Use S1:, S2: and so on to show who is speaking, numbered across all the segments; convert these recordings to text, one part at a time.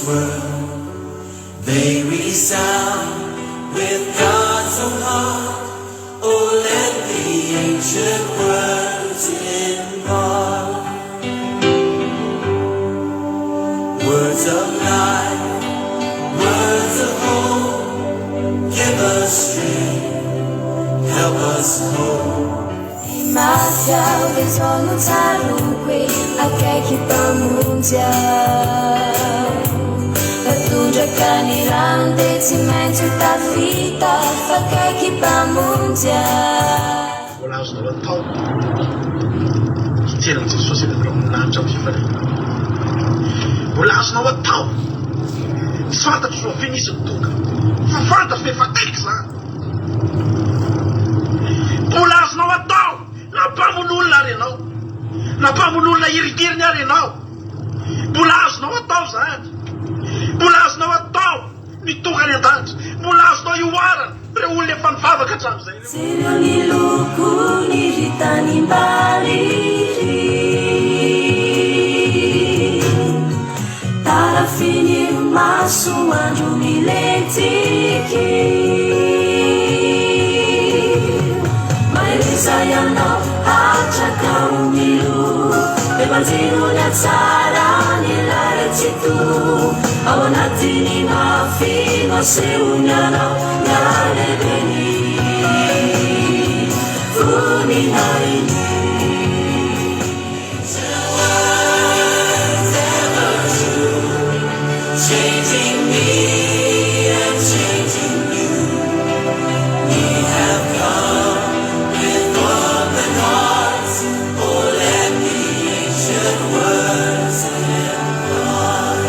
S1: world. They resound with God's own heart. Oh, let the ancient words impart. Words of life, words of hope. Give us strength, help us hope.
S2: Maty aho dia izao no tsaroako e, akaiky Mpamonjy aho. Raha tondraka ny rano dia tsy maintsy ho tafita fa akaiky Mpamonjy aho.
S3: Mbola azonao atao ny hijery an'i Jesosy eny amin'ny lanitra amin'ny fifaliana. Mbola azonao atao. Tsy fantatro rahoviana izy no tonga, fa fantatro fa efa akaiky izany. Mbola azonao atao na mpamono olona ary ianao, na mpamono olona hirigiriny ary ianao. Mbola azonao atao izany. Mbola azonao atao ny tonga any an-danitra. Mbola azonao ihoarana ireo olona efa nivavaka hatramin'izay ireo.
S2: Jereo ny lokony ry tanimbary ry Tarafin'ny masoandro milentiky Mahereza ianao hatraka ho milo Be manjino ny hatsaran'ilay Tsitoha Ao anatin'ny mafy no asehony anao ny halehibeny voninahiny.
S1: Changing me and changing you. We have come with open hearts. Oh, let the ancient words impart.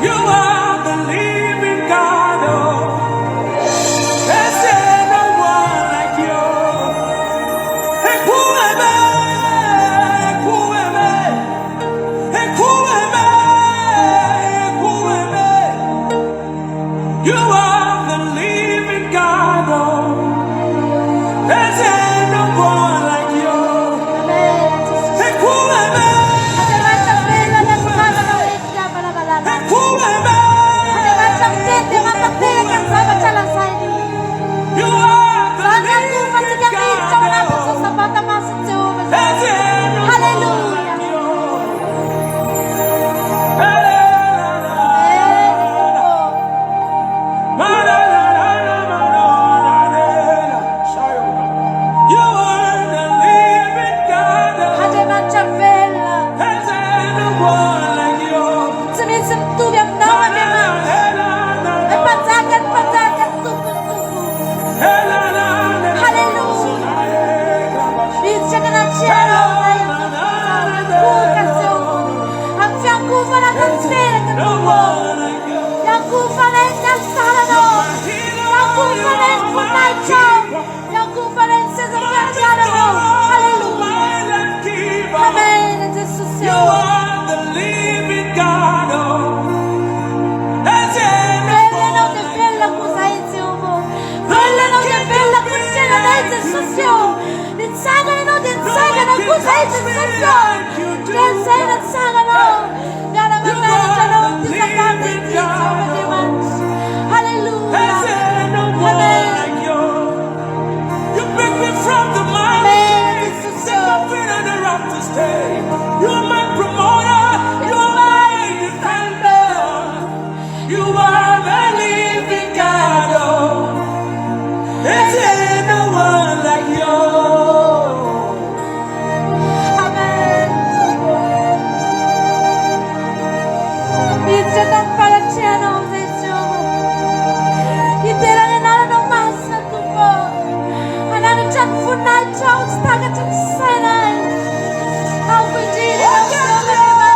S4: You are the living God. Oh, there's no one like you. Ekwueme, Ekwueme, Ekwueme, Ekwueme. You are the living God. Oh, there's no one like you. Ekwueme,
S5: Andriamanitra velona ny fitiavana hoe fitiavana malala.
S4: Ekwueme.
S5: Andriamanitra miteny dia matanteraka ny zavatra lazainy.
S4: You are the
S5: Zany ankofantsika
S4: living
S5: miditra ao
S4: God.
S5: anatin'izao sabata masin'i Jehovah
S4: There's
S5: izao.
S4: no one
S5: Haleloia.
S4: like you.
S5: Amen, Tompo.
S4: You are the living God.
S5: Andriamanitra velona.
S4: There's no one like you.
S5: Tsy misy mitovy aminao Andriamanitra. Ny mpanjaka ny mpanjaka, ny tompo ny tompo. Haleloia. Miditra any anatrehanao izahay miankohoka Jehovah. Amin'ny fiankohofana tanteraka Tompo. Fiankohofanay ny alitaranao. Fiankohofanay ny voninahitrao. Fiankohofanay ny seza fiandriananao. Haleloia. Amen Jesosy
S4: You
S5: ô.
S4: are the living God. Oh, there's no
S5: Velona ianao
S4: one
S5: dia
S4: like
S5: velona koa izahay Jehovah. Velona ianao dia velona koa ny fiainanay Jesosy ô. Nitsangana ianao dia nitsangana koa izahay Jesosy ô. Dia izay natsanganao. Miara-mananatra anao amin'ity sabata ity Jehovah Andriamanitra. Haleloia.
S4: There's no one
S5: Amen.
S4: like you. You pick me from the mire.
S5: Amen Jesosy
S4: Set
S5: ô.
S4: my feet on the rock to stay. You are my promoter. You are my defender. You are the living God. Oh, there's no one like you.
S5: Amen. takatry ny sainay. Avo indrindra Ianao, Jehovah Andriamanitra.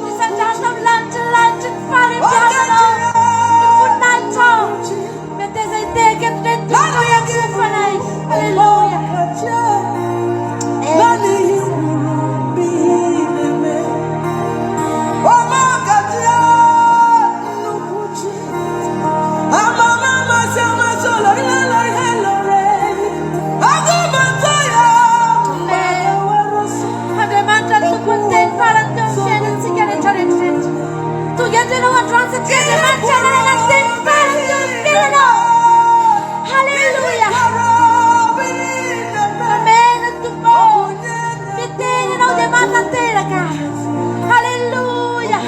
S5: Misandratra amin'ny lanitry ny lanitry ny fahalebiazanao, ny voninahitrao. Meteza hitehaka eto indray ny tongotrao hiankohofanay. Aleloia. Andriamanitra no tompon'ny teny farany teo amin'ny fiainantsika rehetra rehetra rehetra. Tonga eto ianao androany satria Andriamanitra nanana ny teny farany teo amin'ny fiainanao. Haleloia. Amen Tompo. Miteny ianao dia mahatanteraka. Haleloia.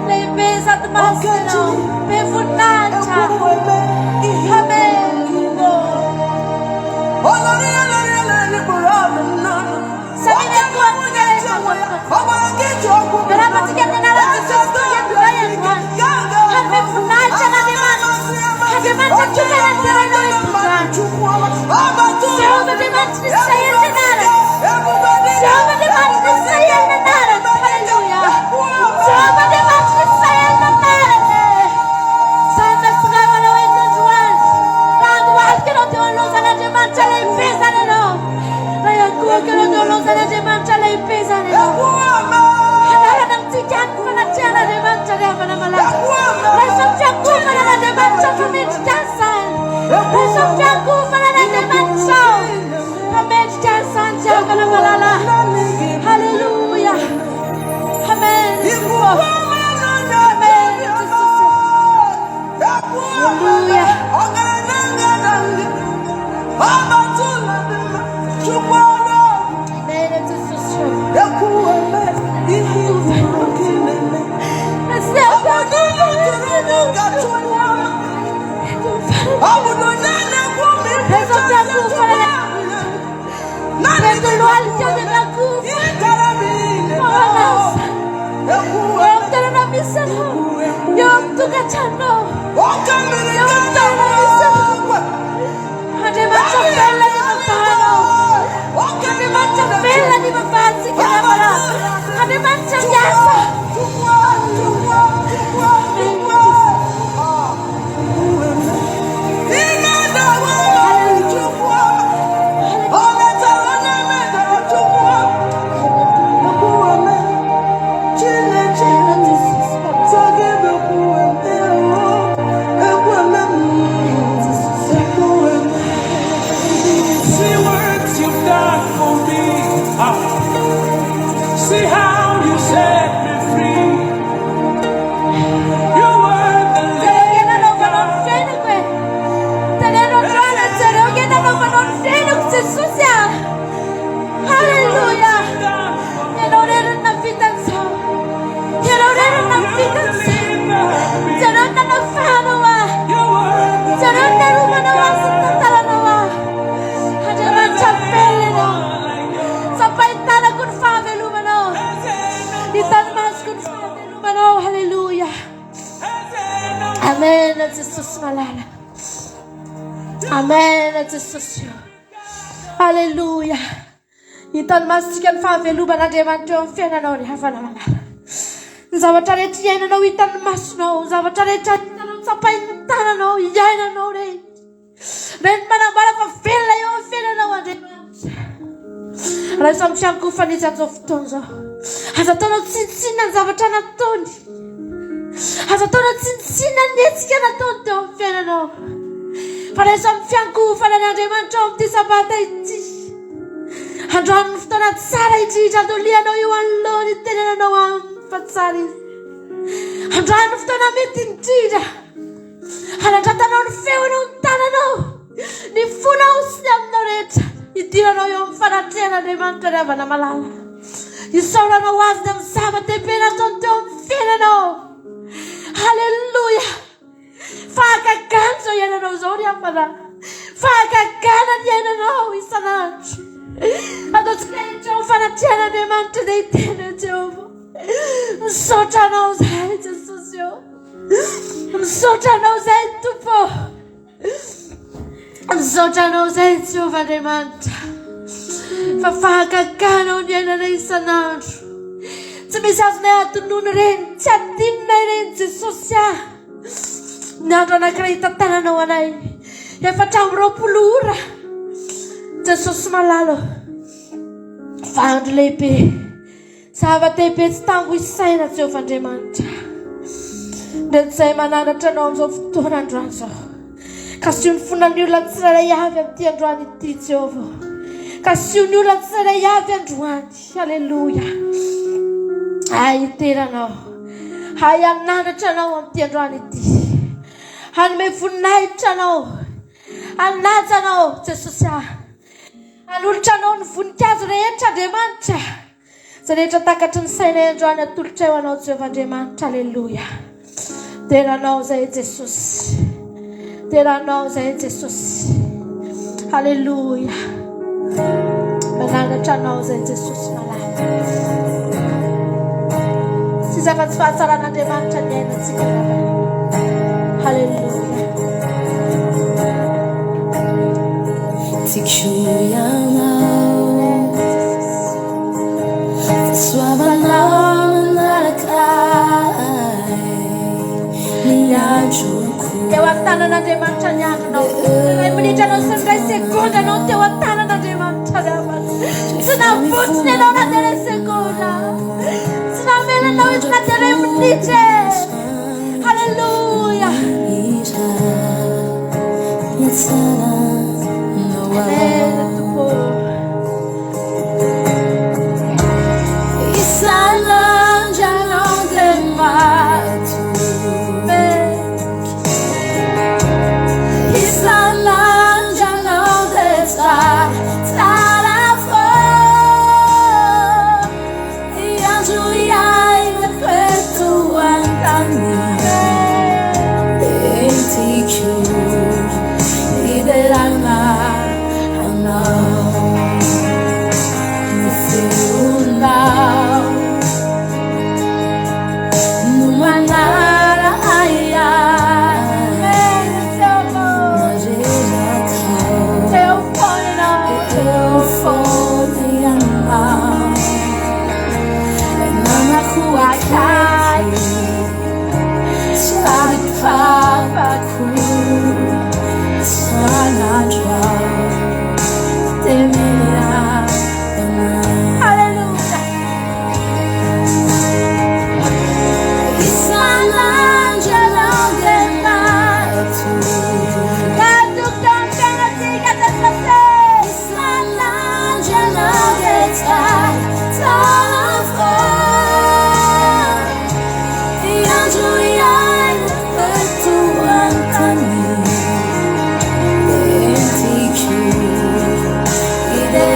S5: Lehibe sady masina ianao. Be voninahitra. Amen. Samia miankohoka antsika rehetra tompoko. Miarahaba antsika amin'ny anaran'i Jesosy tonga eto indray androany. Hanome voninahitra an'Andriamanitra. Andriamanitra tokana ny derainao eto androany. Jehovah Andriamanitry ny Israely ny anarany. Jehovah Andriamanitry ny Israely ny anarany. Haleloia. Jehovah Andriamanitry ny Israely ny anarany. Izany no nahatongavanao eto androany. Raha handohalika ianao teo anoloan'Andriamanitra lehibe izany ianao. Raha hiankohoka ianao teo anoloan'Andriamanitra lehibe izany ianao. Hanarana amintsika any ny fanatrehan'Andriamanitra ry havana malala. Raiso amin'ny fiankohofana an'Andriamanitra fa mendrika azy izany. Raiso amin'ny fiankohofana an'Andriamanitra fa mendrika azy izany ry havana malala. Haleloia. Amen. Amen. Jesosy. Haleloia. Amen. Jesosy. Andriamanitra velona ny ivavahanao. Andriamanitra velona ny ivavahantsika namana. Andriamanitra miasa.
S4: See what you've done for me. Ah. See how you set me free. You were the
S5: Jereo nge
S4: living
S5: nanaovanao ny
S4: God.
S5: fiainako e. Teneno androany, jereo nge nanaovanao ny fiainako Jesosy a.
S4: See what
S5: Haleloia.
S4: you've done for me.
S5: Ianao irery no nahavita an'izao. Ianao irery no
S4: How you
S5: nahavita an'izao.
S4: delivered me.
S5: Jereo ny nanafahanao ahy.
S4: You were the
S5: Jereo ny
S4: living
S5: narovanao ahy sy ny
S4: God.
S5: tantaranao ahy. Andriamanitra
S4: There's
S5: velona ianao.
S4: anyone like you.
S5: Tsapain-tanako ny fahavelomanao.
S4: There's anyone
S5: Hitan'ny masoko ny
S4: like you.
S5: fahavelomanao. Haleloia.
S4: There's anyone
S5: Amen. Jesosy malala. Amen. Jesosy. Haleloia. Hitan'ny masontsika ny fahaveloman'Andriamanitra eo amin'ny fiainanao ry havana malala. Ny zavatra rehetra iainanao hitan'ny masonao, ny zavatra rehetra hitanao tsapain'ny tananao, iainanao reny. Reny manambara fa velona eo amin'ny fiainanao Andriamanitra. Raiso amin'ny fiankohofana izy amin'izao fotoana izao. Aza ataonao tsinontsinona ny zavatra nataony. Aza ataonao tsinontsinona ny hetsika nataony teo amin'ny fiainanao. Fa raiso amin'ny fiankohofana ny Andriamanitra ao amin'ity sabata ity. Androany ny fotoana tsara indrindra andolianao eo anoloany hitenenanao aminy fa tsara izy. Androany ny fotoana mety indrindra hanandratanao ny feonao ny tananao, ny fonao sy ny aminao rehetra hidiranao eo amin'ny fanatrehan'Andriamanitra ry havana malala. Isaoranao azy ny amin'ny zava-dehibe nataony teo amin'ny fiainanao. Haleloia! Fahagagana izao iainanao izao ry havana. Fahagagana ny iainanao isan'andro. Ataontsika hiditra ao fanatrehan'Andriamanitra dia hiteny hoe Jehovah, misaotra anao izahay Jesosy ô. Misaotra anao izahay Tompo. Misaotra anao izahay Jehovah Andriamanitra. Fa fahagaganao ny ainanay isan'andro. Tsy misy azonay adinoina ireny, tsy adinonay ireny Jesosy ah. Ny andro anankiray hitantananao anay. 24 ora. Jesosy malala. Fa andro lehibe. Zava-dehibe tsy tambo isaina Jehovah Andriamanitra. Dia izay mananatra anao amin'izao fotoana androany izao. Kasio ny fonan'ny olona tsirairay avy amin'ity androany ity Jehovah. Kasio ny olona tsirairay avy androany. Alléluia. Hay hitera anao. Hay hananatra anao amin'ity androany ity. Hanome voninahitra anao. Hanaja anao Jesosy ah. Hanolotra anao ny voninkazo rehetra Andriamanitra. Izay rehetra takatry ny sainay androany atolotray ho anao Jehovah Andriamanitra. Aleloia. Dera anao izay Jesosy. Dera anao izay Jesosy. Aleloia. Mananatra anao izay Jesosy malala. Tsy zava-tsy fahatsaran'Andriamanitra ny ainantsika ravana. Haleloia.
S1: Tiako ianao, fahasoavanao manaraka ahy ny androko.
S5: Teo an-tanan'Andriamanitra ny andronao. Iray minitra anao sy ny iray segondra anao teo an-tanan'Andriamanitra ry havana. Tsy navotsiny ianao na dia iray segondra. Tsy namela anao izy na dia iray minitra e. Haleloia. Amen, Tompo.
S1: Isan'andro ianao dia matoky.
S5: Amen.
S1: Isan'andro ianao dia tsara, tsara foana. Ny andro iainako eto an-tany. Entiko hiderana anao. Ny feonao no manala ahy
S5: Amen, Jehovah.
S1: Mareraka
S5: Teo foana ianao.
S1: eo foana ianao. Namako akaiky, sady papako, isan'andro dia miadana.
S5: Haleloia.
S1: Isan'andro ianao dia matoky.
S5: Matoky teo amin'ny fiainantsika Jesosy.
S1: Isan'andro ianao dia tsara, tsara foana. Ny andro iainako eto an-tany. Entiko hiderana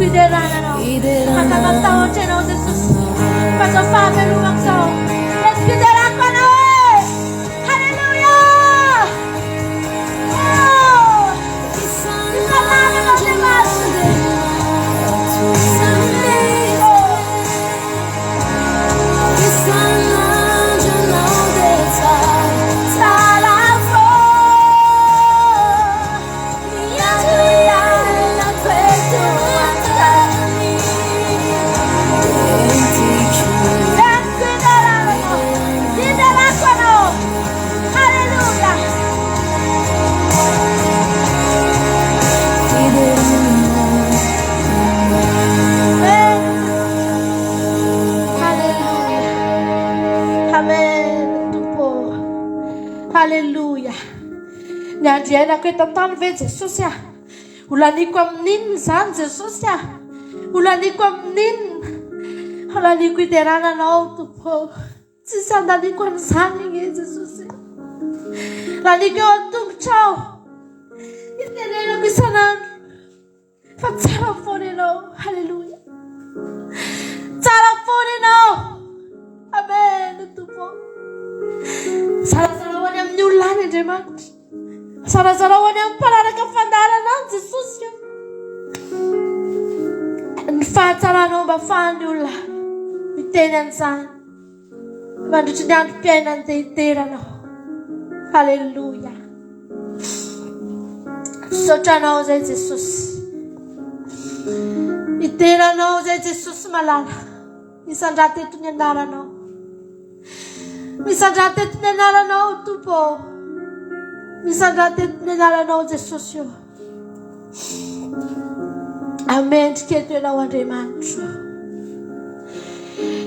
S5: hiderana Anao. Aza matahotra ianao Jesosy, fa izao fahavelomako izao, entiko hiderako Anao e! Haleloia! Oh! Isan'andro Andriamanitra. Oh! Tsara foana. Haleloia. Ny andro iainako eto an-tany ve Jesosy ah? Ho laniako amin'inona izany Jesosy ah? Ho laniako amin'inona? Ho laniako hiderana Anao Tompo ô. Tsisy handaniako an'izany anie Jesosy. Laniako eo an-tongotrao. Itenenako isan'andro fa tsara foana Ianao. Haleloia. Tsara foana Ianao. Amen Tompo ô. Zarazarao any amin'ny olona any Andriamanitra. Zarazarao any amin'ny mpanaraka fandaharana any Jesosy o. Ny fahatsaranao mba afahan'ny olona miteny an'izany mandritry ny androm-piainany dia hidera anao. Haleloia. Misaotra anao izay Jesosy. Midera anao izay Jesosy malala. Misandrata eto ny anaranao. Misandrata eto ny anaranao, Tompo ô. Misandrata eto ny anaranao, Jesosy ô. Amendrika eto Ianao, Andriamanitro.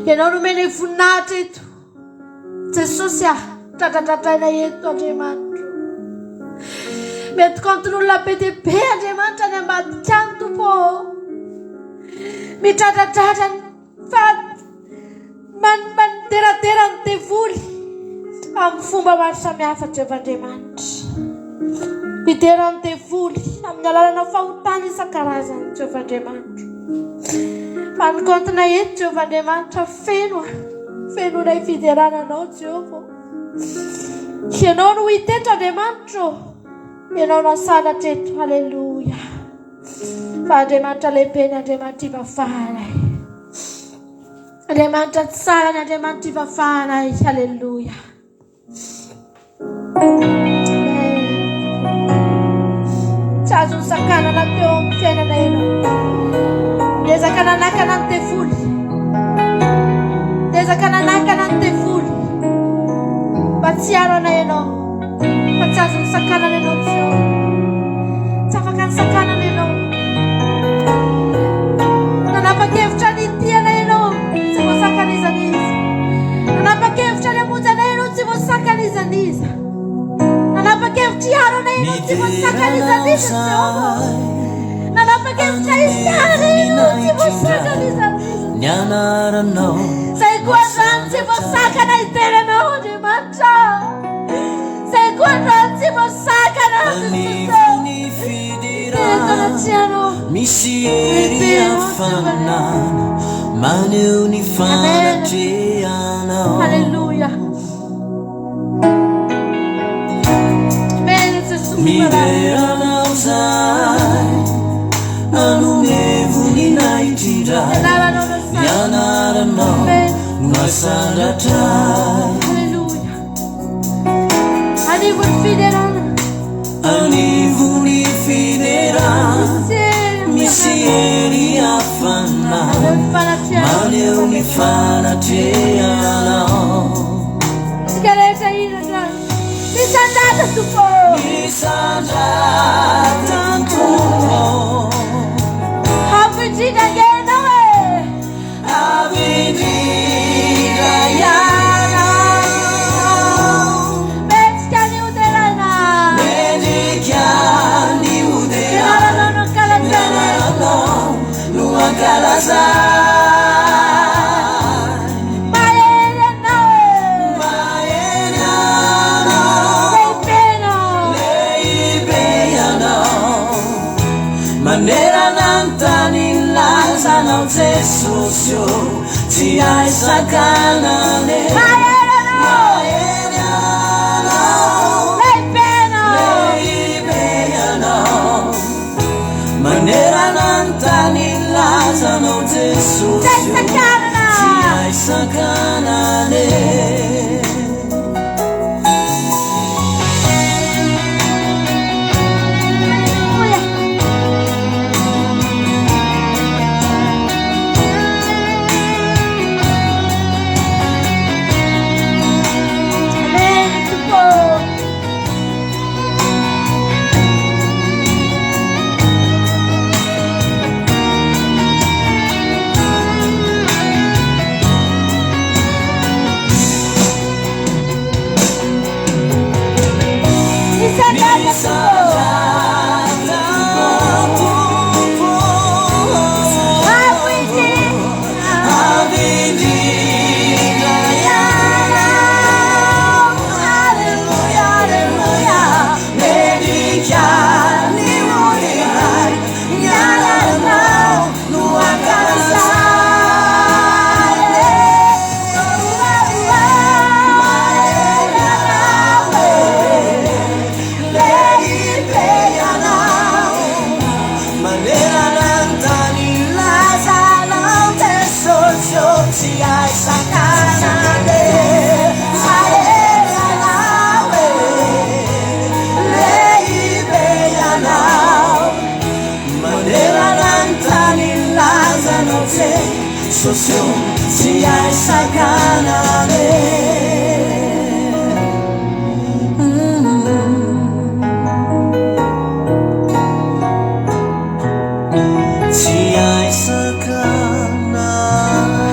S5: Ianao no omenay voninahitra eto. Jesosy ah, dradradradraina eto, Andriamanitro. Mety kaontin'olona be dia be, Andriamanitra, any ambadika any, Tompo ô. Midradradradra ny fa manderadera ny devoly amin'ny fomba maro samihafa Jehovah Andriamanitra. Midera ny devoly amin'ny alalana fahotana isan-karazany Jehovah Andriamanitra. Fa ny kaontina eto Jehovah Andriamanitra feno fenonay fiderana anao Jehovah. Ianao no hita eto Andriamanitra ô. Ianao no asanatra eto. Haleloia. Fa Andriamanitra lehibe ny Andriamanitra ivavahanay. Andriamanitra tsara ny Andriamanitra ivavahanay. Haleloia. Tsy azo nisakanana teo amin'ny fiainana ianao. Niezaka nanakana ny devoly. Niezaka nanakana ny devoly. Mba tsy hiaro anay ianao. Fa tsy azo nisakanana ianao Jehovah. Tsy afaka nisakanana ianao. Nanapa-kevitra ny hitia anay ianao, tsy voasakana iza n'iza. Nanapa-kevitra ny hamonjy anay ianao, tsy voasakana iza n'iza. Nanapa-kevitra hiaro anay ianao, tsy voasakana iza n'iza Jehovah. Nanapa-kevitra hisara ianao, tsy voasakana iza n'iza.
S6: Ny anaranao.
S5: Zay koa androany tsy voasakana hidera anao Andriamanitra. Zay koa androany tsy voasakana
S6: Anivon'ny fiderana misy hery hafanana maneho ny fanatrehanao.
S5: Alléluia. Amen Jesosy.
S6: Midera anao zahay, hanome voninahitra indray.
S5: Anaranao no
S6: Ny anaranao no asandratray.
S5: Alléluia. Anivon'ny fiderana.
S6: Anivon'ny fiderana misy hery hafanana maneho ny fanatrehanao.
S5: Tsika rehetra hira androany. Misandrata Tompo.
S6: Misandrata Tompo.
S5: Avo indrindra ange ianao e.
S6: Avo indrindra ianao.
S5: Mendrika ny hoderaina.
S6: Mendrika ny hoderaina.
S5: Ny anaranao no ankalazaina.
S6: Ny anaranao no ankalazaina.
S5: Mahery.
S6: Jesosy ô, tsy hay sakanana e.
S5: Mahery Ianao.
S6: Mahery Ianao.
S5: Lehibe Ianao.
S6: Lehibe Ianao. Manerana ny tany lazanao Jesosy
S5: Tsy hay sakanana.
S6: Tsy hay sakanana e.
S5: Aleloia. Amen, Tompo. Misandrata Tompo.
S6: Misandrata Tompo.
S5: Avo indrindra.
S6: Avo indrindra Ianao. Aleloia, aleloia. Mendrika ny hoderaina. Ny anaranao no ankalazaina. Mahery Ianao e. Lehibe Ianao. Manerana ny tany lazanao Jesosy ô, tsy hay sakanana e. Mahery Ianao e. Lehibe Ianao. Manerana ny tany lazanao Jesosy ô, tsy hay sakanana e. Tsy hay sakanana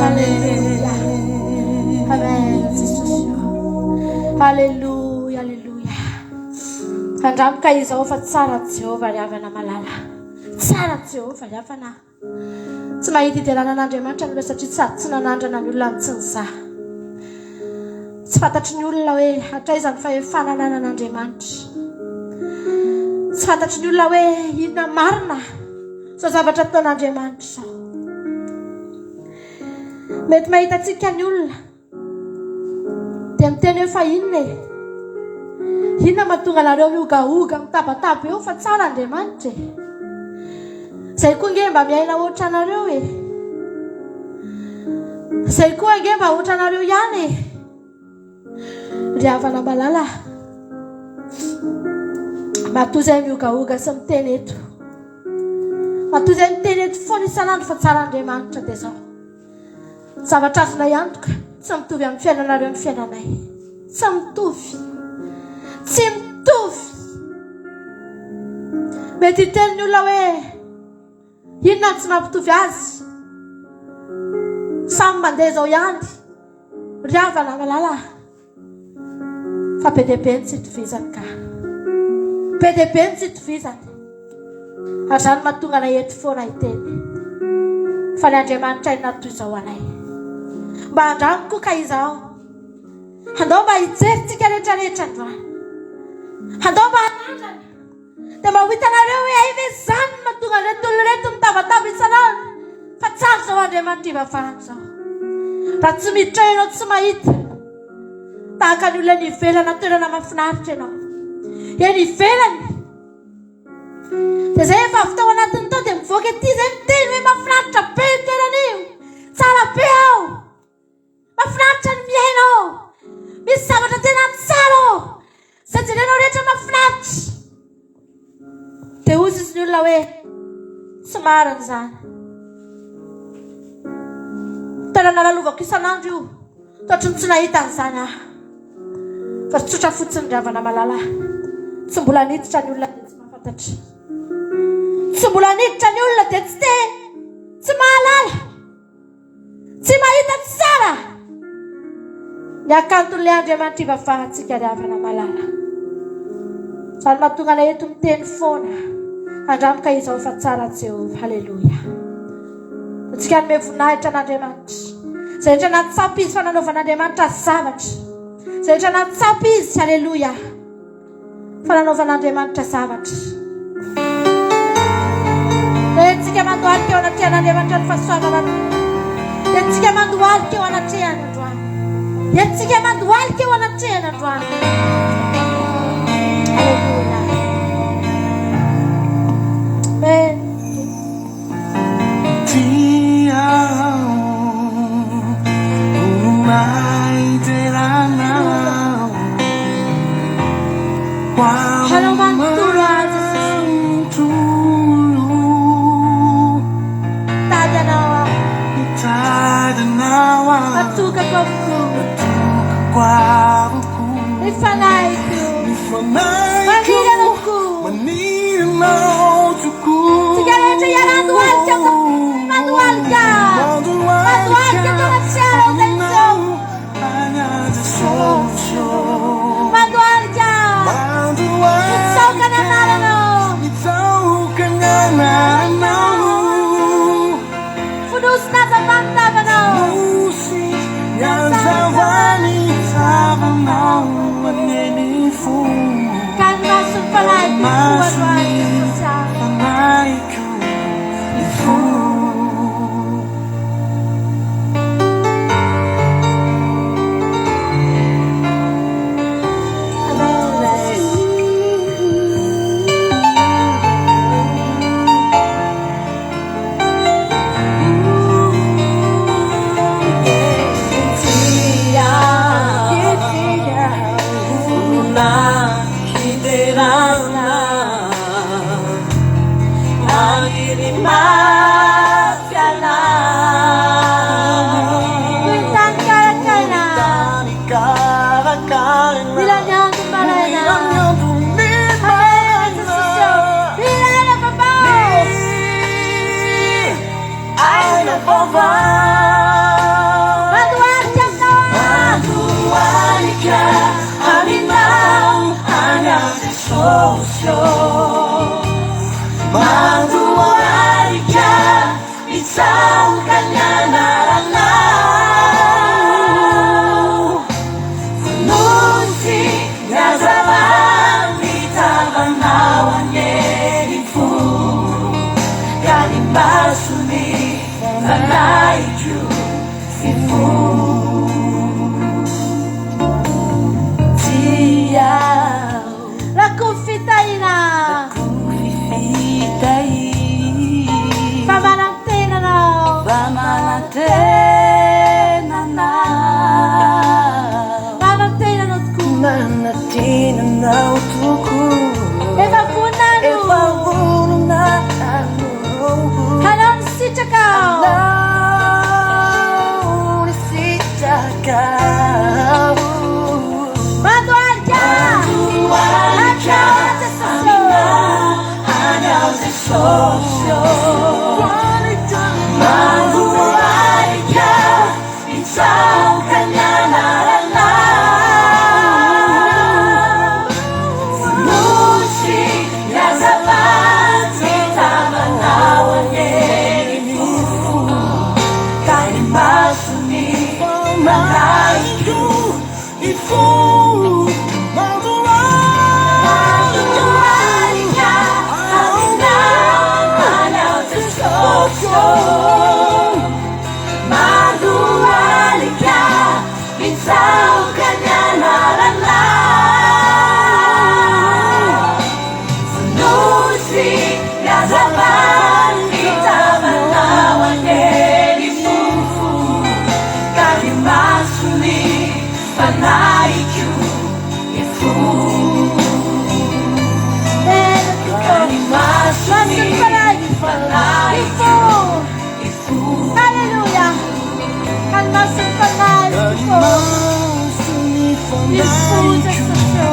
S5: Alléluia. Amen, Jesosy. Alléluia, alléluia. Andramoka izao fa tsara Jehovah ry havana malala. Tsara Jehovah ry havana. Tsy mahita hiderana an'Andriamanitra ny olona satria sady tsy nanandrana ny olona no tsy nizaha. Tsy fantatry ny olona hoe hatraiza ny fahefana ananan'Andriamanitra. Tsy fantatry ny olona hoe inona marina izao zavatra ataon'Andriamanitra izao. Mety mahita antsika ny olona dia miteny hoe fa inona e? Inona mahatonga anareo mihogahoga mitabataba eo fa tsara Andriamanitra e? Izay koa ange mba miaina ohatranareo e. Izay koa ange mba ohatranareo ihany e. Ry havana malala, matoa izay mihogahoga sy miteny eto. Matoa izay miteny eto foana isan'andro fa tsara Andriamanitra dia izao. Zavatra azonay antoka, tsy mitovy amin'ny fiainanareo ny fiainanay. Tsy mitovy. Tsy mitovy. Mety hiteny ny olona hoe inona no tsy mampitovy azy? Samy mandeha izao ihany. Ry havana malala. Fa be dia be ny tsy itovizany ka. Be dia be ny tsy itovizany. Ary izany mahatonga anay eto foana hiteny. Fa ny Andriamanitra inona toy izao anay. Mba andramo koa ka izaho. Handao mba hijery tsika rehetra rehetra androany. Handao mba hanandrana. Dia mba ho hitanareo hoe hay ve izany no mahatonga an'ireto olona ireto mitabataba isan'andro fa tsara izao Andriamanitra ivavahana izao. Raha tsy miditra eo ianao tsy mahita. Tahaka ny olona any ivelana toerana mahafinaritra ianao. Eny ivelany. Dia izay efa avy tao anatiny tao dia mivoaka ety izay miteny hoe mahafinaritra be io toerana io. Tsara be ao. Mahafinaritra ny miaina ao. Misy zavatra tena tsara ao. Izay jerenao rehetra mahafinaritra. Dia hoy izy ny olona hoe tsy marina izany. Toerana lalovako isan'andro io. Toatry ny tsy nahita an'izany aho. Fa tsotra fotsiny ry havana malala. Tsy mbola niditra ny olona dia tsy mahafantatra. Tsy mbola niditra ny olona dia tsy te tsy mahalala. Tsy mahita tsara ny hakanton'ilay Andriamanitra ivavahantsika ry havana malala. Izany mahatonga anay eto miteny foana. Andramo ka izao fa tsara Jehovah. Haleloia. Antsika hanome voninahitra an'Andriamanitra. Izay rehetra nahatsapa izy fa nanaovan'Andriamanitra zavatra. Izay rehetra nahatsapa izy, haleloia. Fa nanaovan'Andriamanitra zavatra. Entsika mandohalika eo anatrehan'Andriamanitra ny fahasoavana. Entintsika mandohalika eo anatrehany androany. Entintsika mandohalika eo anatrehany androany. Aleloia. Amen.
S6: Tia
S5: Hanao manontolo ahy Jesosy. Mitady anao aho. Atokako avokoa. Ny fanahiko. Maniry anao tokoa. Tsika rehetra hiara-handohalika Mandohalika. Mandohalika tonga tsy ara izay miseho. Mandohalika. Mitsaoka ny anaranao. Fonosina hazavany tavanao. Ka ny mason'ny fanahiko hifoha androany Jesosy ah. Toy ny tany karakara. Mila ny andro maraina. Amen, Jesosy ô. Mila aina vaovao. Mandohalika aminao aho.
S6: Mandohalika mitsaoka ny anaranao Fonosy ny hazavan'ny tavanao anie ny fo Ka ny mason'ny fanahiko hifoha Tia aho
S5: Rakovo fitahina. Fa manantena anao.
S6: Fa manantena anao.
S5: Manantena anao tokoa.
S6: Manantena anao tokoa.
S5: Efa vonona aho.
S6: Efa vonona aho.
S5: Hanao ny sitrakao.
S6: Hanao ny sitrakao.
S5: Mandohalika.
S6: Mandohalika aminao Jesosy ô. Mandohalika mitsaoka ny anaranao. Fonosy ny hazavan'ny tavanao anie ny fo. Ka ny mason'ny fanahiko Mandohalika aminao anao Jesosy ô. Mandohalika mitsaoka ny anaranao. Fonosy ny hazavan'ny tavanao anie ny fo. Ka ny mason'ny fanahiko hifoha. Ka ny mason'ny fanahiko hifoha.
S5: Alléluia. Ka ny mason'ny fanahiko hifoha. Hifoha Jesosy ô.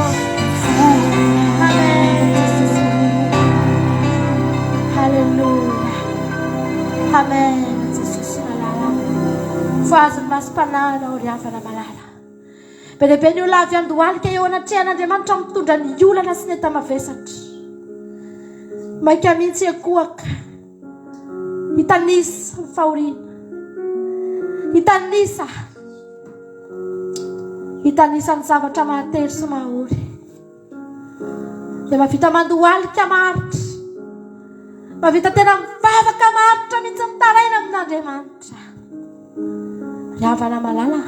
S5: Amen Jesosy. Alléluia. Amen Jesosy malala. Fohazo ny masom-panahinao ry havana malala. Be dia be ny olona avy andohalika eo anatrehan'Andriamanitra mitondra ny olana sy ny enta-mavesatra. Maika mihitsy ekoaka. Hitanisa ny fahoriana. Hitanisa. Hitanisa ny zavatra mahatery sy mahory. Dia mahavita mandohalika maharitra. Mahavita tena mivavaka maharitra mihitsy mitaraina amin'Andriamanitra. Ry havana malala,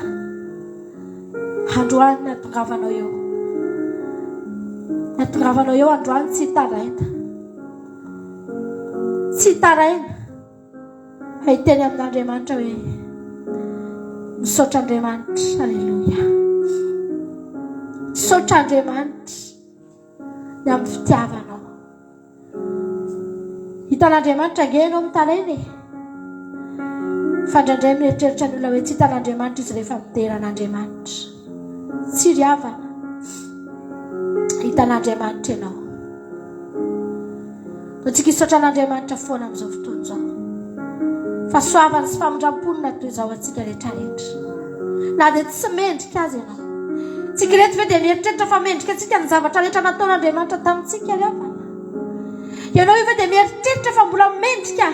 S5: androany ny hatongavanao eo. Ny hatongavanao eo androany tsy hitaraina. Tsy hitaraina. Fa hiteny amin'Andriamanitra hoe, Misaotra Andriamanitra, Aleloia. Misaotra Andriamanitra ny amin'ny fitiavanao. Hitan'Andriamanitra ange ianao mitaraina e. Fa indraindray mieritreritra ny olona hoe tsy hitan'Andriamanitra izy rehefa midera an'Andriamanitra. Tsy ry havana. Hitan'Andriamanitra ianao. Antsika hisaotra an'Andriamanitra foana amin'izao fotoana izao. Fahasoavany sy famindram-pony no toy izao antsika rehetra rehetra. Na dia tsy mendrika azy ianao. Tsika ireto ve dia mieritreritra fa mendrika antsika ny zavatra rehetra nataon'Andriamanitra tamintsika ry havana? Ianao io ve dia mieritreritra fa mbola mendrika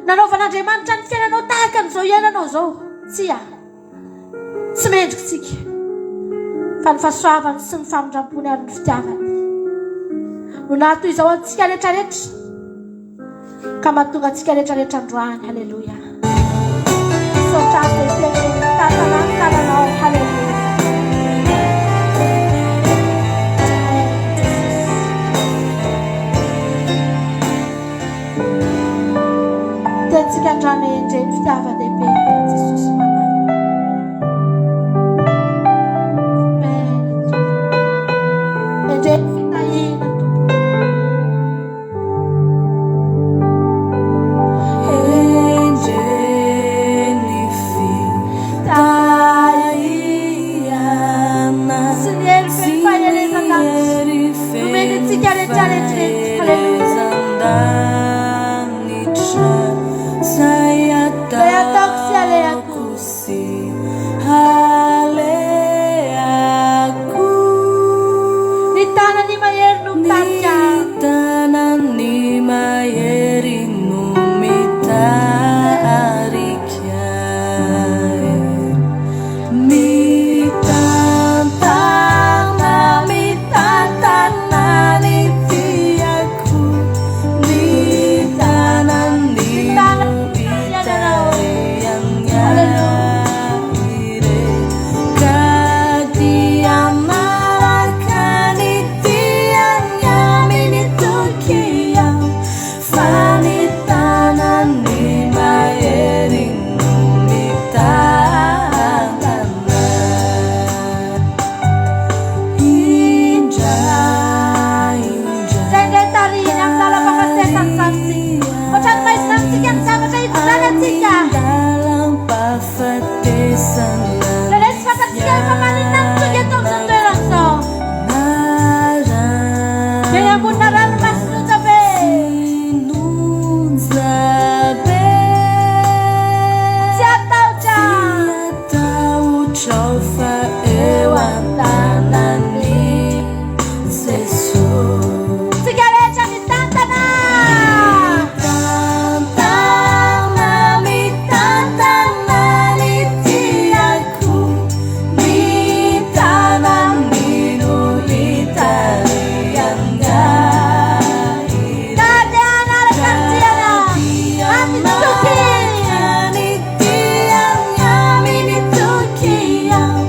S5: nanaovan'Andriamanitra ny fiainanao tahaka an'izao iainanao izao? Tsia. Tsy mendrika isika, fa ny fahasoavany sy ny famindram-pony ary ny fitiavany no nahatoy izao antsika rehetrarehetra ka mahatonga antsika rehetrarehetra androany. Haleloia. Misaotra azy dia teny hoe mitantana ny tananao. Haleloia. Tiantsika androany endrey ny fitiavan-dehibe Jesosy Malala. Amen. Endrey ny fitahiana Tompo.
S6: Endrey ny fitahiana
S5: Sy ny hery feno faherezana nomeny antsika rehetra rehetra rehetra. Haleloia.
S6: Izay
S5: Izay ataoko sy alehako.
S6: sy alehako.
S5: Ny tanany mahery no mitarika.
S6: Ny tanany mahery no mitarika ahy. Mitantana, mitantana ny diako, ny tanany no itarihany ahy re. Ka dia manaraka ny diany amin'ny toky aho, fa ny tanany mahery no mitantana. Indray, indray.
S5: Izay indray tarihiny amin'ny lalam-pahafatesana izany isika. Ohatran'ny maizina amintsika ny zavatra hitondrany antsika.
S6: Lalam-pahafatesana
S5: Indraindray tsy fantatsika hoe fa maninona no tonga eto amin'izao toerana izao. Eny ambonina ranomasina onja be. Tsy hatahotra.
S6: Tsy hatahotra fa eo an-tanan'i Jesosy.
S5: Tsika rehetra mitantana.
S6: Mitantana, mitantana ny diako, ny tanany no itarihany ahy.
S5: Ka dia hanaraka ny diana amin'ny toky.
S6: Ny diany amin'ny toky aho.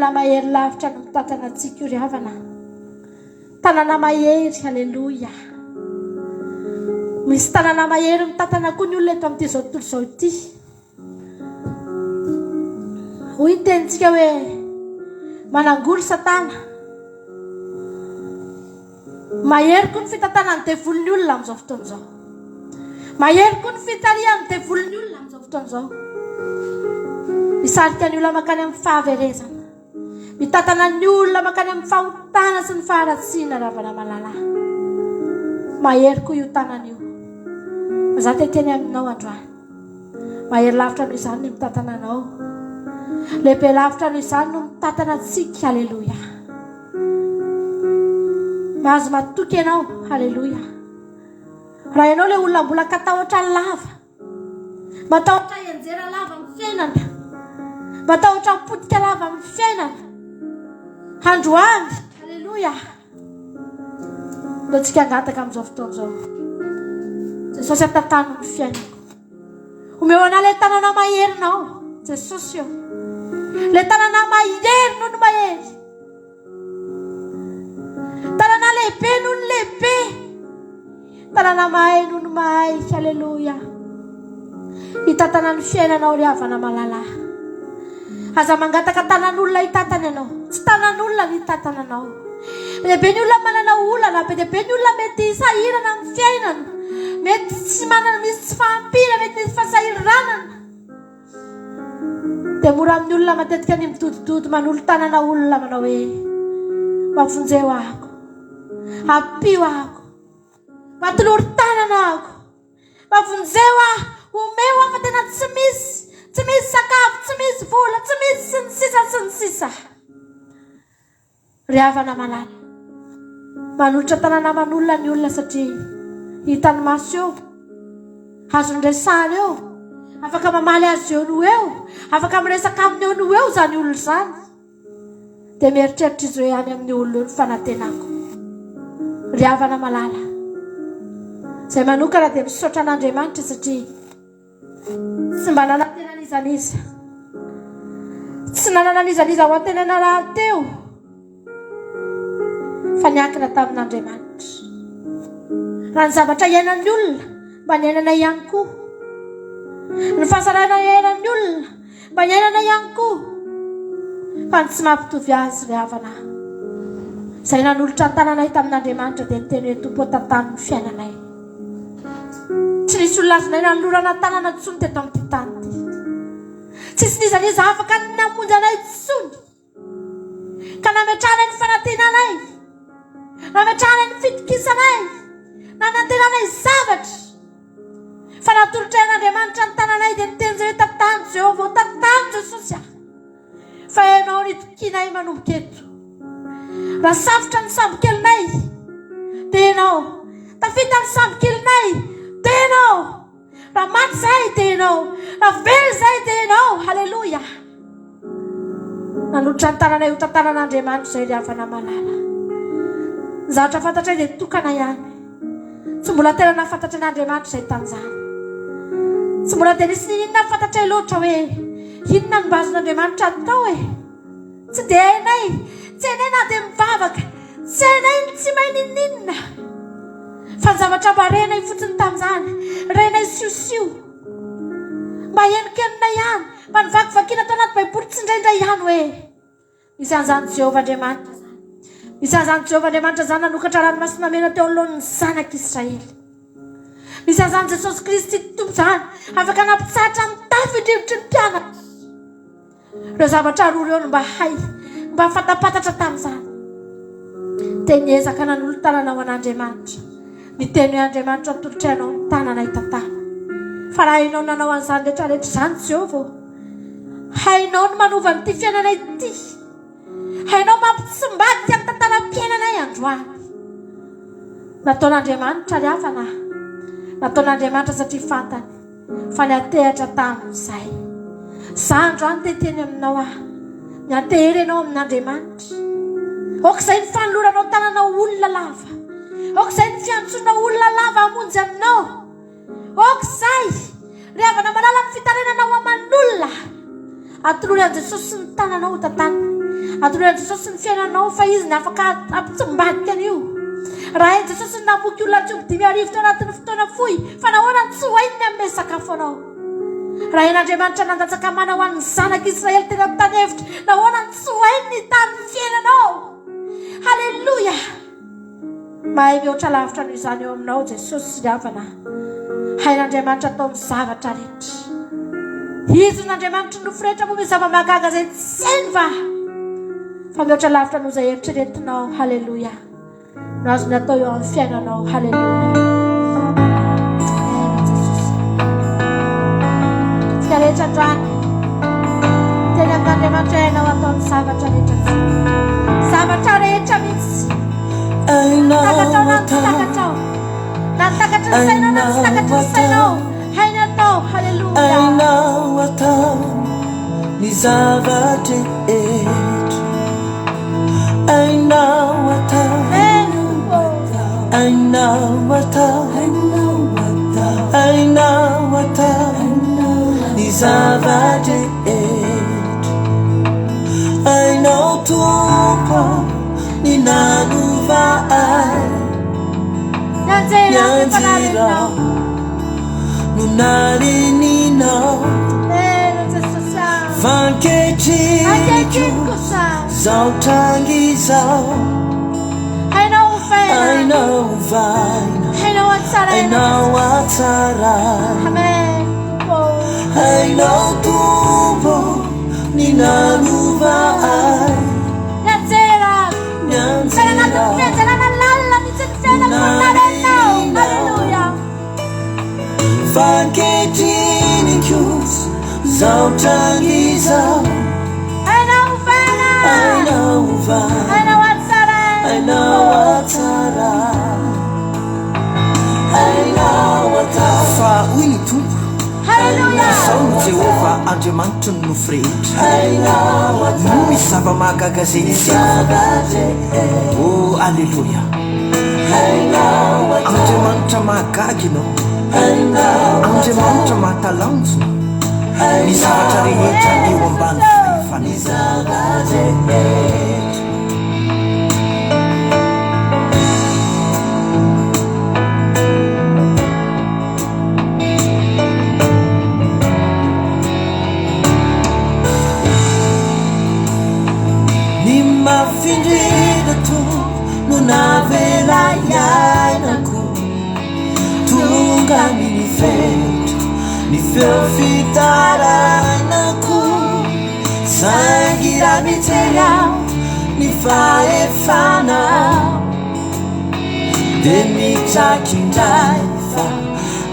S5: Tanana mahery lavitra no mitantana antsika io ry havana. Tanana mahery, aleloia. Misy tanana mahery mitantana koa ny olona eto amin'ity izao tontolo izao ity. Hoy ny tenintsika hoe manangoly Satana. Mahery koa ny fitantanan'ny devoly ny olona amin'izao fotoana izao. Mahery koa ny fitarihan'ny devoly ny olona amin'izao fotoana izao. Misarika ny olona mankany amin'ny fahaverezana. Mitantana ny olona mankany amin'ny fahotana sy ny faharatsiana Ravalamalala. Mahery koa io tanana io. Fa za te hiteny aminao androany. Mahery lavitra noho izany ny mitantana anao. Lehibe lavitra noho izany no mitantana antsika. Aleloia. Mahazo matoky ianao. Aleloia. Raha ianao ilay olona mbola katahotra lava. Matahotra hianjera lava amin'ny fiainana. Matahotra potika lava amin'ny fiainana. Androany, aleloia. Ndao tsika hangataka amin'izao fotoana izao. Jesosy atantano ny fiainako. Omeo anà ilay tanana maherinao, Jesosy ô. Ilay tanana mahery noho ny mahery. Tanana lehibe noho ny lehibe. Tanana mahay noho ny mahay. Aleloia. Hitantana ny fiainanao ry havana malala. Aza mangataka tanan'olona hitantana ianao. Tsy tanan'olona ny hitantana anao. Be dia be ny olona manana olana, be dia be ny olona mety sahirana amin'ny fiainana. Mety tsy manana misy tsy fahampiana, mety misy fahasahiranana. Dia mora amin'ny olona matetika ny midodidody manolo-tanana olona manao hoe mba vonjeo ahako, ampio ahako, mba tolory tanana ahako, mba vonjeo aho, omeo aho fa tena tsy misy, tsy misy sakafo, tsy misy vola, tsy misy sy ny sisa sy ny sisa. Ry havana malala, manolotra tanana aman'olona ny olona satria hitany maso eo, azony resahana eo, afaka mamaly azy eo no eo, afaka miresaka aminy eo no eo izany olona izany. Dia mieritreritra izy hoe any amin'ny olona eo ny fanantenako. Ry havana malala, izay manokana dia misaotra an'Andriamanitra satria Tsy mba nanantena an'iza n'iza. Tsy nanana an'iza n'iza ho antenaina rahateo, fa niankina tamin'Andriamanitra. Raha ny zavatra iainan'ny olona, mba niainanay ihany koa. Ny fahasarahana iainan'ny olona, mba niainanay ihany koa. Fa ny tsy mampitovy azy ry havana, izay nanolotra ny tananay tamin'Andriamanitra dia niteny hoe, Tompo ô, tantano ny fiainanay. Tsy nisy olona azonay nanolorana tanana intsony teto amin'ity tany ity. Tsisy n'iza n'iza afaka namonjy anay intsony. Ka nametrahanay ny fanantenanay, nametrahanay ny fitokisanay, nanantenanay zavatra. Fa natolotray an'Andriamanitra ny tananay dia niteny izay hoe tantano Jehovah, tantano Jesosy aho. Fa ianao no itokianay manomboka eto. Raha safotra ny sambokelinay, dia ianao. Tafita ny sambokelinay, dia ianao. Raha maty izahay, dia ianao. Raha velona izahay, dia ianao. Haleloia. Nanolotra ny tananay ho tantanan'Andriamanitra izay ry havana malala. Ny zavatra fantatray dia tokana ihany. Tsy mbola tena nahafantatra an'Andriamanitra izay tamin'izany. Tsy mbola dia nisy niniana fantatray loatra hoe inona no mba azon'Andriamanitra atao e. Tsy dia hainay, tsy hainay na dia mivavaka, tsy hainay ny tsy mahay ninoninona. Fa ny zavatra mba renay fotsiny tamin'izany, renay siosio. Mba henokenonay ihany, mba nivakivakiana tao anaty Baiboly tsindraindray ihany hoe Misy an'izany Jehovah Andriamanitra izany. Misy an'izany Jehovah Andriamanitra izany nanokatra ranomasina mena teo anoloan'ny zanak'Israely. Misy an'izany Jesosy Kristy Tompo izany afaka nampitsahatra ny tafio-drivotry ny mpianatra. Ireo zavatra roa ireo no mba hay, mba fantapantatra tamin'izany. Dia niezaka nanolo-tanana ho an'Andriamanitra. Niteny hoe Andriamanitra atolotray anao ny tanana hitantana. Fa raha hainao nanao an'izany rehetra rehetra izany Jehovah ô, hainao ny manova an'ity fiainana ity. Hainao mampitsimbadika ny tantaram-piainanay androany. Nataon'Andriamanitra ry havana. Nataon'Andriamanitra satria fantany fa niantehatra tamin'izay. Za androany te hiteny aminao aho. Miantehera ianao amin'Andriamanitra. Aoka izay ny fanoloranao tanana olona lava. Aoka izay ny fiantsoanao olona lava hamonjy anao. Aoka izay, ry havana malala, ny fitarainanao aman'olona. Atolory an'i Jesosy ny tananao ho tantanina. Atolory an'i Jesosy ny fiainanao fa Izy no afaka hampitsimbadika an'io. Raha hain'i Jesosy ny namoky olona tsy omby 5000 tao anatin'ny fotoana fohy, fa nahoana no tsy ho hainy ny hanome sakafo anao? Raha hain'Andriamanitra nandatsaka mana ho an'ny zanak'Israely teny amin'ny tany efitra, nahoana no tsy ho hainy ny hitahy ny fiainanao? Haleloia! Mahay mihoatra lavitra noho izany eo aminao Jesosy ry havana. Hain'Andriamanitra atao ny zavatra rehetra. Izy no Andriamanitry ny nofo rehetra moa misy zava-mahagaga izay tsy hainy va? Fa mihoatra lavitra noho izay eritreretinao. Haleloia. No azony atao eo amin'ny fiainanao. Haleloia. Tsika rehetra androany. Teny amin'Andriamanitra ianao atao ny zavatra rehetra. Zavatra rehetra mihitsy. Takatrao na tsy takatrao. Na takatry ny sainao na tsy takatry ny sainao. Hainy atao. Haleloia.
S6: Hainao atao ny zava-drehetra. Hainao atao. Hainao atao. Hainao atao ny zava-drehetra. Hainao Tompo ny nanova ahy.
S5: Ny anjely aho
S6: no naleninao. Fa ankehitriny kosa zao tranga izao.
S5: Hainao ovaina.
S6: Hainao ovaina.
S5: Hainao hatsaraina.
S6: Hainao hatsaraina.
S5: Amen.
S6: Hainao Tompo ny nanova ahy.
S5: Ny anjely aho.
S6: Ny anjely
S5: Tena anatin'ny fianjerana lalina mihitsy ny fiainako no narenao. Alléluia.
S6: Fa ankehitriny kosa zao tranga izao.
S5: Hainao ovaina.
S6: Hainao ovaina.
S5: Hainao hatsaraina.
S6: Hainao hatsaraina. Hainao atao.
S7: Fa hoy ny Tompo,
S5: Haleloia.
S7: Izaho no Jehovah Andriamanitry ny nofo rehetra. Moa misy zava-mahagaga izay tsy haiko? Oh, aleloia! Andriamanitra mahagaga Ianao, Andriamanitra mahatalanjona, ny zavatra rehetra eo ambany fahefanao.
S6: Ny mafy indrindra Tompo no navela hiainako Tonga amin'ny fetra ny feo fitarainako Saingy raha mijery aho ny fahefanao Dia mitraky indray fa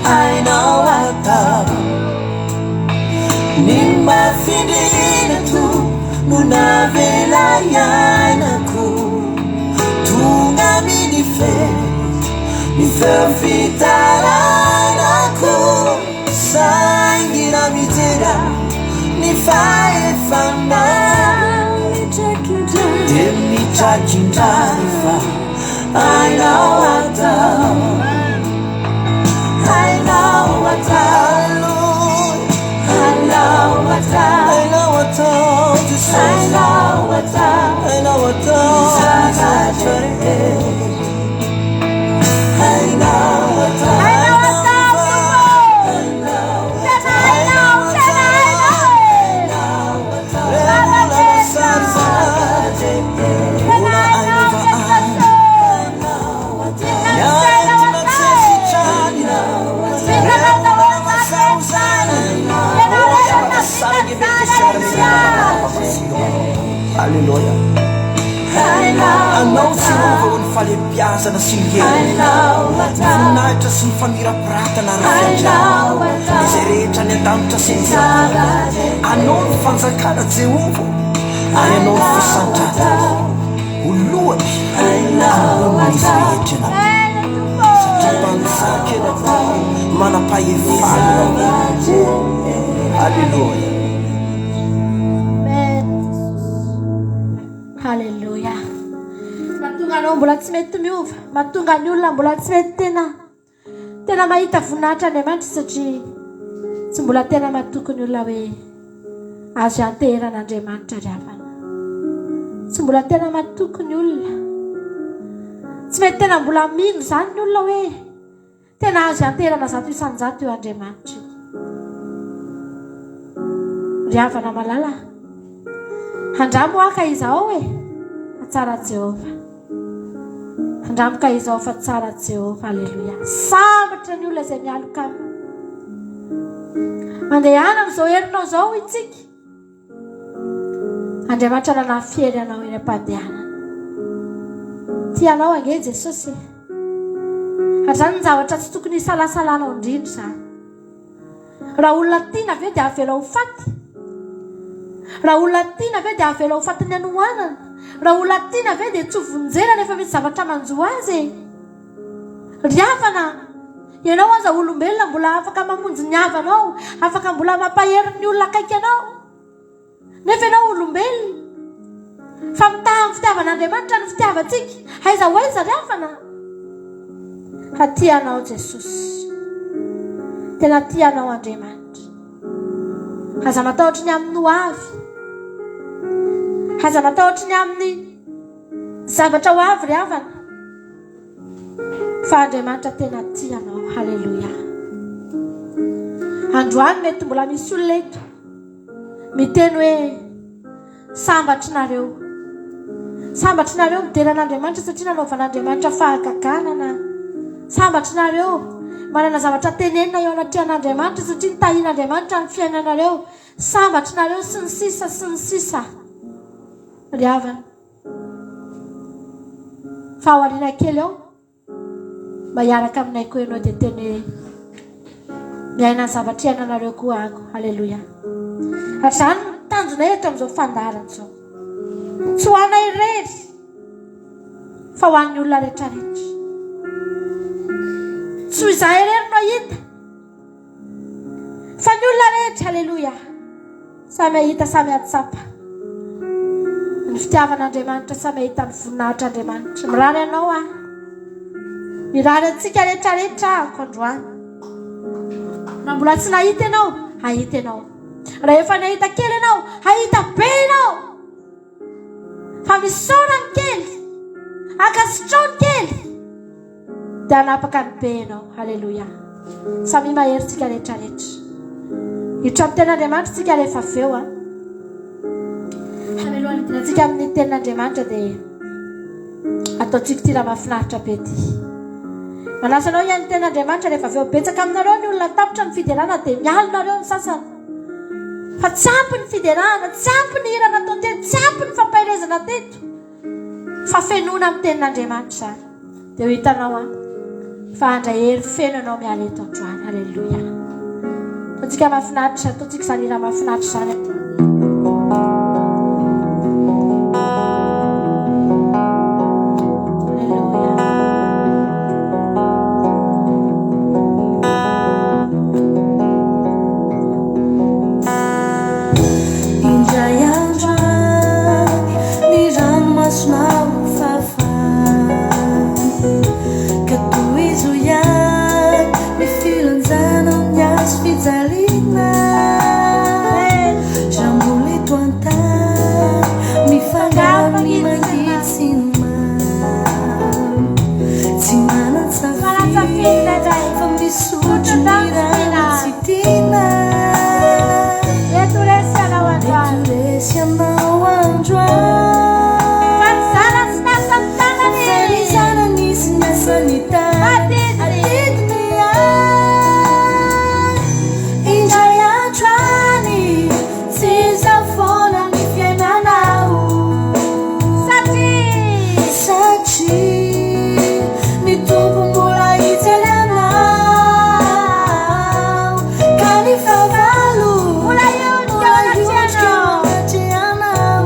S6: hainao atao Ny mafy indrindra Tompo no navela hiainako Tonga amin'ny fetra ny feo fitarainako Saingy raha mijery aho ny fahefanao Dia mitraky indray fa hainao atao Hainao atao Hainao atao
S7: Hainao atao Jesosy.
S6: Hainao atao
S7: Hainao atao
S6: Zavatra rehetra Hainao atao
S5: Hainao atao Tompo. Tena hainao, tena hainao e. Tena hainao Jesosy. Vitan'ny sainao atao e. Vitanao daholo izany rehetra izany. Ianao rehetra mahavita izany. Aleloia.
S7: Aleloia. Anao Jehovah ho ny fahalehibiazana sy ny hery, ny voninahitra sy ny famirapiratana ary ny fiandrianana, izay rehetra any an-danitra sy ety an-tany. Anao ny fanjakana Jehovah, ary Anao ny fisandratana. Ho lohany ambonin'izy rehetra Ianao, satria mpanjaka Ianao, manam-pahefana Ianao. Aleloia.
S5: Amen. Haleloia. Mahatonga anao mbola tsy mety miova, mahatonga ny olona mbola tsy mety tena tena mahita voninahitra Andriamanitra satria tsy mbola tena matoky ny olona hoe azo ianteheran'Andriamanitra ry havana. Tsy mbola tena matoky ny olona. Tsy mety tena mbola mino izany ny olona hoe tena azo ianteherana 100% io Andriamanitra io. Ry havana malala, andramo aho ka izao e, fa tsara Jehovah. Andramo ka izao fa tsara Jehovah. Aleloia. Sambatra ny olona izay mialoka aminy. Mandehana amin'izao herinao izao hoy tsika. Andriamanitra nanafy hery anao eny am-pandehanana. Tia anao ange Jesosy e. Ary izany ny zavatra tsy tokony hisalasalanao indrindra izany. Raha olona tiana ve dia avela ho faty? Raha olona tiana ve dia avela ho fatin'ny hanoanana? Raha olona tiana ve dia tsy ho vonjena rehefa misy zavatra manjo azy e? Ry havana, ianao aza olombelona mbola afaka mamonjy ny havanao, afaka mbola mampahery ny olona akaiky anao. Nefa ianao olombelona. Fa mitaha amin'ny fitiavan'Andriamanitra ny fitiavantsika. Aiza ho aiza ry havana? Fa tia anao Jesosy. Tena tia anao Andriamanitra. Aza matahotra ny amin'ny ho avy. Aza matahotra ny amin'ny zavatra ho avy ry havana. Fa Andriamanitra tena tia anao. Haleloia. Androany mety mbola misy olona eto miteny hoe sambatry nareo. Sambatry nareo midera an'Andriamanitra satria nanaovan'Andriamanitra fahagagana na sambatry nareo manana zavatra tenenina eo anatrehan'Andriamanitra satria nitahian'Andriamanitra ny fiainanareo. Sambatry nareo sy ny sisa sy ny sisa. Ry havana. Fa ao aoriana kely ao, mba hiaraka aminay koa ianao dia teny hoe miaina ny zavatra iainanareo koa ako. Aleloia. Ary izany no tanjonay eto amin'izao fandaharana izao. Tsy ho anay irery, fa ho an'ny olona rehetrarehetra. Tsy ho izahay irery no hahita, Fa ny olona rehetra, aleloia, samy hahita, samy hahatsapa ny fitiavan'Andriamanitra, samy hahita ny voninahitr'Andriamanitra. Mirary anao aho. Mirary antsika rehetra rehetra ahako androany. Raha mbola tsy nahita ianao, hahita ianao. Raha efa nahita kely ianao, hahita be ianao. Fa misaora ny kely, ankasitrao ny kely, dia hanapaka ny be ianao. Haleloia. Samia mahery tsika rehetra rehetra. Hiditra amin'ny tenin'Andriamanitra tsika rehefa avy eo. Hamelohan'ny hidinantsika amin'ny tenin'Andriamanitra dia ataontsika ity raha mahafinaritra be ity. Manasa anao hihaino ny tenin'Andriamanitra rehefa avy eo. Betsaka aminareo ny olona tapitra ny fiderana dia mialonareo ny sasany. Fa tsy ampy ny fiderana, tsy ampy ny hira natao teto, tsy ampy ny fampaherezana teto. Fa fenoina amin'ny tenin'Andriamanitra izany. Dia ho hitanao an, fa handray hery feno ianao miala eto androany. Alléluia. Ataontsika mahafinaritra, ataontsika izany hira mahafinaritra izany.
S2: Indray andro any ny ranomasonao fafana Ka tohizo ihany ny filanjanao ny hazo fijaliana Raha mbola eto an-tany mifangaro ny mangidy sy ny mamy Tsy manan-tsafidy fa misotro ny rano tsy tiana
S5: Mety ho resy ianao androany.
S2: Mety ho resy ianao androany.
S5: Fa ny zanany sy ny asan'ny tanany.
S2: Fa ny zanany sy ny asan'ny tanany. Adidiny ihany. Indray andro any, tsy izaho foana ny fiainanao.
S5: Satria.
S2: Satria ny Tompo mbola hijery anao. Ka ny fahavalo
S5: Mbola hiondrika eo anatrehanao.
S2: eo anatrehanao.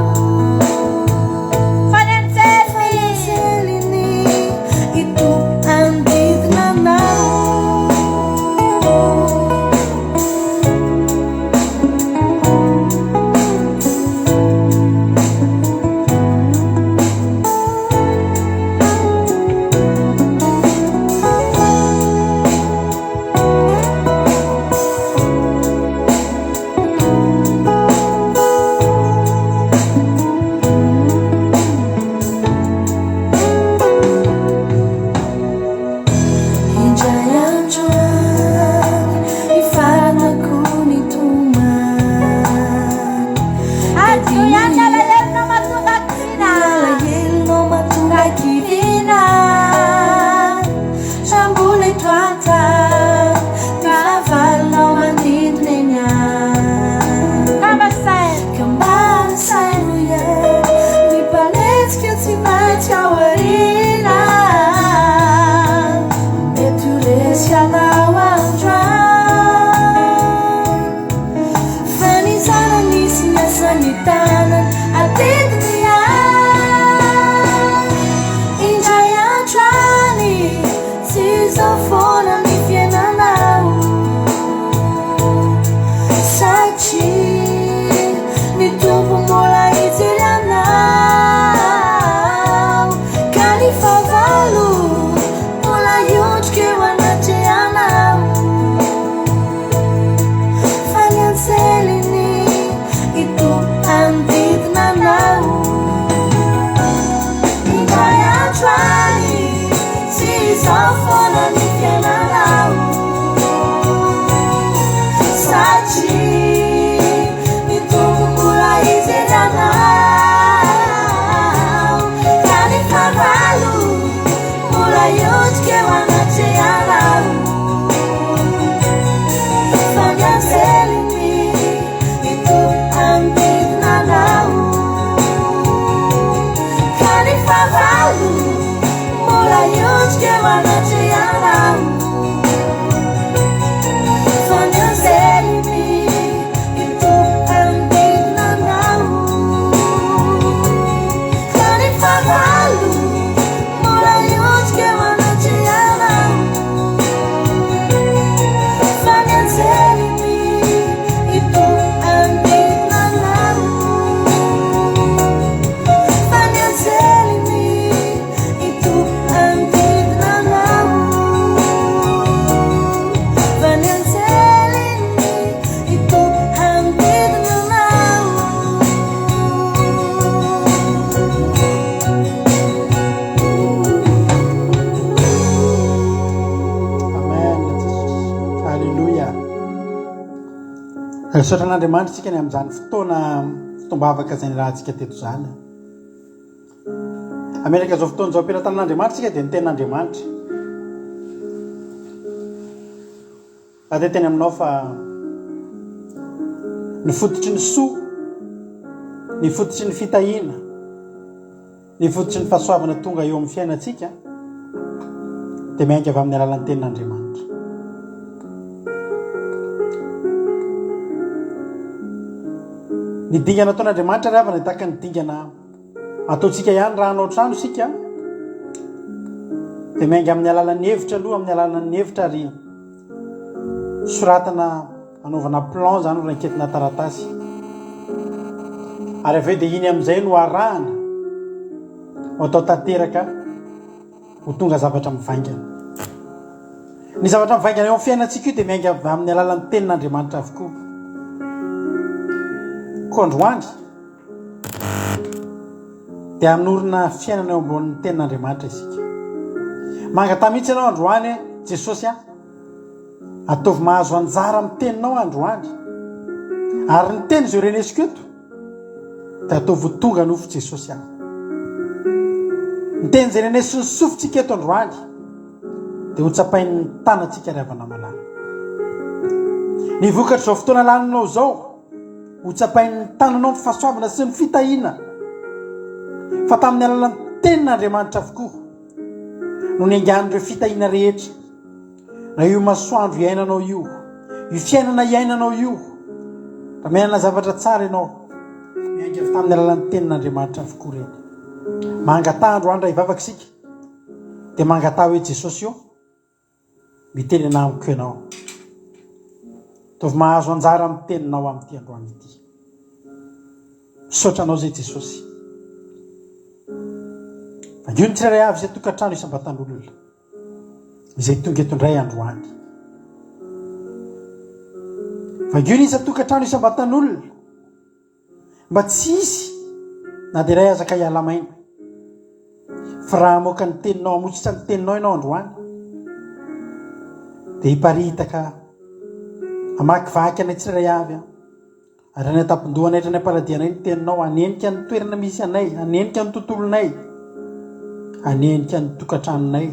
S1: tanany adidiny ahy. Indray andro any, tsy izao foana ny fiainanao. Satria ny Tompo mbola hijery anao. Ka ny fahavalo mbola hiondrika eo anatrehanao. Fa ny anjeliny hitoby hanodidina anao. Indray andro any, tsy izao foana ny fiainanao. Satria ny Tompo mbola hijery anao. Ka ny fahavalo mbola hiondrika eo anatrehanao. Fa ny anjeliny hitoby hanodidina anao. Ka ny fahavalo mbola hiondrika eo anatrehanao. Fa ny anjeliny hitoby hanodidina anao. Ka ny fahavalo mbola hiondrika eo anatrehanao. Fa ny anjeliny hitoby hanodidina anao. Fa ny anjeliny hitoby hanodidina anao. Fa ny anjeliny hitoby hanodidina anao.
S3: Amen Jesosy. Alléluia. Misaotra an'Andriamanitra isika ny amin'izany fotoana fotoam-bavaka izay nirahantsika teto izany. Hametraka izao fotoana izao am-pelatanan'Andriamanitra isika dia ny tenin'Andriamanitra. Za dia teny aminao fa ny fototry ny soa, ny fototry ny fitahiana, ny fototry ny fahasoavana tonga eo amin'ny fiainantsika dia miainga avy amin'ny alalan'ny tenin'Andriamanitra. Ny dingana ataon'Andriamanitra ry havana dia tahaka ny dingana Ataontsika ihany raha hanao trano isika dia miainga amin'ny alalan'ny hevitra aloha, amin'ny alalan'ny hevitra ary soratana anaovana plan izany raiketina taratasy. Ary avy eo dia iny amin'izay no arahana ho atao tanteraka ho tonga zavatra mivaingana. Ny zavatra mivaingana eo amin'ny fiainantsika io dia miainga avy amin'ny alalan'ny tenin'Andriamanitra avokoa. Koa androany Dia hanorina fiainana eo ambonin'ny tenin'Andriamanitra isika. Mangataha mihitsy ianao androany hoe, Jesosy a, ataovy mahazo anjara amin'ny teninao aho androany. Ary ny teny izay renesiko eto, dia ataovy ho tonga nofo Jesosy a. Ny teny izay renesin'ny sofintsika eto androany, dia ho tsapain'ny tanantsika ry havana malala. Ny vokatr'izao fotoana laninao izao, Ho tsapain'ny tananao ny fahasoavana sy ny fitahiana, fa tamin'ny alalan'ny tenin'Andriamanitra avokoa no niaingan'ireo fitahiana rehetra, na io masoandro iainanao io, io fiainana iainanao io, raha miainana zavatra tsara ianao, miainga avy tamin'ny alalan'ny tenin'Andriamanitra avokoa ireny. Mangataha androany raha hivavaka isika, dia mangataha hoe Jesosy ô, Mitenena amiko ianao. Ataovy mahazo anjara amin'ny teninao amin'ity androany ity. Misaotra anao izay Jesosy. Vangio ny tsirairay avy izay tokantrano isam-batan'olona izay tonga eto indray androany. Vangio ny isan-tokantrano isam-batan'olona. Mba tsy hisy na dia iray aza ka hiala maina. Fa raha hamoaka ny teninao, hamotsitra ny teninao ianao androany, dia hiparitaka hamakivaky anay tsirairay avy aho. Ary any an-tampon-dohanay hatrany am-paladianay ny teninao, hanenika ny toerana misy anay, hanenika ny tontolonay, hanenika ny tokantranonay,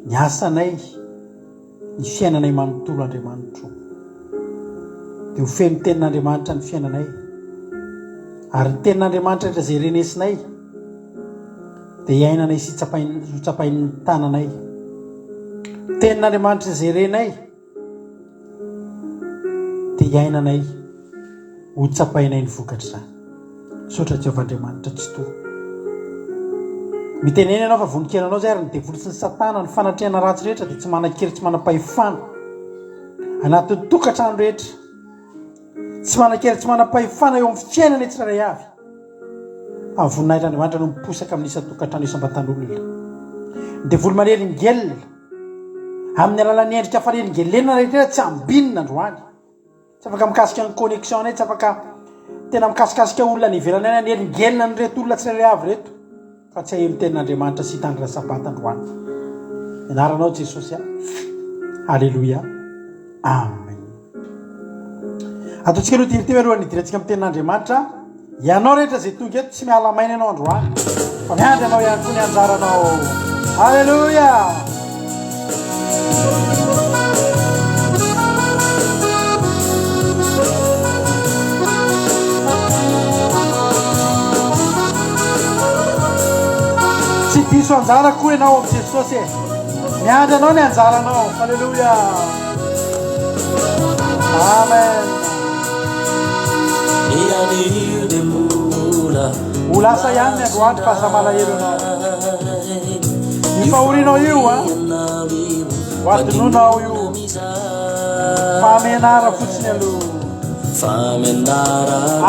S3: ny asanay. ny fiainanay manontolo Andriamanitro. Dia ho feno tenin'Andriamanitra ny fiainanay. Ary ny tenin'Andriamanitra rehetra izay renesinay dia iainanay sy tsapain- ho tsapain'ny tananay. Tenin'Andriamanitra izay renay dia iainanay ho tsapainay ny vokatr'izany. Misaotra Jehovah Andriamanitra Tsitoha. Mitenena ianao fa vonon-kena anao izay ary ny devoly sy ny satana, ny fanatrehana ratsy rehetra dia tsy manan-kery tsy manam-pahefana anatin'ny tokantrano rehetra. Tsy manan-kery tsy manam-pahefana eo amin'ny fiainana tsirairay avy. Fa ny voninahitr'Andriamanitra no miposaka amin'ny isan-tokantrano isam-batan'olona. Ny devoly manelingelina amin'ny alalan'ny endrika fanelingelenana rehetra tsy ambinina androany. Tsy afaka mikasika ny connexion anay, tsy afaka tena mikasikasika olona any ivelany any hanelingelina an'ireto olona tsirairay avy ireto fa tsy haheno tenin'Andriamanitra sy hitandrina sabata androany. Anaranao Jesosy a. Alléluia. Amen. Ataontsika aloha ity alohan'ny hidirantsika amin'ny tenin'Andriamanitra. Ianao rehetra izay tonga eto tsy miala maina ianao androany fa miandry anao ihany koa ny anjaranao. Alléluia. Tsy diso anjara koa ianao amin'i Jesosy e. Miandry anao ny anjaranao. Alléluia. Amen. Ho lasa ihany ny androany fa aza malahelo ianao. Io fahorianao io a, ho adinonao io. Fahamenara fotsiny aloha.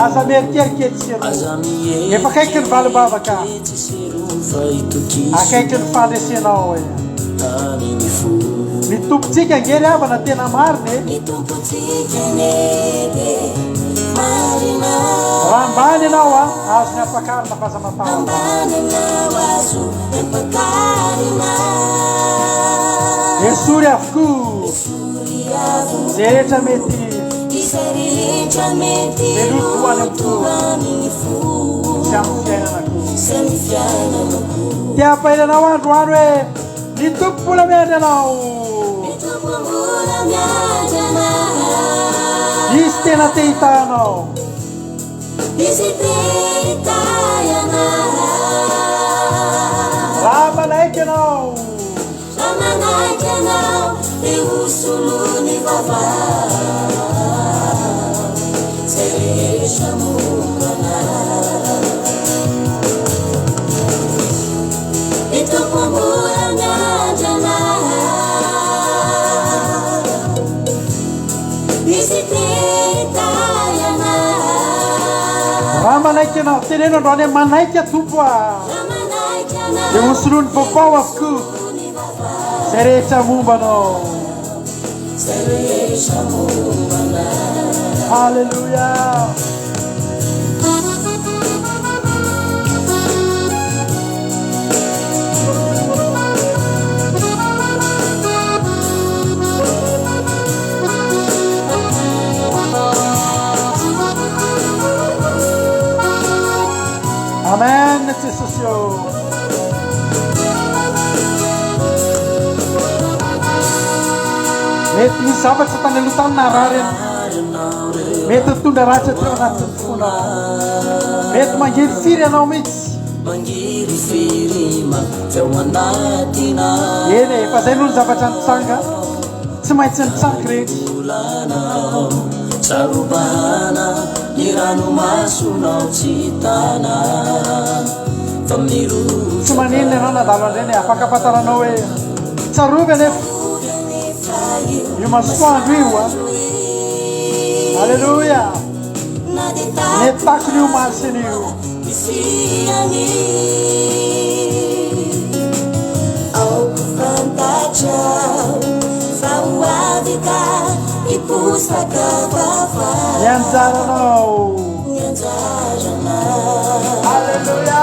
S3: Aza mierikerika etsy sy eroa. Efa akaiky ny valim-bavaka. Akaiky ny fandresenao e. Ny Tompontsika ange ry havana tena marina e.
S1: Ny Tompontsika anie dia marina.
S3: Raha ambany ianao a, azony ampakarina fa aza matahotra.
S1: Ambany ianao azony ampakarina.
S3: Esory avokoa.
S1: Esory avokoa.
S3: Izay rehetra mety.
S1: Izay rehetra mety
S3: loto
S1: loto amin'ny fo.
S3: Sy amin'ny fiainana koa.
S1: Sy amin'ny fiainana koa.
S3: Te hampahery anao androany hoe ny Tompo mbola miandry anao.
S1: Ny Tompo mbola miandry anao.
S3: Izy tena te hitahy anao.
S1: Izy te hitahy anao.
S3: Raha manaiky ianao.
S1: Raha manaiky ianao dia ho solon'ny vaovao izay rehetra momba anao. Ny Tompo mbola miandry anao. Izy te hitahy anao.
S3: Raha manaiky ianao, teneno androany hoe manaiky aho Tompo a.
S1: Raha manaiky ianao
S3: Dia ho solon'ny vaovao avokoa izay rehetra momba anao.
S1: Izay rehetra momba anao.
S3: Alléluia. Amen Jesosy ô. Mety nisy zavatra tany aloha tany naharary anao. Mety nitondra ratsy hatreo anatin'ny fonao. Mety mangirifiry ianao mihitsy. Eny e, efa zay aloha ny zavatra nitranga. Tsy maintsy nitranga ireny. Tsy maninona ianao nandalo an'ireny e, afakafantaranao hoe tsarovy anefa io masoandro io a. Aleloia. Ny takony io omaly sy anio io. Ny anjaranao. Aleloia. Aleloia.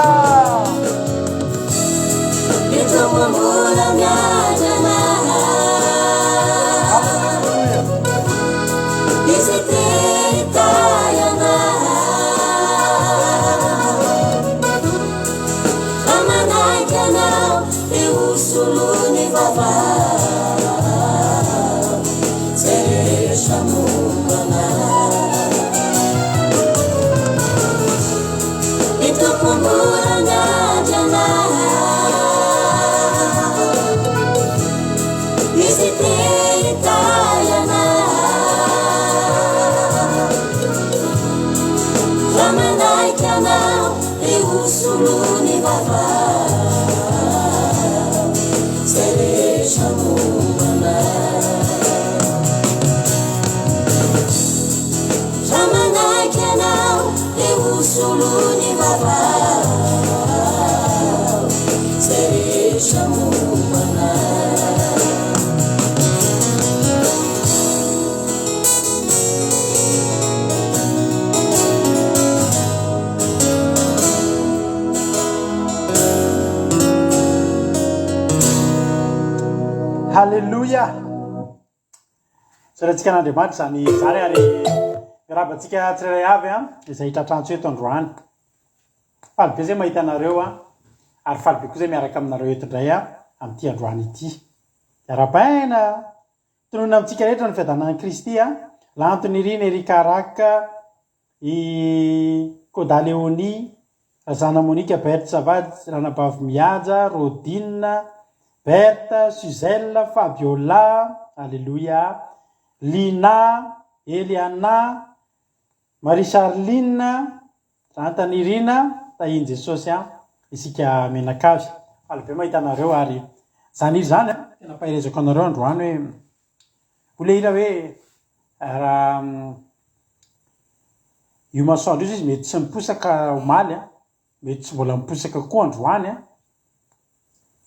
S2: manaiky anao dia ho solon'ny vavao izay rehetra momba anao. Raha manaiky anao dia ho solon'ny vavao izay rehetra momba anao.
S3: Haleloia! Isaorantsika an'Andriamanitra izany izany ary miarahaba antsika tsirairay avy an, izay tratrantsy eto androany. Faly be izay mahita anareo an, ary faly be koa izay miaraka aminareo eto indray an, amin'ity androany ity. Arahabaina! Tononina amintsika rehetra ny fiadanan'i Kristy a! Lanto Nirina, Eric Arak, i Koda Léonie, Razana Monica, Berthe Savady, Ranabavy Mihaja, Rodine, Berthe, Suzelle, Fabiola, Aleloia, Lina, Eliana, Marie Charline, Rantanirina, tahin'i Jesosy an, isika mianakavy. Faly be mahita anareo ary izany hira izany an, tena ampaherezako anareo androany hoe, hoy ilay hira hoe raha io masoandro io izy mety tsy niposaka omaly an, mety tsy mbola miposaka koa androany an,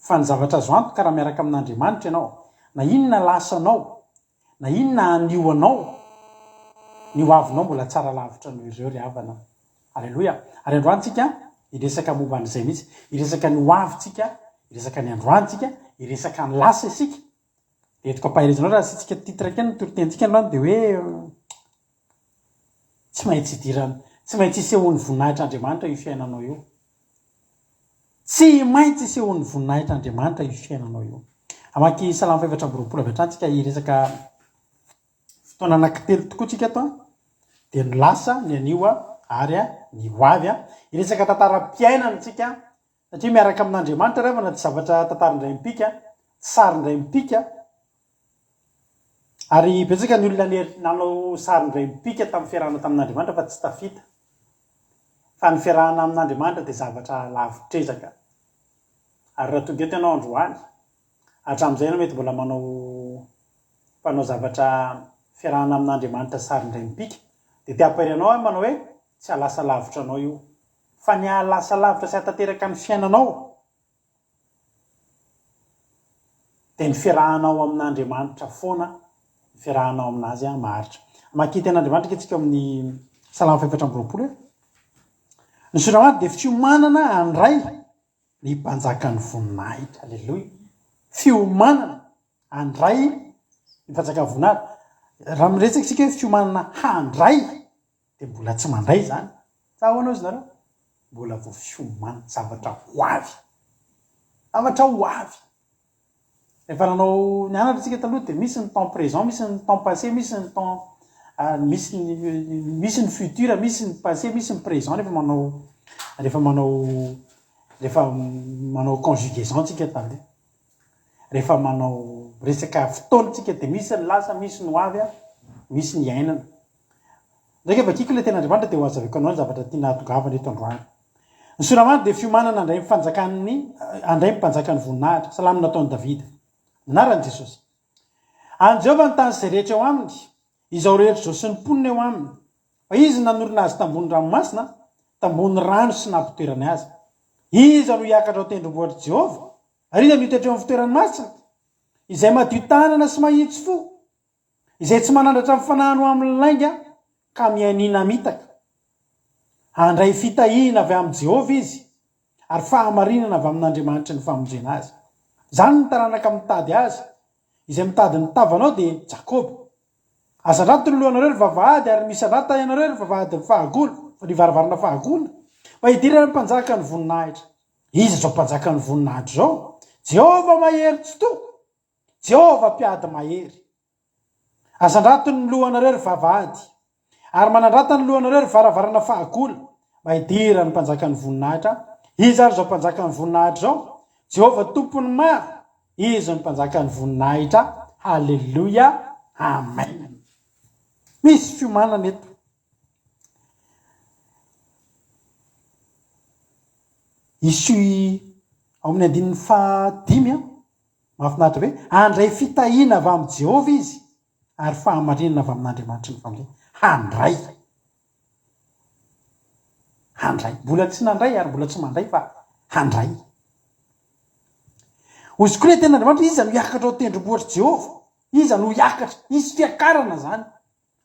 S3: fa ny zavatra azo antoka raha miaraka amin'Andriamanitra ianao, na inona lasanao, Na inona anio anao, ny ho avinao mbola tsara lavitra noho ireo ry havana. Aleloia. Ary androany tsika hiresaka momba an'izay mihitsy. Hiresaka ny ho avy tsika, hiresaka ny androany tsika, hiresaka ny lasa isika. Dia entiko ampaherezanao raha asiantsika titre kely ny toritentsika androany dia hoe tsy maintsy idirana, tsy maintsy isehoan'ny voninahitr'Andriamanitra io fiainanao io. Tsy maintsy isehoan'ny voninahitr'Andriamanitra io fiainanao io. Hamaky Salamo fahefatra amby 24 avy hatrany tsika hiresaka fotoana anankitelo tokoa tsika ato an, dia ny lasa, ny anio ary ny ho avy. Hiresaka tantaram-piainana tsika satria miaraka amin'Andriamanitra ry havana tsy zavatra tantara indray mipika, tsy sary indray mipika. Ary betsaka ny olona nanao sary indray mipika tamin'ny fiarahana tamin'Andriamanitra fa tsy tafita. Fa ny fiarahana amin'Andriamanitra dia zavatra lavitr'ezaka. Ary raha tonga eto ianao androany, hatramin'izay ianao mety mbola manao mpanao zavatra fiarahana amin'Andriamanitra sary indray mipika, dia te hampahery anao aho manao hoe tsy hahalasa lavitra anao io. Fa ny hahalasa lavitra sy hahatanteraka ny fiainanao Dia ny fiarahanao amin'Andriamanitra foana, ny fiarahanao amin'Azy maharitra. Hamaky tenin'Andriamanitra ange tsika ao amin'ny Salamo fahefatra amby 20 e. Ny Soramady dia fiomanana handray ny mpanjakan'ny voninahitra. Aleloia. Fiomanana handray ny mpanjakan'ny voninahitra. Raha miresaka isika hoe fiomanana handray Dia mbola tsy mandray izany. Sa ahoana hozy nareo? Mbola vao fiomana, zavatra ho avy. Zavatra ho avy. Rehefa nanao nianatra tsika taloha dia misy ny temps présent, misy ny temps passé, misy ny temps misy ny misy ny futur, misy ny passé, misy ny présent rehefa manao rehefa manao rehefa manao conjugaison tsika taloha. Rehefa manao resaka fotoana tsika dia misy ny lasa, misy ny ho avy, misy ny iainana. Ndraika vakiko ilay tenin'Andriamanitra dia ho hazavaiko anao ny zavatra tiana hahatongavana eto androany. Ny Soramany dia fiomanana handray ny fanjakan'ny handray ny mpanjakan'ny voninahitra. Salamo nataon'i Davida. Ny anaran'i Jesosy. An'i Jehovah ny tany sy izay rehetra eo aminy, izao rehetra izao sy ny mponina eo aminy. Fa Izy no nanorina azy tambony ranomasina, tambony rano sy nampitoerany azy. Iza no hiakatra ao tendrombohitr'i Jehovah? Ary iza no hitoetra eo amin'ny fitoerany masina? Izay madio tanana sy mahitsy fo, Izay tsy manandratra ny fanahiny ho amin'ny lainga ka mianiana hamitaka. Handray fitahiana avy amin'i Jehovah izy, ary fahamarinana avy amin'Andriamanitry ny famonjena azy. Izany ny taranaka mitady azy. Izay mitady ny tavanao dia Jakoba. Asandrato ny lohanareo, ry vavahady, ary misandrata ianareo, ry vavahadin'ny fahagola, ry varavarana fahagola, mba hidiran'ny mpanjakan'ny voninahitra. Iza izao mpanjakan'ny voninahitra izao? Jehovah mahery tsitoha! Jehovah mpiady mahery. Asandrato ny lohanareo, ry vavahady, ary manandrata ny lohanareo, ry varavarana fahagola, mba hidiran'ny mpanjakan'ny voninahitra. Iza ary izao mpanjakan'ny voninahitra izao? Jehovah Tompon'ny maro, Izy no mpanjakan'ny voninahitra. Haleloia! Amen! Misy fiomanana eto.
S8: Isy ao amin'ny andininy fahadimy an, mahafinaritra be, handray fitahiana avy amin'i Jehovah izy ary fahamarinana avy amin'Andriamanitry ny famonjena. Handray. Handray. Mbola tsy nandray ary mbola tsy mandray fa handray. Hozy koa ilay tenin'Andriamanitra, iza no hiakatra ao an-tendrombohitr'i Jehovah? Iza no hiakatra? Hisy fiakarana izany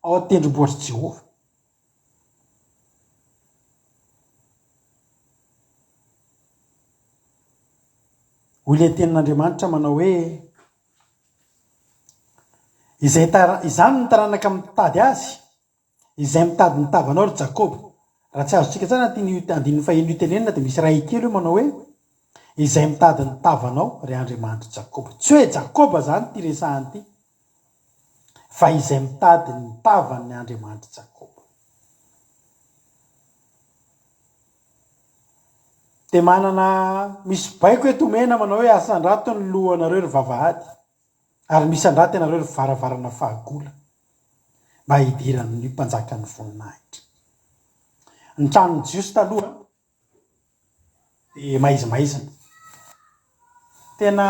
S8: ao an-tendrombohitr'i Jehovah. Hoy ilay tenin'Andriamanitra manao hoe, Izay tara, izany ny taranaka mitady azy, izay mitady ny tavanao, ry Jakoba. Raha tsy azontsika tsara ny tian'io andininy faheno io tenenina dia misy ray kely eo manao hoe, Izay mitady ny tavanao, ry Andriamanitr'i Jakoba. Tsy hoe Jakoba izany ity resahana ity, fa izay mitady ny tavan'ny Andriamanitr'i Jakoba. Dia manana, misy baiko eto omena manao hoe asandrato ny lohanareo ry vavahady, ary misandrata ianareo ry varavarana fahagola, mba hidiran'ny mpanjakan'ny voninahitra. Ny tranon'ny Jiosy taloha dia maizimaizina. Tena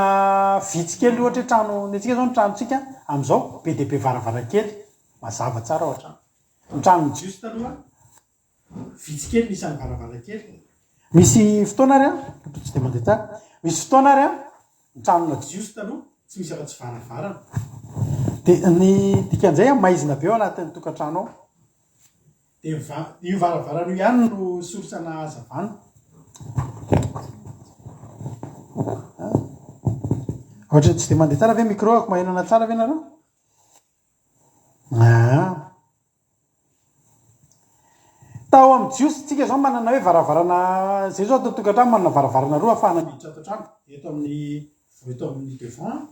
S8: vitsy kely ohatra hoe trano, ny antsika izao ny tranontsika amin'izao be dia be varavarankely, mazava tsara ao an-trano. Ny tranon'ny Jiosy taloha Vitsy kely ny isan'ny varavarankely. Misy fotoana ary an, tsy dia mandeha tsara. Misy fotoana ary an, ny tranona jiosy taloha tsy misy afa-tsy varavarana. Dia ny dikan'izay an, maizina be ao anatin'ny tokantrano ao. Dia va- io varavarana io ihany no source-na hazavana. Ohatran'ny tsy dia mandeha tsara ve micro-ako? Maheno ana tsara ve nareo? Aa. Tao amin'ny Jiosy, tsika izao manana hoe varavarana, izay izao ato an-tokantrano manana varavarana roa ahafahana miditra ato an-trano, eto amin'ny eto amin'ny devant,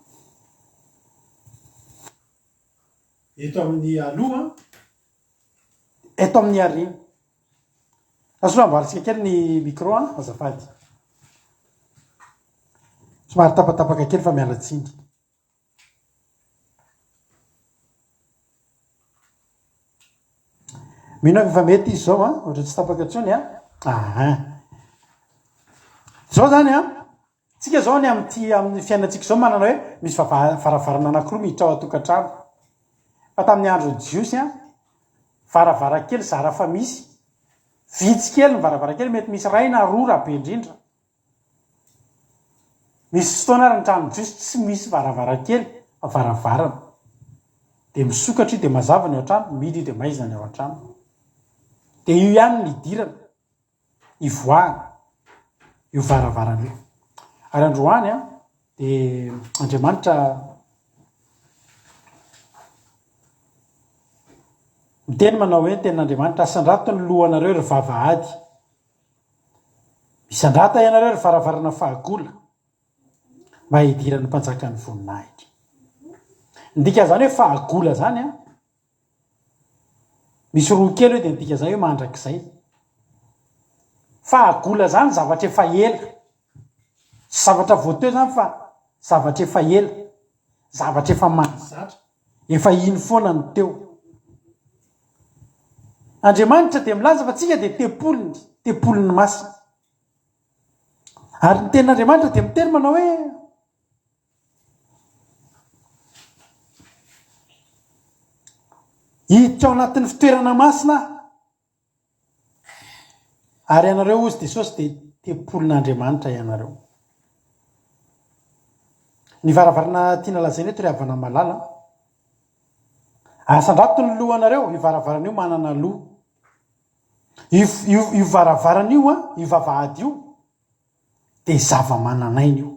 S8: eto amin'ny aloha, eto amin'ny aoriana. Asolo amboarintsika kely ny micro an, azafady. Somary tapatapaka kely fa miala tsiny. Mino aho fa efa mety izy izao an, ohatra tsy tapaka intsony an. Aha. Izao zany an, tsika zao ny amin'ity amin'ny fiainantsika izao manana hoe misy vava- varavarana anankiroa miditra ao an-tokantrano. Fa tamin'ny andron'ny Jiosy an, varavarankely zara fa misy, vitsy kely ny varavarankely, mety misy iray na roa raha be indrindra. Misy fotoana ary ny trano jiosy tsy misy varavarankely fa varavarana. Dia misokatra io dia mazava ny ao an-trano, mihidy io dia maizina ny ao an-trano. Dia io ihany no idirana, ivoahana, io varavarana io. Ary androany an, dia Andriamanitra miteny manao hoe ny tenin'Andriamanitra, asandrato ny lohanareo ry vavahady. Misandrata ianareo ry varavarana fahagola, mba hidiran'ny mpanjakan'ny voninahitra. Ny dikan'izany hoe fahagola izany an, misy roa kely eo dia ny dikan'izany hoe mandrakizay. Fahagola izany zavatra efa ela. Tsy zavatra vao teo izany fa zavatra efa ela, zavatra efa mahazatra. Efa iny foana no teo. Andriamanitra dia milaza fa tsika dia tempoliny, tempoliny masina. Ary ny tenin'Andriamanitra dia miteny manao hoe hiditra ao anatin'ny fitoerana masina aho. Ary ianareo, hozy Jesosy, dia tempolin'Andriamanitra ianareo. Ny varavarana tiana lazaina eto ry havana malala, asandrato ny lohanareo, io varavarana io manana loha. Io, io, io varavarana io, an, io vavahady io, dia zava-manan'aina io.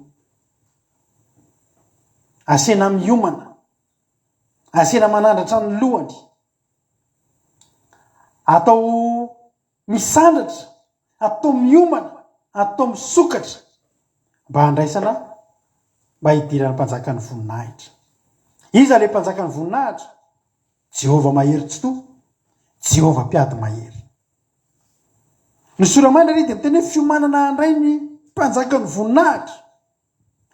S8: Asena miomana, asena manandratra ny lohany, Atao misandratra, atao miomana, atao misokatra mba handraisana, mba hidiran'ny Mpanjakan'ny voninahitra. Iza ilay Mpanjakan'ny voninahitra? Jehovah Mahery Tsitoha, Jehovah Mpiady Mahery. Ny Sora-mandry anie dia miteny hoe fiomanana handray ny Mpanjakan'ny voninahitra.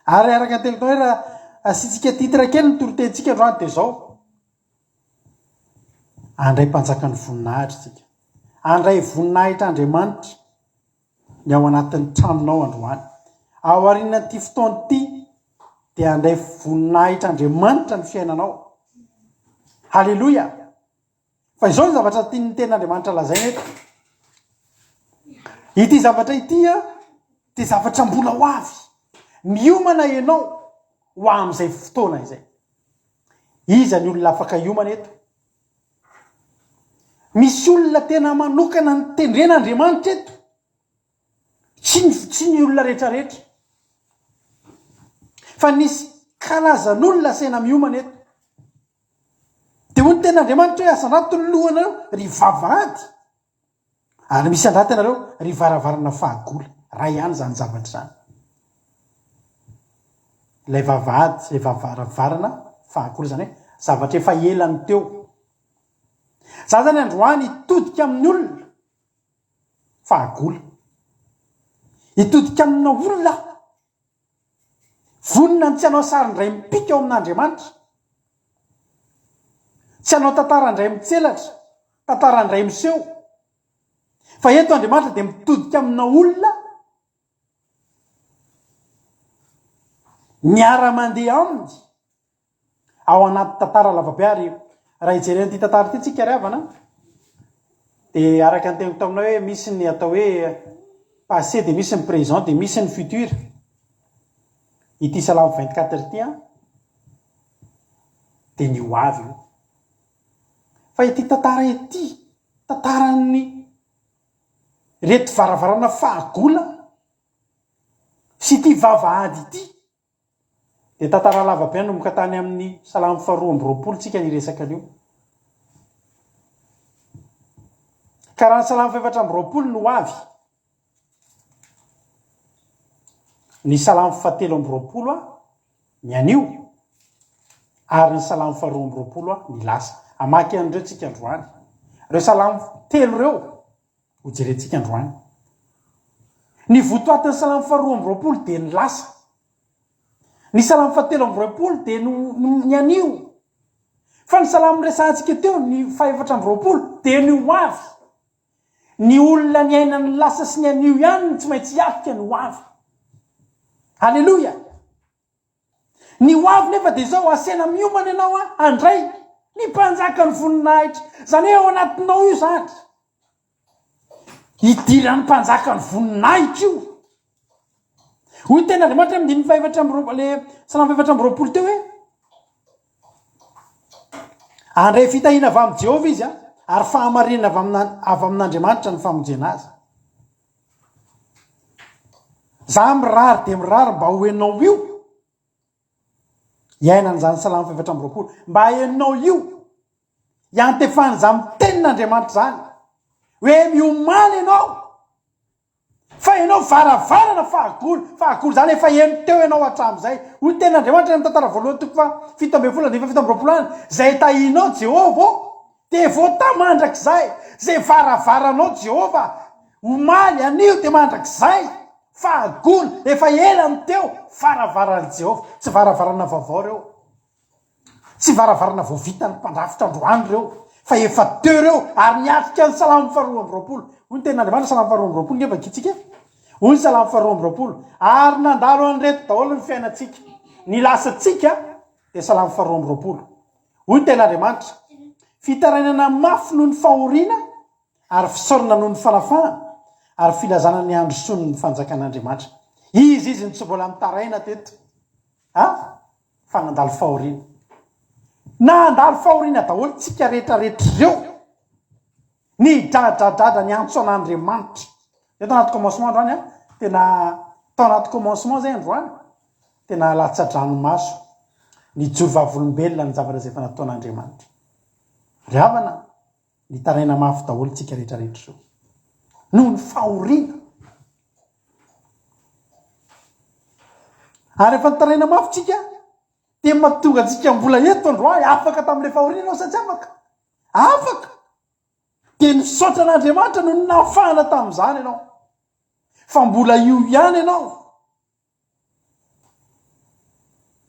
S8: Ary araka ny teniko hoe raha asiantsika titre kely ny toritenintsika androany dia izao, Handray mpanjakan'ny voninahitra isika. Handray voninahitra Andriamanitra. ny ao anatin'ny tranonao androany. Aorianan'ity fotoana ity dia handray voninahitr'Andriamanitra ny fiainanao. Haleloia! Fa izao ny zavatra tian'ny tenin'Andriamanitra lazaina eto. Ity zavatra ity dia zavatra mbola ho avy. Miomana ianao ho amin'izay fotoana izay. Iza ny olona afaka hiomana eto? Misy olona tena manokana ny tendren'Andriamanitra eto. Tsy ny tsy ny olona rehetrarehetra. Fa nisy karazan'olona asaina miomana eto. Dia hoy ny tenin'Andriamanitra hoe asandrato ny lohanareo ry vavahady. Ary misy andraty ianareo ry varavarana fahagola. Ray ihany izany zavatra izany. Ilay vavahady, ilay vavaravarana fahagola izany hoe zavatra efa ela ny teo. Za zany androany hitodika amin'ny olona fahagola. Hitodika amina olona aho. Vonona ny tsy hanao sary indray mipika ao amin'Andriamanitra. Tsy hanao tantara indray mitselatra, tantara indray miseho. Fa eto Andriamanitra dia mitodika amina olona miara-mandeha aminy ao anaty tantara lavabe ary raha hijery an'ity tantara ity tsika ry havana dia araka ny teniko taminao hoe misy ny atao hoe passé dia misy ny présent dia misy ny futur ity salamo 24 ity an dia ny ho avy io fa ity tantara ity tantaran'ny reto varavarana fahagola sy ity vavahady ity Dia tantara lava be hanomboka tany amin'ny salamo faharoa amby roapolo tsika niresaka an'io. Ka raha ny salamo fahefatra amby roapolo no avy, ny salamo fahatelo amby roapolo ny anio, ary ny salamo faharoa amby roapolo ny lasa. Hamaky an'ireo tsika androany. Ireo salamo telo ireo ho jerentsika androany. Ny votoatin'ny salamo faharoa amby roapolo dia ny lasa. Ny salamo fahatelo amby roapolo dia ny anio. Fa ny salamo niresahantsika teo, ny fahefatra amby roapolo, dia ny ho avy. Ny olona niaina ny lasa sy ny anio ihany no tsy maintsy hiatrika ny ho avy. Aleloia! Ny ho avy nefa dia izao, asaina miomana ianao handray ny mpanjakan'ny voninahitra. Izany hoe ao anatinao io izany. Hidiran'ny mpanjakan'ny voninahitra io. Hoy ny tenin'Andriamanitra amin'ny andininy fahefatra amby roa, le salamo fahefatra amby roapolo teo hoe handray fitahiana avy amin'i Jehovah izy ary fahamarinana avy amina avy amin'Andriamanitra ny famonjena azy. Za mirary dia mirary mba ho enao io. Iainana izany salamo fahefatra amby roapolo. Mba enao io. Iantefan'izany tenin'Andriamanitra izany. Hoe miomana ianao. Fa ianao varavarana fahagola. Fahagola izany efa heno teo ianao hatramin'izay. Hoy ny tenin'Andriamanitra any amin'ny tantara voalohany toko faha 17 andininy faha 27 any. Izay tahinao Jehovah ô, dia voatahy mandrakizay. Izay varavaranao Jehovah, omaly, anio dia mandrakizay. Fahagola, efa ela no teo, varavaran'i Jehovah. Tsy varavarana vaovao ireo. Tsy varavarana vao vitan'ny mpandrafitra androany ireo, fa efa teo ireo ary niatrika ny salamo faharoa amby roapolo. Hoy ny tenin'Andriamanitra, salamo faharoa amby roapolo nge vakintsika e. Hoy ny salamo faharoa amby roapolo, ary nandalo an'ireto daholo ny fiainantsika. Ny lasantsika dia salamo faharoa amby roapolo. Hoy ny tenin'Andriamanitra, fitarainana mafy noho ny fahoriana ary fisaorana noho ny fanafahana ary filazana ny handrosoan'ny fanjakan'Andriamanitra. Izy izy no tsy mbola nitaraina teto. A? Fa nandalo fahoriana. Nandalo fahoriana daholo tsika rehetra rehetra ireo. Nidradradradra niantso an'Andriamanitra. Zay tao anaty commencement androany a. Tena tao anaty commencement zay androany. Tena latsa-dranomaso. Nijoro vavolombelona ny zavatra izay efa nataon'Andriamanitra. Ry havana, nitaraina mafy daholo tsika rehetra rehetra ireo. Noho ny fahoriana. Ary rehefa nitaraina mafy tsika, dia mahatonga antsika mbola eto androany, afaka tamin'ilay fahoriana ianao sa tsy afaka? Afaka! Dia nisaotra an'Andriamanitra noho ny nahafahana tamin'izany ianao. Fa mbola io ihany ianao.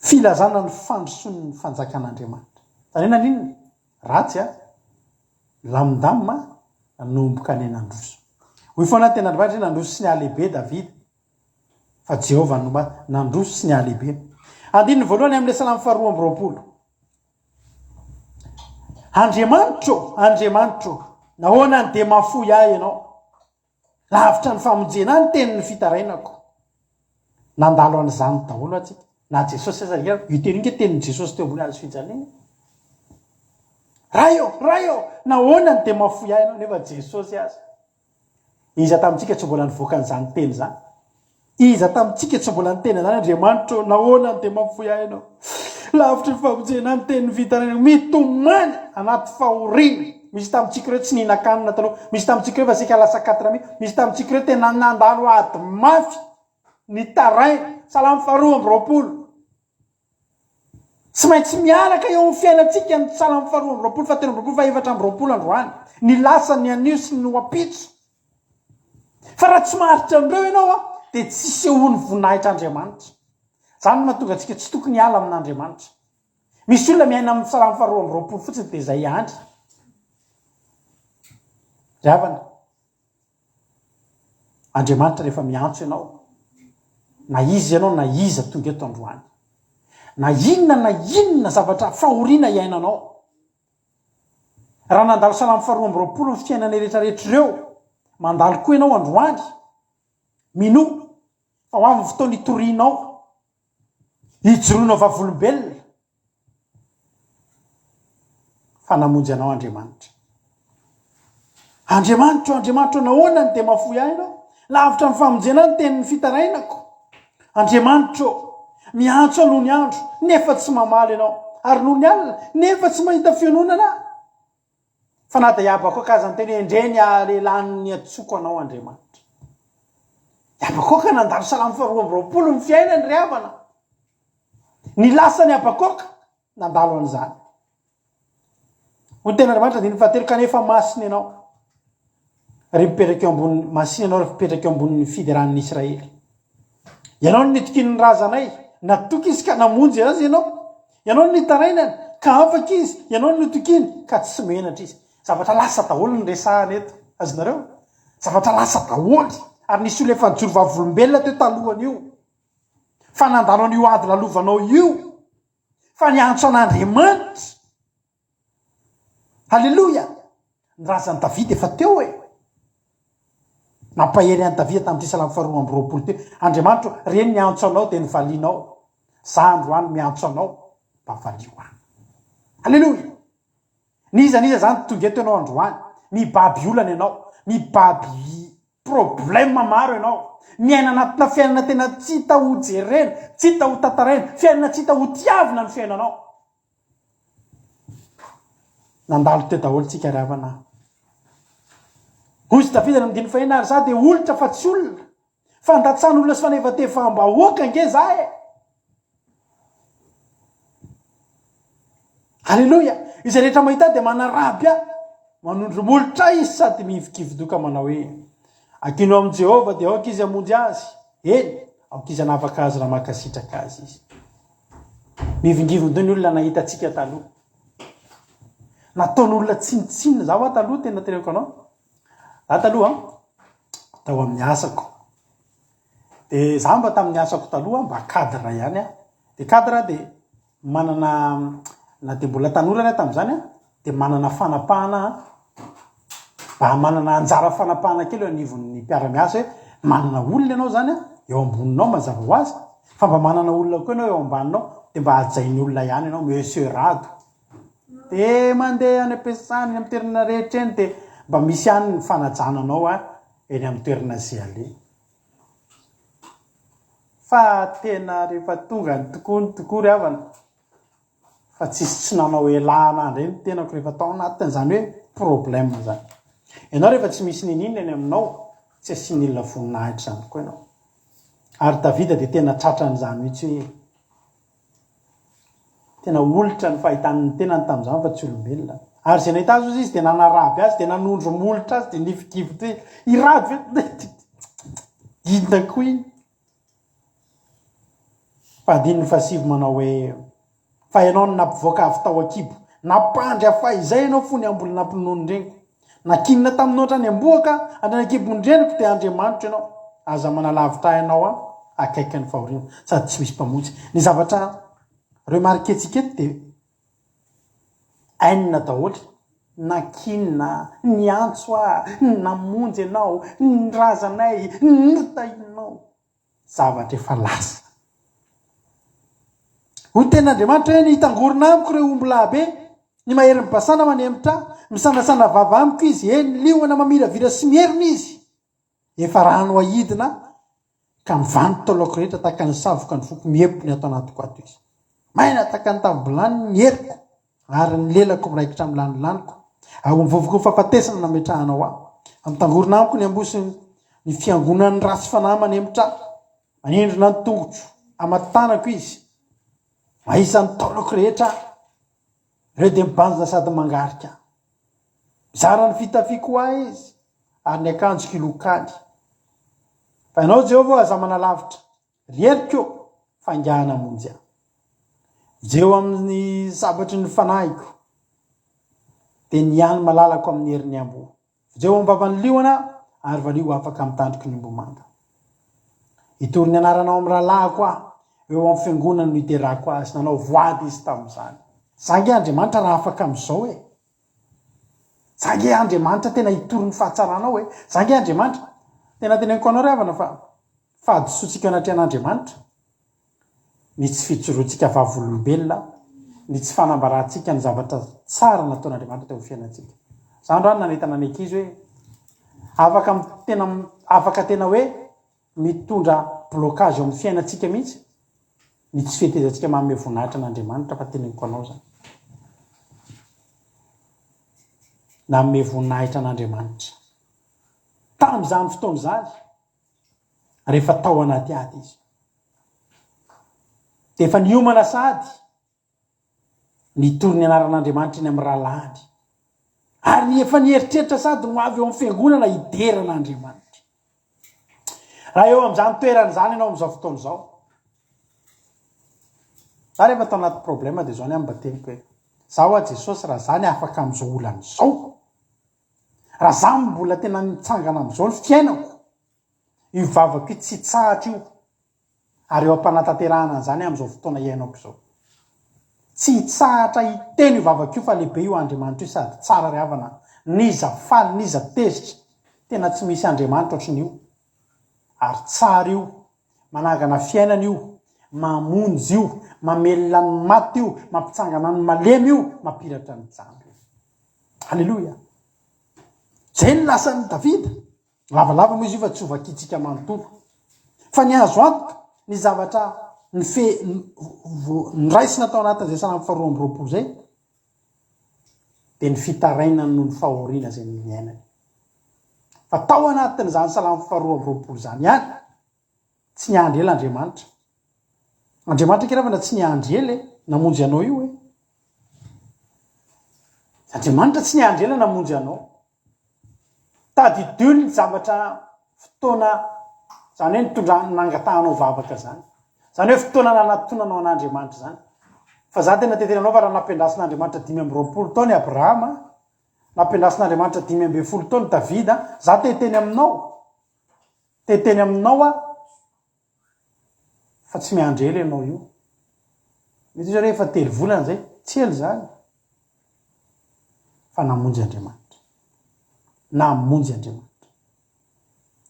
S8: Filazana ny fandrosoan'ny fanjakan'Andriamanitra. Izany hoe naninona? Ratsy a! Lamindamina nanomboka ny nandroso. Hoy foana ny Tenin'Andriamanitra hoe nandroso sy nihalehibe Davida. Fa Jehovah no mba nandroso sy nihalehibe. Andininy voalohany amin'ilay salamo faharoa amby 20. Andriamanitro, Andriamanitro, nahoana no dia mahafoy ahy ianao? Lavitra ny famonjena ahy ny tenin'ny fitarainako. Nandalo an'izany daholo antsika. Na Jesosy aza io teny io nge tenin'i Jesosy teo ambony hazo fijaliana. Ray ô, Ray ô, nahoana no dia mahafoy ahy ianao nefa Jesosy aza. Iza tamintsika tsy mbola nivoaka an'izany teny izany? Iza tamintsika tsy mbola niteny an'izany, Andriamanitra ô, nahoana no dia mahafoy ahy Ianao? Lavitry ny famonjena ny tenin'ny fitarainana, mitomany anaty fahoriana. Misy tamintsika ireo tsy nihinan-kanina taloha, misy tamintsika ireo efa saika lasa quatre mille, misy tamintsika ireo tena nandalo ady mafy, nitaraina. Salamo faharoa amby 20. Tsy maintsy miaraka eo amin'ny fiainantsika ny Salamo faharoa amby 20, fahatelo amby 20, fahefatra amby 20 androany. Ny lasa, ny anio sy ny ho ampitso. Fa raha tsy maharitra an'ireo ianao dia tsy hisehoan'ny voninahitr'Andriamanitra. Izany no mahatonga antsika tsy tokony hiala amin'Andriamanitra. Misy olona miaina amin'ny Salamo faharoa amby 20 fotsiny dia izay ihany. Ry havana, Andriamanitra rehefa miantso ianao, na iza ianao na iza tonga eto androany, na inona na inona zavatra fahoriana iainanao, raha nandalo salamo faharoa amby 20 ny fiainana rehetrarehetra ireo, mandalo koa ianao androany, minoa fa ho avy ny fotoana hitorianao, hijoroanao vavolombelona, fa namonjy anao Andriamanitra. Andriamanitro, Andriamanitro, nahoana no dia mahafoy ahy ianao? Lavitra ny famonjena ahy ny tenin'ny fitarainako. Andriamanitro, miantso aho nony andro, nefa tsy mamaly ianao, ary nony alina, nefa tsy mahita fiononana aho. Fa na dia i Habakoka aza niteny hoe, Endrey ny halehilahin'ny niantsoako anao, Andriamanitra. I Habakoka nandalo salamo faharoa amby 20 ny fiainany, ry havana. Ny lasan'i Habakoka nandalo an'izany. Hoy ny tenin'Andriamanitra andininy fahatelo, kanefa masina ianao, ry mipetraka eo ambony, masina ianao ry mipetraka eo ambonin'ny fideran'ny Israely. Ianao no nitokian'ny razanay, natoky izy ka namonjy azy ianao. Ianao no nitarainany, ka afaka izy, ianao no nitokiany, ka tsy menatra izy. Zavatra lasa daholo ny resahana eto. Azonareo? Zavatra lasa daholo. Ary nisy olona efa nijoro vavolombelona teo talohan'io. Fa nandalo an'io ady lalovanao io. Fa niantso an'Andriamanitra. Haleloia! Ny razan'i Davida efa teo e! Nampahery an'i Davida tamin'ity salamo faharoa amby 20 ity, Andriamanitro, re ny antso anao dia novalianao. Za androany miantso anao, mba valio ahy. Haleloia! N'iza n'iza zany tonga eto ianao androany, mibaby olana ianao, mibaby problème maro ianao, miaina anatina fiainana tena tsy hita ho jerena, tsy hita ho tantaraina, fiainana tsy hita ho tiavina ny fiainanao. Nandalo teo daholo tsika ry havana a. Hoy izy Davida any andininy fahenina, ary za dia olitra fa tsy olona. Fandatsan'olona sy fanevatefam-bahoaka ange za e. Aleloia! Izay rehetra mahita ahy dia manaraby ahy. Manondro molotra ahy izy sady mihivikivi-doka manao hoe, Ankino amin'i Jehovah dia aoka izy hamonjy azy. Eny, aoka izy hanafaka azy raha mankasitraka azy izy. Mihivingivin-doha ny olona nahita antsika taloha. Nataon'olona tsinontsinona. Za hoa taloha tena teneniko anao. Za taloha tao amin'ny asako. Dia za mba tamin'ny asako taloha mba cadre ihany aho. Dia cadre dia manana na dia mbola tanora ary aho tamin'izany dia manana fanapahana mba manana anjara fanapahana kely eo anivon'ny mpiara-miasa hoe manana olona ianao izany eo amboninao mazava ho azy fa mba manana olona koa ianao eo ambaninao dia mba hajain'ny olona ihany ianao monsieur Rado dia mandeha any am-piasana eny amin'ny toerana rehetra eny dia mba misy ihany ny fanajana anao eny amin'ny toerana izay aleha. Fa tena rehefa tonga ny tokoa ny tokoa ry havana fa tsisy tsy nanao elah anah indray ny tenako rehefa tao anatin'izany hoe problème zany. Ianao rehefa tsy misy niniana eny aminao tsy asian'olona voninahitra izany koa ianao. Ary Davida dia tena tratran'izany mihitsy hoe Tena olitra ny fahitany ny tenany tamin'izany fa tsy olombelona. Ary izay nahita azy hozy izy dia nanaraby azy, dia nanondro molotra azy, dia nifikifiky hoe, i Rado ve? Inona koa iny? Fa andininy fahasivy manao hoe, Fa ianao no nampivoaka avy tao an-kibo, nampandry ahy fahizay ianao fony aho mbola nampinonon-dreniko. Nankinina taminao hatrany am-bohoka, hatrany an-kibon'ny reniko, dia Andriamanitro Ianao. Aza manalavitra ahy Ianao aho, akaiky ny fahoriana, sady tsy misy mpamonjy. Ny zavatra remarquer-tsika eto dia haine daholo. Nankinina, niantso ahy, namonjy Ianao, ny razanay, notahinao. Zavatra efa lasa. Hoy ny tenin'Andriamanitra hoe, Nitangorona amiko ireo ombilahy be, ny maherin'i Basana manemitra ahy, misandrasandra vava amiko izy, eny, liona mamiravira sy mierona izy. Efa rano ahidina ka mivaha ny taolako rehetra tahaka ny savoka ny foko, miepo ny ato anatiko ato izy. Maina tahaka ny tavim-bilany ny heriko, ary ny lelako miraikitra amin'ny lanilaniko. Ao amin'ny vovoky ny fahafatesana nametrahanao ahy. Mitangorona amiko ny amboa sy ny fiangonan'ny ratsy fanahy manemitra ahy. Manindrona ny tongotro aman-tanako izy. Mahisa ny taolako rehetra aho. Ireo dia mibanjina sady mangarika ahy. Mizara ny fitafiako ho ahy izy, ary ny akanjoko ilokany. Fa ianao, Jehovah, aza manalavitra. Ry heriko ô, faingàna hamonjy ahy. Vonjeo amin'ny sabatry ny fanahiko, dia ny hany malalako amin'ny herin'ny amboa. Vonjeo amin'ny vavan'ny liona aho, ary valio ho afaka amin'ny tandroky ny ombimanga. Hitory ny anaranao amin'ny rahalahiko aho, eo amin'ny fiangonana no hiderako azy. Nanao voady izy tamin'izany. Za ange Andriamanitra raha afaka amin'izao e! Za ange Andriamanitra tena hitory ny fahatsaranao e! Za ange Andriamanitra. Tena teneniko anao ry havana fa Fahadisoantsika anatrehan'Andriamanitra, ny tsy fijoroantsika vavolombelona, ny tsy fanambarantsika ny zavatra tsara nataon'Andriamanitra teo amin'ny fiainantsika. Za androany nanentana ny ankizy hoe afaka tena afaka tena hoe mitondra blocage eo amin'ny fiainantsika mihitsy ny tsy fetezantsika manome voninahitra an'Andriamanitra fa teneniko anao zany. Nanome voninahitra an'Andriamanitra. Tamin'izany fotoana izany, rehefa tao anaty ady izy. Dia efa niomana sahady nitory ny anaran'Andriamanitra eny amin'ny rahalahiny. Ary efa nieritreritra sady ho avy eo amin'ny fiangonana hidera an'Andriamanitra. Raha eo amin'izany toerana izany ianao amin'izao fotoana izao, za rehefa tao anaty problème dia izao ny ahy mba teniko hoe, za hoa Jesosy raha za ny afaka amin'izao olana izao, Raha za mbola tena mitsangana amizao ny fiainako, io vavako io tsy hitsahatra io, ary eo ampanatanterahana an'izany aho amizao fotoana iainako izao. Tsy hitsahatra hiteny io vavako io fa lehibe io Andriamanitra io sady tsara ry havana a! N'iza faly n'iza tezitra, tena tsy misy Andriamanitra ohatran'io. Ary tsara io, manangana fiainana io, mamonjy io, mamelona ny maty io, mampitsangana ny malemy io, mampiratra ny jamba io. Aleloia! Zay ny lasan'i Davida. Lavalava moa izy io fa tsy ho vakintsika manontolo. Fa ny azo antoka, ny zavatra nife, noraisina tao anatin'izay salamo faharoa amby 20 izay, dia ny fitarainany noho ny fahoriana izay niainany. Fa tao anatin'izany salamo faharoa amby 20 izany ihany, tsy niandry ela Andriamanitra. Andriamanitra akia ravana tsy niandry ela e, namonjy anao io e. Andriamanitra tsy niandry ela namonjy anao. Tadidio ny zavatra fotoana izany hoe nitondra nangatahanao vavaka izany. Izany hoe fotoana nanatonanao an'Andriamanitra izany. Fa za tena te-hiteny anao fa raha nampiandrasin'Andriamanitra 25 taona i Abrahama, nampiandrasin'Andriamanitra 15 taona i Davida, za te-hiteny aminao, te-hiteny aminao aho Fa tsy miandry ela ianao io. Mety izy hoe efa telo volana izay. Tsy ela izany. Fa namonjy Andriamanitra. Namonjy Andriamanitra.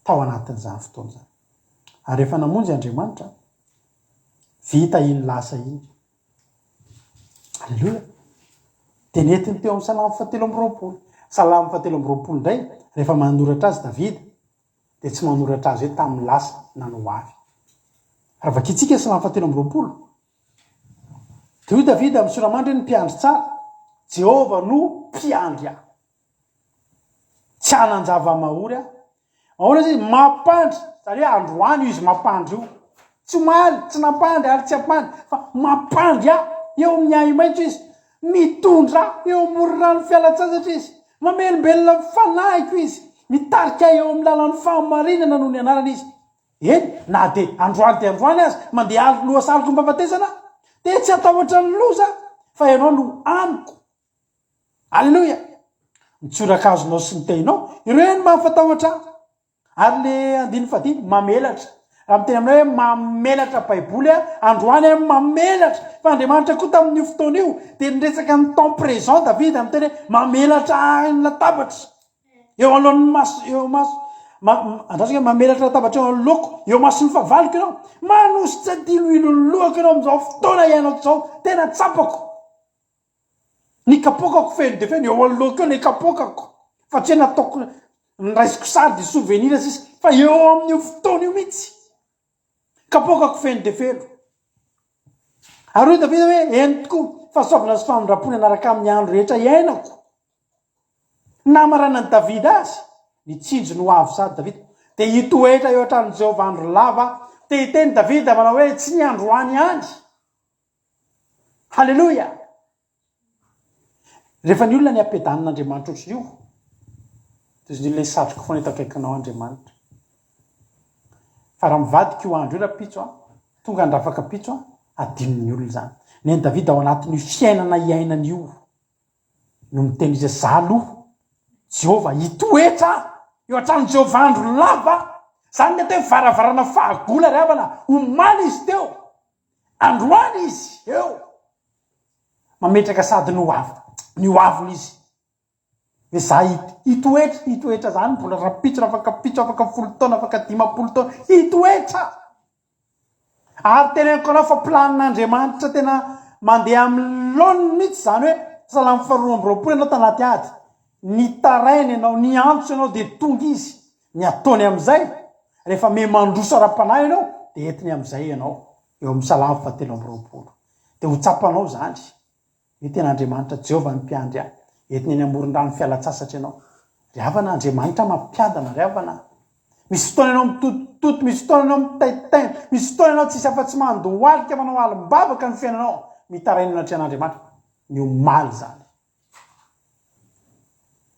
S8: Tao anatin'izany fotoana izany. Ary rehefa namonjy Andriamanitra, vita iny lasa iny. Aleloia. Dia nentiny teo amin'ny salamo fahatelo amby 20. Salamo fahatelo amby 20 indray, rehefa manoratra azy Davida, dia tsy manoratra azy hoe tamin'ny lasa na ny ho avy. Raha vakintsika Salamo fahatelo amby 20, dia hoy Davida amin'ny sora-mandry hoe ny mpiandry tsara, Jehovah no mpiandry ahy. Tsy hanan-java-mahory aho. Ahoana izy? Mampandry, izany hoe androany io izy mampandry io. Tsy omaly, tsy nampandry ary tsy hampandry, fa mampandry ahy eo amin'ny ahi-maitso izy. Mitondra ahy eo amoron-drano fialan-tsasatra izy. Mamelombelona ny fanahiko izy. Mitarika ahy eo amin'ny lalan'ny fahamarinana noho ny anarany izy. Eny, na dia androany dia androany aza, mandeha aloha salokom-pahafatesana aho, dia tsy hatahotra ny loza aho, fa ianao no amiko. Aleloia! Ny tsorakazonao sy ny tehinao, ireo ihany mahafatahotra ahy. Ary le andininy fahadimy, mamelatra. Raha miteny aminao hoe mamelatra baiboly aho, androany aho mamelatra. Fa Andriamanitra koa tamin'io fotoana io dia niresaka ny temps présent Davida miteny hoe mamelatra ahy ny latabatra. Eo anoloan'ny maso, eo maso, ma, andrasako hoe mamelatra latabatra eo anoloako, eo mason'ny fahavaloko ianao. Manositra diloilo ny lohako ianao amin'izao fotoana iainako izao. Tena tsapako. Ny kapoakako feno dia feno, eo anoloako eo ny kapoakako, fa tsy hoe nataoko niraisiko sary dia souvenir sisa, fa eo amin'io fotoana io mihitsy, kapoakako feno dia feno. Ary hoy Davida hoe, eny tokoa, fahasoavana sy famindram-po ny hanaraka amin'ny andro rehetra iainako. Namaranan'i Davida azy, nitsinjo ny ho avy sady Davida, dia hitoetra eo an-tranon'i Jehovah andro lava. Te hiteny Davida manao hoe, tsy ny androany ihany. Haleloia! Rehefa ny olona ny ampiadanin'Andriamanitra ohatran'io, dia izy ny olona satriko foana eto akaikinao Andriamanitra. Fa raha mivadika io andro io rapitso an, tonga ny rafakapitso an, adinon'ny olona izany. Nen'i Davida ao anatin'io fiainana iainany io no miteny izy za aloha Jehovah hitoetra eo an-tranon'i Jehovah andro lava. Izany ny atao hoe varavarana fahagola ry havana, omaly izy teo. Androany izy eo mametraka sady ny ho avy ny ho aviny izy hoe za hitoetra hitoetra zany mbola rapitso afaka pitso afaka folo taona afaka 50 taona hitoetra ary teneniko anao fa planin'Andriamanitra tena mandeha amin'ny laoniny mihitsy zany hoe salamo faha 22 ianao tanaty ady nitaraina ianao niantso ianao dia tonga izy Ny ataony amin'izay, rehefa miha mandroso ara-panahy ianao, dia entiny amin'izay ianao, eo amin'ny Salamo fahatelo amby 20. Dia ho tsapanao izany, hoe tena Andriamanitra Jehovah no Mpiandry ahy. Entiny eny amoron-drano fialan-tsasatra ianao. Ry havana, Andriamanitra mampiadana, ry havana. Misy fotoana ianao mitotototo, misy fotoana ianao mitaintaina, misy fotoana ianao tsisy afa-tsy mandohalika manao alim-bavaka ny fiainanao, mitaraina eo anatrehan'Andriamanitra. Ny omaly izany.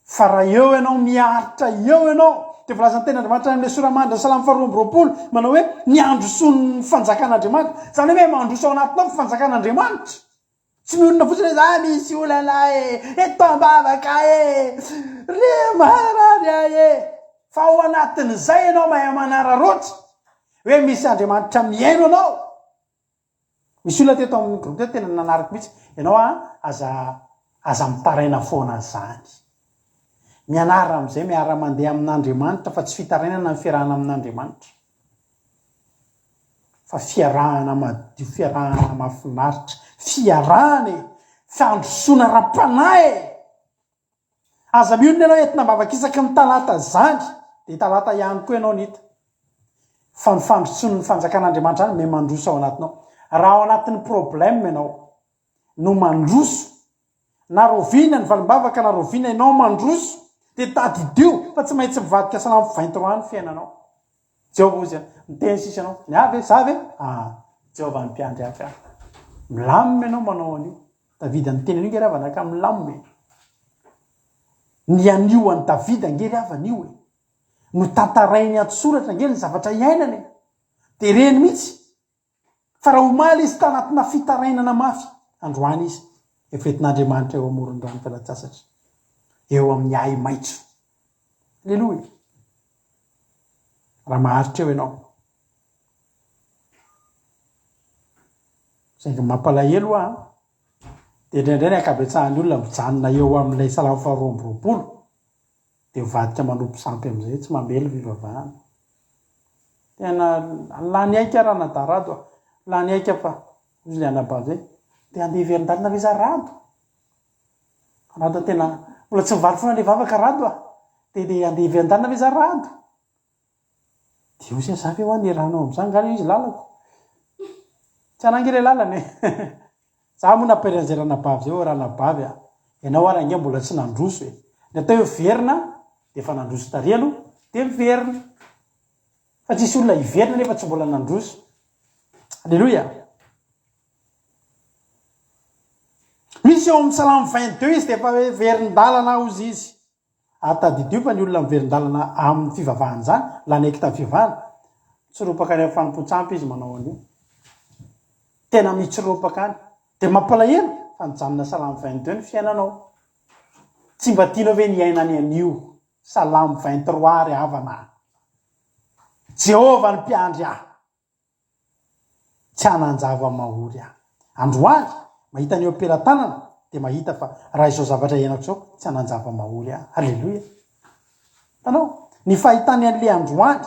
S8: Fa raha eo ianao, miaritra eo ianao, dia voalazan'ny tenin'Andriamanitra any amin'ilay sora-mandry ny Salamo faharoa amby 20, manao hoe, ny handrosoan'ny fanjakan'Andriamanitra. Izany hoe mandroso ao anatinao ny fanjakan'Andriamanitra. Tsy mionona fotsiny hoe, za misy olana e, eto am-bavaka e, re marary ahy e. Fa ao anatin'izay ianao mahay manararaotra hoe misy Andriamanitra mihaino anao. Misy olona teto amin'ny groupe teto tena nanariko mihitsy, ianao a aza aza mitaraina foana zany. Mianara amin'izay miara mandeha amin'Andriamanitra fa tsy fitarainana ny fiarahana amin'Andriamanitra. Fa fiarahana madio, fiarahana mahafinaritra, fiarahana e, fandrosoana ara-panahy e. Aza mionona ianao entina am-bavaka isaky ny talata zany dia talata ihany koa ianao nita. Fa ny fandrosoan'ny fanjakan'Andriamanitra any me mandroso ao anatinao. Raha ao anatin'ny problème ianao no mandroso na raoviana ny valim-bavaka na raoviana ianao mandroso dia tadidio fa tsy maintsy mivadika salamo 23 ny fiainanao. Jehovah hozy a, miteny sisa ianao, ny ahy ve, za ve? Ah, Jehovah ny mpiandry ahy aho. Milamina ianao manao an'io. Davida niteny an'io nge ry havana ka milamina e. Ny anio an'i Davida nge ry havana io e. Notantarainy an-tsoratra nge ny zavatra iainany e. Dia reny mihitsy. Fa raha omaly izy tanatina fitarainana mafy, androany izy efa entin'Andriamanitra eo amoron-drano fialan-tsasatra, eo amin'ny ahi-maitso. Aleloia! Raha maharitra eo ianao. Saingy mampalahelo hoa an! Dia indraindray ny ankabetsahan'ny olona mijanona eo amin'ilay salamo faha 22 dia mivadika manompo sampy amin'izay, tsy mamely fivavahana. Tena lany aika ranadahy Rado a! Lany aika fa, hoy ilay anabavy hoe, dia handeha hiverin-dalana ve za Rado? Rado a tena, mbola tsy mivaly foana ilay vavaka Rado a! Dia dia handeha hiverin-dalana ve za Rado? Dia hoy izy, za ve hoa niarahanao amin'izany nga ilay izy lalako? Tsy anah ange ilay lalana e! Za moa nampiary an'izay ranabavy izay hoe ranabavy a! Ianao ary ange mbola tsy nandroso e! Ny atao hoe miverina dia efa nandroso tary aloha dia miverina. Fa tsisy olona hiverina nefa tsy mbola nandroso. Aleloia! Misy eo amin'ny salamo 22 izy dia efa hoe verin-dalana hozy izy. Ary tadidio fa ny olona miverin-dalana amin'ny fivavahana izany, lany aiky tamin'ny fivavahana, mitsiropaka any amin'ny fanompoan-tsampy izy manao an'io. Tena mitsiropaka any. Dia mampalahelo fa nijanona salamo 22 ny fiainanao. Tsy mba tianao ve ny hiaina ny anio? Salamo 23 ry havana a! Jehovah no mpiandry ahy. Tsy hanan-java-mahory aho. Androany, mahita ny eo am-pelatanana, dia mahita fa raha izao zavatra iainako izao, tsy hanan-java-mahory aho. Haleloia! Hitanao? Ny fahitany an'ilay androany,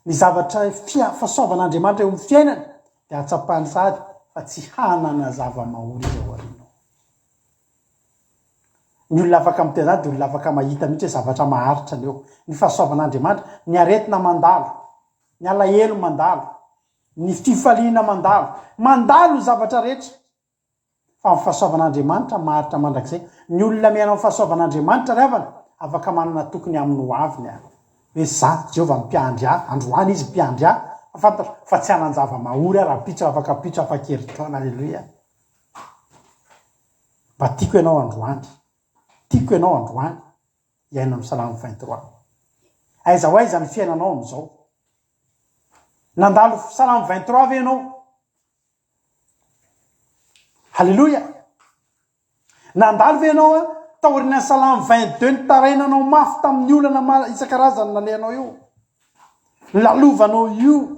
S8: ny zavatra fia, fahasoavan'Andriamanitra eo amin'ny fiainany, dia ahatsapany sahady fa tsy hanana zava-mahory izy ao aoriana ao. Ny olona afaka miteny izany dia olona afaka mahita mihitsy hoe zavatra maharitra ny eo. Ny fahasoavan'Andriamanitra, ny aretina mandalo, ny alahelo mandalo, ny fifaliana mandalo, mandalo ny zavatra rehetra. Fa ny fahasoavan'Andriamanitra maharitra mandrakizay. Ny olona miaina amin'ny fahasoavan'Andriamanitra ry havana, afaka manana toky ny amin'ny ho aviny ary. Hoe za, Jehovah mpiandry ahy, androany Izy mpiandry ahy, fa fantatro fa tsy hanan-java-mahory aho rahampitso, afak'ampitso, afak'herintaona. Aleloia. Mba tiako ianao androany. Tiako ianao androany. Hiaina amin'ny Salamo 23. Aiza ho aiza ny fiainanao amin'izao? Nandalo Salamo 23 ve ianao? Haleloia! Nandalo ve ianao a taorian'ny Salamo 22 nitarainanao mafy tamin'ny olana maro isan-karazany nalehanao io? Lalovanao io.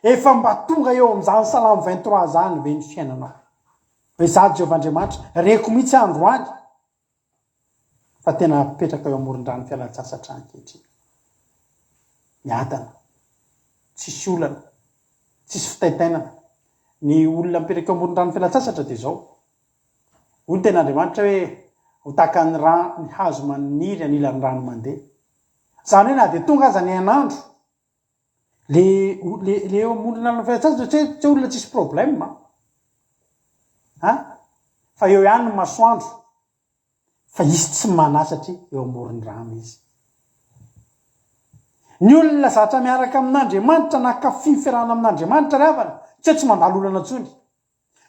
S8: Efa mba tonga eo amin'izany Salamo 23 izany ve ny fiainanao? Hoe izaho Jehovah Andriamanitra, reko mihitsy aho androany fa tena apetraka eo amoron-drano fialan-tsasatra ankehitriny. Miadana. Tsisy olana. Tsisy fitaintainana. Ny olona mipetraka eo amoron-drano fialan-tsasatra dia izao. Hoy ny tenin'Andriamanitra hoe ho tahaka ny ra, ny hazo maniry anilan'ny rano mandeha. Izany hoe na dia tonga aza ny hainandro, le le le eo amoron-drano fialan-tsasatra tsy hoe tsy hoe olona tsisy problème an. An? Fa eo ihany ny masoandro. Fa izy tsy manahy satria eo amoron-drano izy. Ny olona zatra miaraka amin'Andriamanitra na kafy ny fiarahana amin'Andriamanitra ry havana, tsy hoe tsy mandalo olana intsony.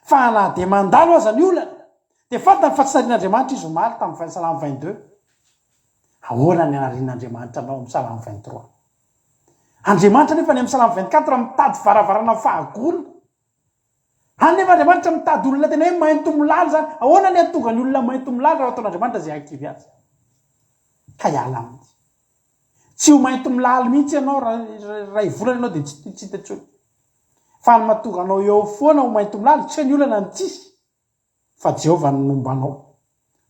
S8: Fa na dia mandalo aza ny olana, dia fantany fa tsy narian'Andriamanitra izy omaly tamin'ny Salamo 22. Ahoana ny anarian'Andriamanitra anao amin'ny Salamo 23? Andriamanitra anefa ny amin'ny Salamo 24 mitady varavarana fahagola. Any nefa Andriamanitra mitady olona tena hoe maintomolaly izany. Ahoana ny hahatonga ny olona maintomolaly raha ataon'Andriamanitra izay hahakivy azy? Ka hiala aminy. Tsy ho maintomolaly mihitsy ianao raha iray volana ianao dia tsy tsy hita intsony. Fa ny mahatonga anao eo foana ho maintomolaly, tsy hoe ny olana no tsisy, fa Jehovah no nomba anao.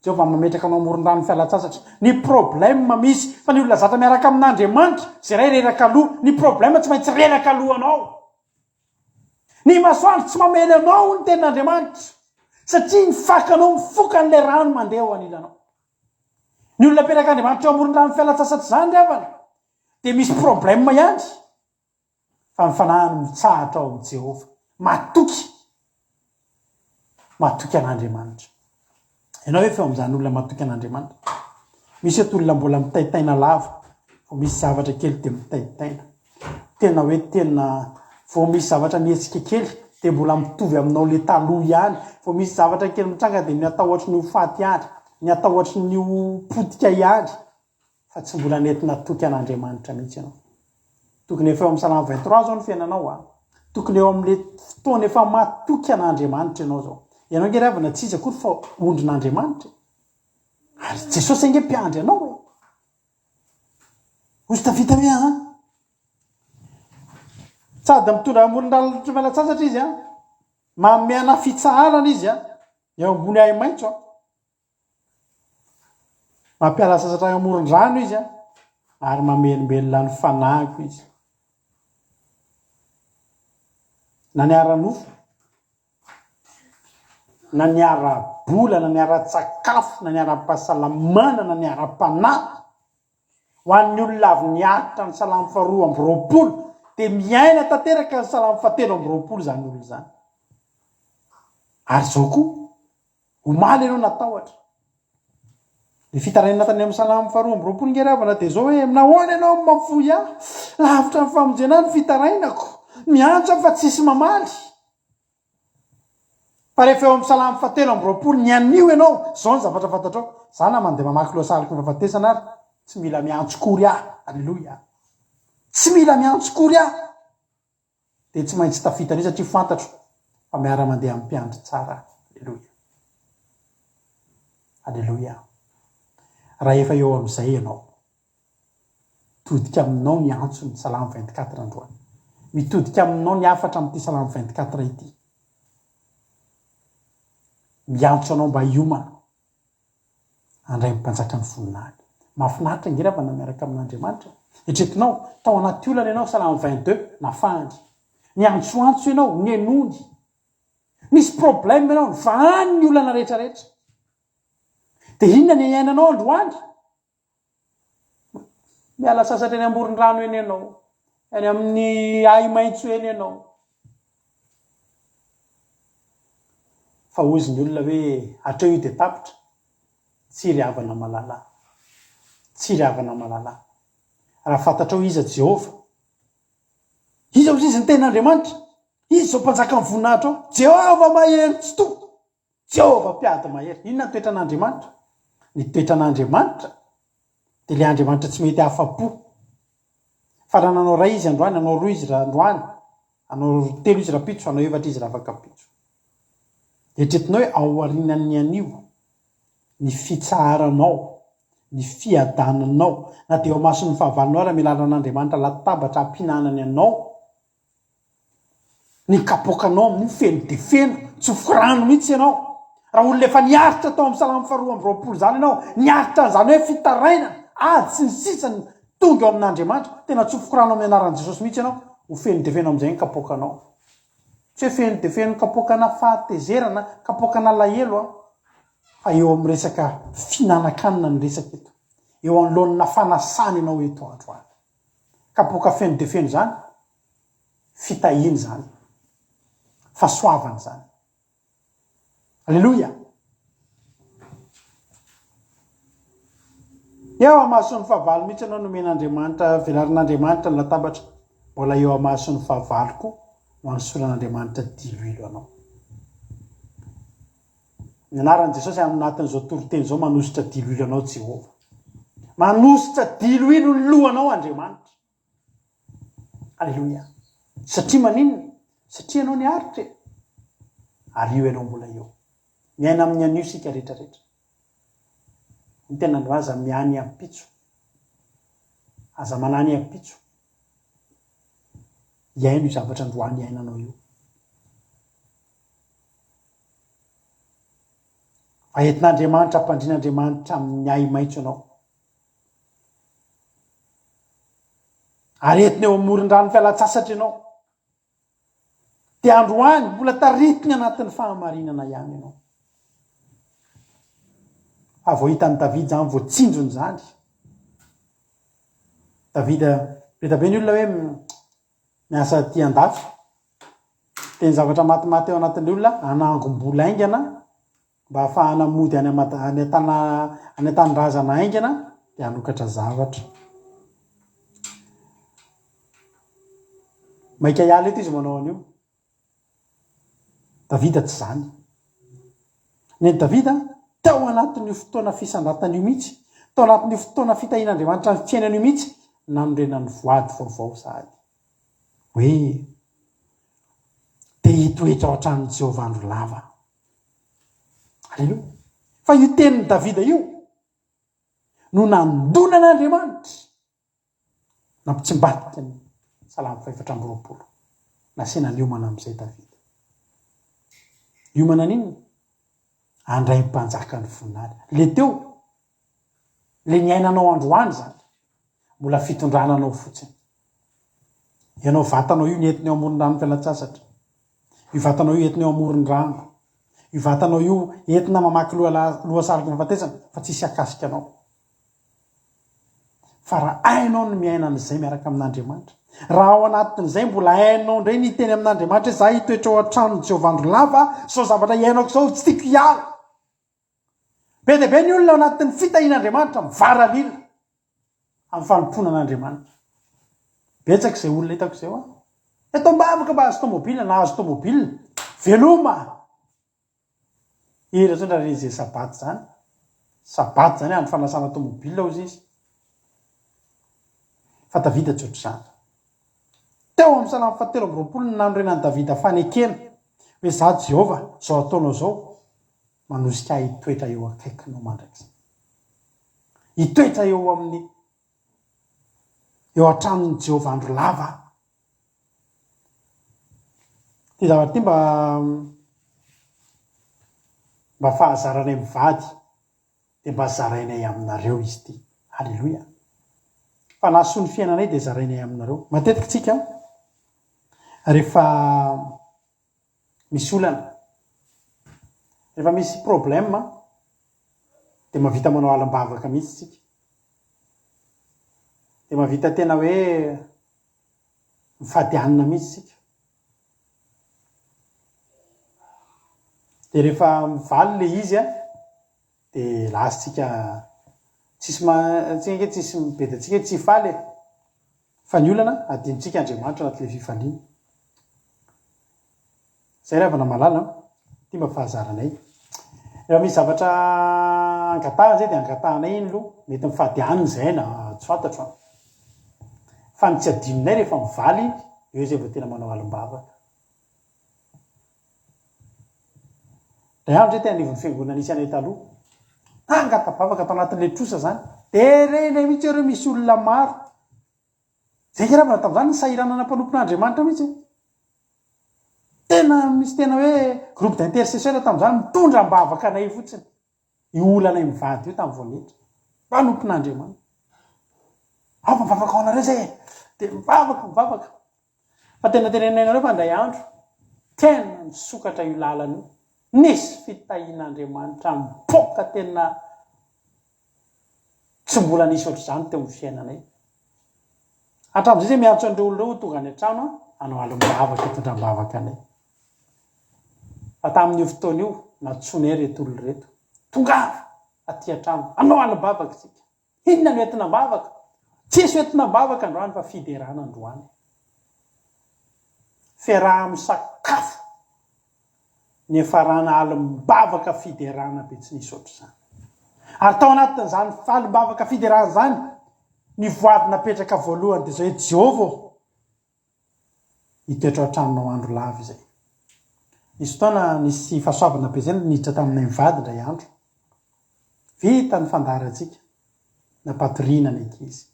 S8: Jehovah mametraka anao amoron-drano fialan-tsasatra. Ny problème misy, fa ny olona zatra miaraka amin'Andriamanitra, izay iray reraka aloha, ny problème tsy maintsy reraka alohanao. Ny masoandro tsy mamely anao hoy ny tenin'Andriamanitra, satria ny fakanao mifoka an'ilay rano mandeha ao anilanao. Ny olona aperak'Andriamanitra eo amoron-drano fialan-tsasatra izany ry havana, dia misy problème ihany, fa ny fanahiny mitsahatra ao amin'i Jehovah. Matoky. Matoky an'Andriamanitra. Ianao ve efa eo amin'izany olona matoky an'Andriamanitra? Misy eto olona mbola mitaintaina lava, vao misy zavatra kely dia mitaintaina. Tena hoe tena vao misy zavatra mihetsika kely dia mbola mitovy aminao le taloha ihany. Vao misy zavatra kely mitranga dia ny atahotry ny ho faty ihany, ny atahotry ny ho potika ihany. Fa tsy mbola nety natoky an'Andriamanitra mihitsy ianao. Tokony efa eo amin'ny Salamo 23 izao ny fiainanao a. Tokony eo amin'ilay fotoana efa matoky an'Andriamanitra ianao izao. Ianao ange ry havana tsy iza akory fa ondrin'Andriamanitra e. Ary Jesosy ange mpiandry anao e. Hozy tafita hoe an. Sady mitondra amoron-drano miala-tsasatra izy an. Manome ana fitsaharana izy an. Eo ambony ahi-maitso an. Mampiala sasatra any amoron-drano izy ary mamelombelona ny fanahiko izy. Na ny ara-nofo, na ny ara-bola, na ny ara-tsakafo, na ny ara-pahasalamana, na ny ara-panahy. Ho an'ny olona avy niaritra ny salamo faharoa amby roapolo dia miaina tanteraka ny salamo fahatelo amby roapolo izany olona izany. Ary izao koa, Omaly ianao natahotra. Ny fitarainana tany amin'ny Salamo faharoa amby roapolo nge ry havana dia izao hoe, Nahoana ianao no mahafoy ahy? Lavitra ny famonjena ahy ny fitarainako. Miantso aho fa tsisy mamaly. Fa rehefa eo amin'ny Salamo fahatelo amby roapolo ny anio ianao, izao ny zavatra fantatrao, Za na mandeha mamaky lohasaliko ny fahafatesana ary, tsy mila miantso kory aho. Aleloia. Tsy mila miantso kory aho. dia tsy maintsy tafita an'io satria fantatro fa miara-mandeha amin'ny mpiandry tsara aho. Aleloia. Aleloia. Raha efa eo amin'izay ianao, mitodika aminao ny antson'ny Salamo 24 androany. Mitodika aminao ny hafatra amin'ity Salamo 24 ity. Miantso anao mba hiomana handray ny Mpanjakan'ny voninahitra. Mahafinaritra ange ravana miaraka amin'Andriamanitra. Eritreretinao, tao anaty olana ianao, Salamo 22, nafahany. Niantsoantso ianao, nenony. Nisy problème ianao, nivahany ny olana rehetra rehetra. Dia inona ny iainanao androany? Miala sasatra eny amoron-drano eny ianao, any amin'ny ahi-maitso eny ianao. Fa hozy ny olona hoe hatreo io dia tapitra. Tsia ry havana malala. Tsia ry havana malala. Raha fantatrao iza Jehovah, iza hozy izy ny tena Andriamanitra? Iza izao mpanjakan'ny voninahitra ao? Jehovah mahery tsitoha. Jehovah mpiady mahery. Inona ny toetran'Andriamanitra? Ny toetran'Andriamanitra dia ilay Andriamanitra tsy mety afa-po. Fa raha nanao iray izy androany, hanao roa izy androany, hanao telo izy rahampitso, hanao efatra izy rahafakampitso. Eritreretinao hoe ao aorianan'ny anio, ny fitsaharanao, ny fiadananao, na dia eo imason'ny fahavalonao ary amelaran'Andriamanitra latabatra hampihinanany anao, Ny kapoakanao amin'io feno dia feno, tsofiko rano mihitsy ianao. Raha olona efa niaritra tao amin'ny salamo faharoa amby roapolo izany ianao, niaritra an'izany hoe fitarainana, ady sy ny sisa ny tonga eo amin'Andriamanitra, tena tsofiko rano amin'ny anaran'i Jesosy mihitsy ianao, ho feno dia feno amin'izay ny kapoakanao. Tsy hoe feno dia feno kapoakana fahatezerana, kapoakana alahelo an, fa eo amin'ny resaka fihinanan-kanina ny resaka eto. Eo anoloan'ny fanasana ianao eto androany. Kapoaka feno dia feno izany, fitahiana izany, fahasoavana izany. Aleloia! Eo amason'ny fahavalo mihitsy ianao nomen'Andriamanitra, velarin'Andriamanitra ny latabatra, mbola eo amason'ny fahavalo koa no anosoran'Andriamanitra diloilo anao. Ny anaran'i Jesosy ao anatin'izao toriteny izao manosotra diloilo anao Jehovah. Manosotra diloilo ny lohanao Andriamanitra. Aleloia. Satria maninona? Satria ianao niaritra e. Ary io ianao mbola eo. Miaina amin'ny anio isika rehetra rehetra. Ny tena no aza miany ampitso. Aza manany ampitso. Iaino io zavatra androany iainanao io. Fa entin'Andriamanitra ampandrian'Andriamanitra amin'ny ahi-maitso ianao. Ary entina eo amoron-drano fialan-tsasatra ianao. Dia androany mbola taritiny anatin'ny fahamarinana ihany ianao. Fa vao hitan'i Davida izany, vao tsinjony izany. Davida, be dia be ny olona hoe miasa aty andafy. Dia ny zavatra matimaty ao anatin'ilay olona, hanangom-bola haingana Mba hahafahana mody any Mada, any an-tanà, any an-tanindrazana haingana dia hanokatra zavatra. Maika hiala eto izy manao an'io. Davida tsy izany. Ny an'i Davida, tao anatin'io fotoana fisandratana io mihitsy, tao anatin'io fotoana fitahian'Andriamanitra ny fiainana io mihitsy, nanorenany voady vaovao sahady. Hoe, te hitoetra ao an-tranon'i Jehovah andro lava. Aleloia. Fa io tenin'i Davida io no nandona an'Andriamanitra, nampitsimbadika ny Salamo fahefatra amby roapolo. Nasiana niomana amin'izay Davida. Niomana n'inona? Handray mpanjaka ny voninahiny. Le teo, Le niainanao androany zany mbola fitondrana anao fotsiny. Ianao vatanao io nentiny eo amoron-drano fialan-tsasatra. Io vatanao io entina eo amoron-drano. Io vatanao io entina mamaky lohasaroky ny fahafatesana fa tsisy hakasika anao. Fa raha hainao ny miaina an'izay miaraka amin'Andriamanitra, raha ao anatin'izay mbola hainao indray ny hiteny amin'Andriamanitra hoe za hitoetra ao an-tranon'i Jehovah andro lava, izao zavatra iainako izao tsy tiako hiala. Be dia be ny olona ao anatin'ny fitahian'Andriamanitra mivaralila amin'ny fanompoana an'Andriamanitra. Betsaka izay olona hitako izay hoa. Eto am-bavaka mba hahazo tomobile, nahazo tomobile. Veloma! Hira zao ndra re izay sabata izany. Sabata izany andro fanasana tomobile hozy izy. Fa Davida tsy ohatr'izany. Teo amin'ny salamo fahatelo amby roapolo no nanorenan'i Davida fanekena hoe izaho Jehovah, izao ataonao izao, manosika ahy hitoetra eo akaikinao mandrakizay. Hitoetra eo amin'ny eo an-tranon'i Jehovah andro lava aho. Ity zavatra ity mba mba fahazaranay mivady dia mba zarainay aminareo izy ity. Aleloia. Fa nahasoa ny fiainanay dia zarainay aminareo. Matetika tsika rehefa misy olana, rehefa misy problème dia mahavita manao alim-bavaka mihitsy tsika. Dia mahavita tena hoe mifady hanina mihitsy tsika. Dia rehefa mivaly ilay izy an, dia lasa tsika tsisy ma, tsika ange tsisy mibedy antsika hoe tsy hifaly e. Fa ny olana, adinontsika Andriamanitra anatin'ilay fifaliana. Zay ry havana malala an, ity mba fahazaranay. Rehefa misy zavatra angatahana zay dia angatahanay iny aloha, mety mifady hanina izahay na tsy fantatro an. Fa ny tsy adinonay rehefa mivaly iny, eo izay vao tena manao alim-bavaka. Indray andro zay teny anivon'ny fiangonana nisy anay taloha, nangata-bavaka tao anatin'ilay trosa zany, dia renay mihitsy hoe ireo misy olona maro. Zay ange ravana tamin'izany nisahiranana mpanompon'Andriamanitra mihitsy e. Tena misy tena hoe groupe d'intercesseur tamin'izany mitondra am-bavaka anay fotsiny. Io olanay mivady io tamin'ny vao niditra. Mpanompon'Andriamanitra. Ao fa mivavaka ho anareo zay e. Dia mivavaka, mivavaka. Fa tena teneninay anareo fa indray andro, tena nisokatra io lalana io. Nisy fitahian'Andriamanitra nipoaka tena tsy mbola nisy ohatr'izany teo amin'ny fiainanay. Hatramin'izay zay miantso an'ireo olona ireo ho tonga any an-trano hanao alim-bavaka hitondra am-bavaka anay. Fa tamin'io fotoana io, nantsoinay ireto olona ireto. Tongava aty an-trano, hanao alim-bavaka isika. Inona no entina am-bavaka? Tsisy ho entina am-bavaka androany fa fiderana androany. Fiaraha-misakafo Niafarana alim-bavaka fiderana be tsy nisy ohatr'izany. Ary tao anatin'izany alim-bavaka fiderana izany, ny voady napetraka voalohany dia izao hoe, Jehovah ô, hitoetra ao an-tranonao andro lava izay. Nisy fotoana nisy fahasoavana be izay niditra taminay mivady indray andro. Vita ny fandaharantsika, nampatoriana ny ankizy.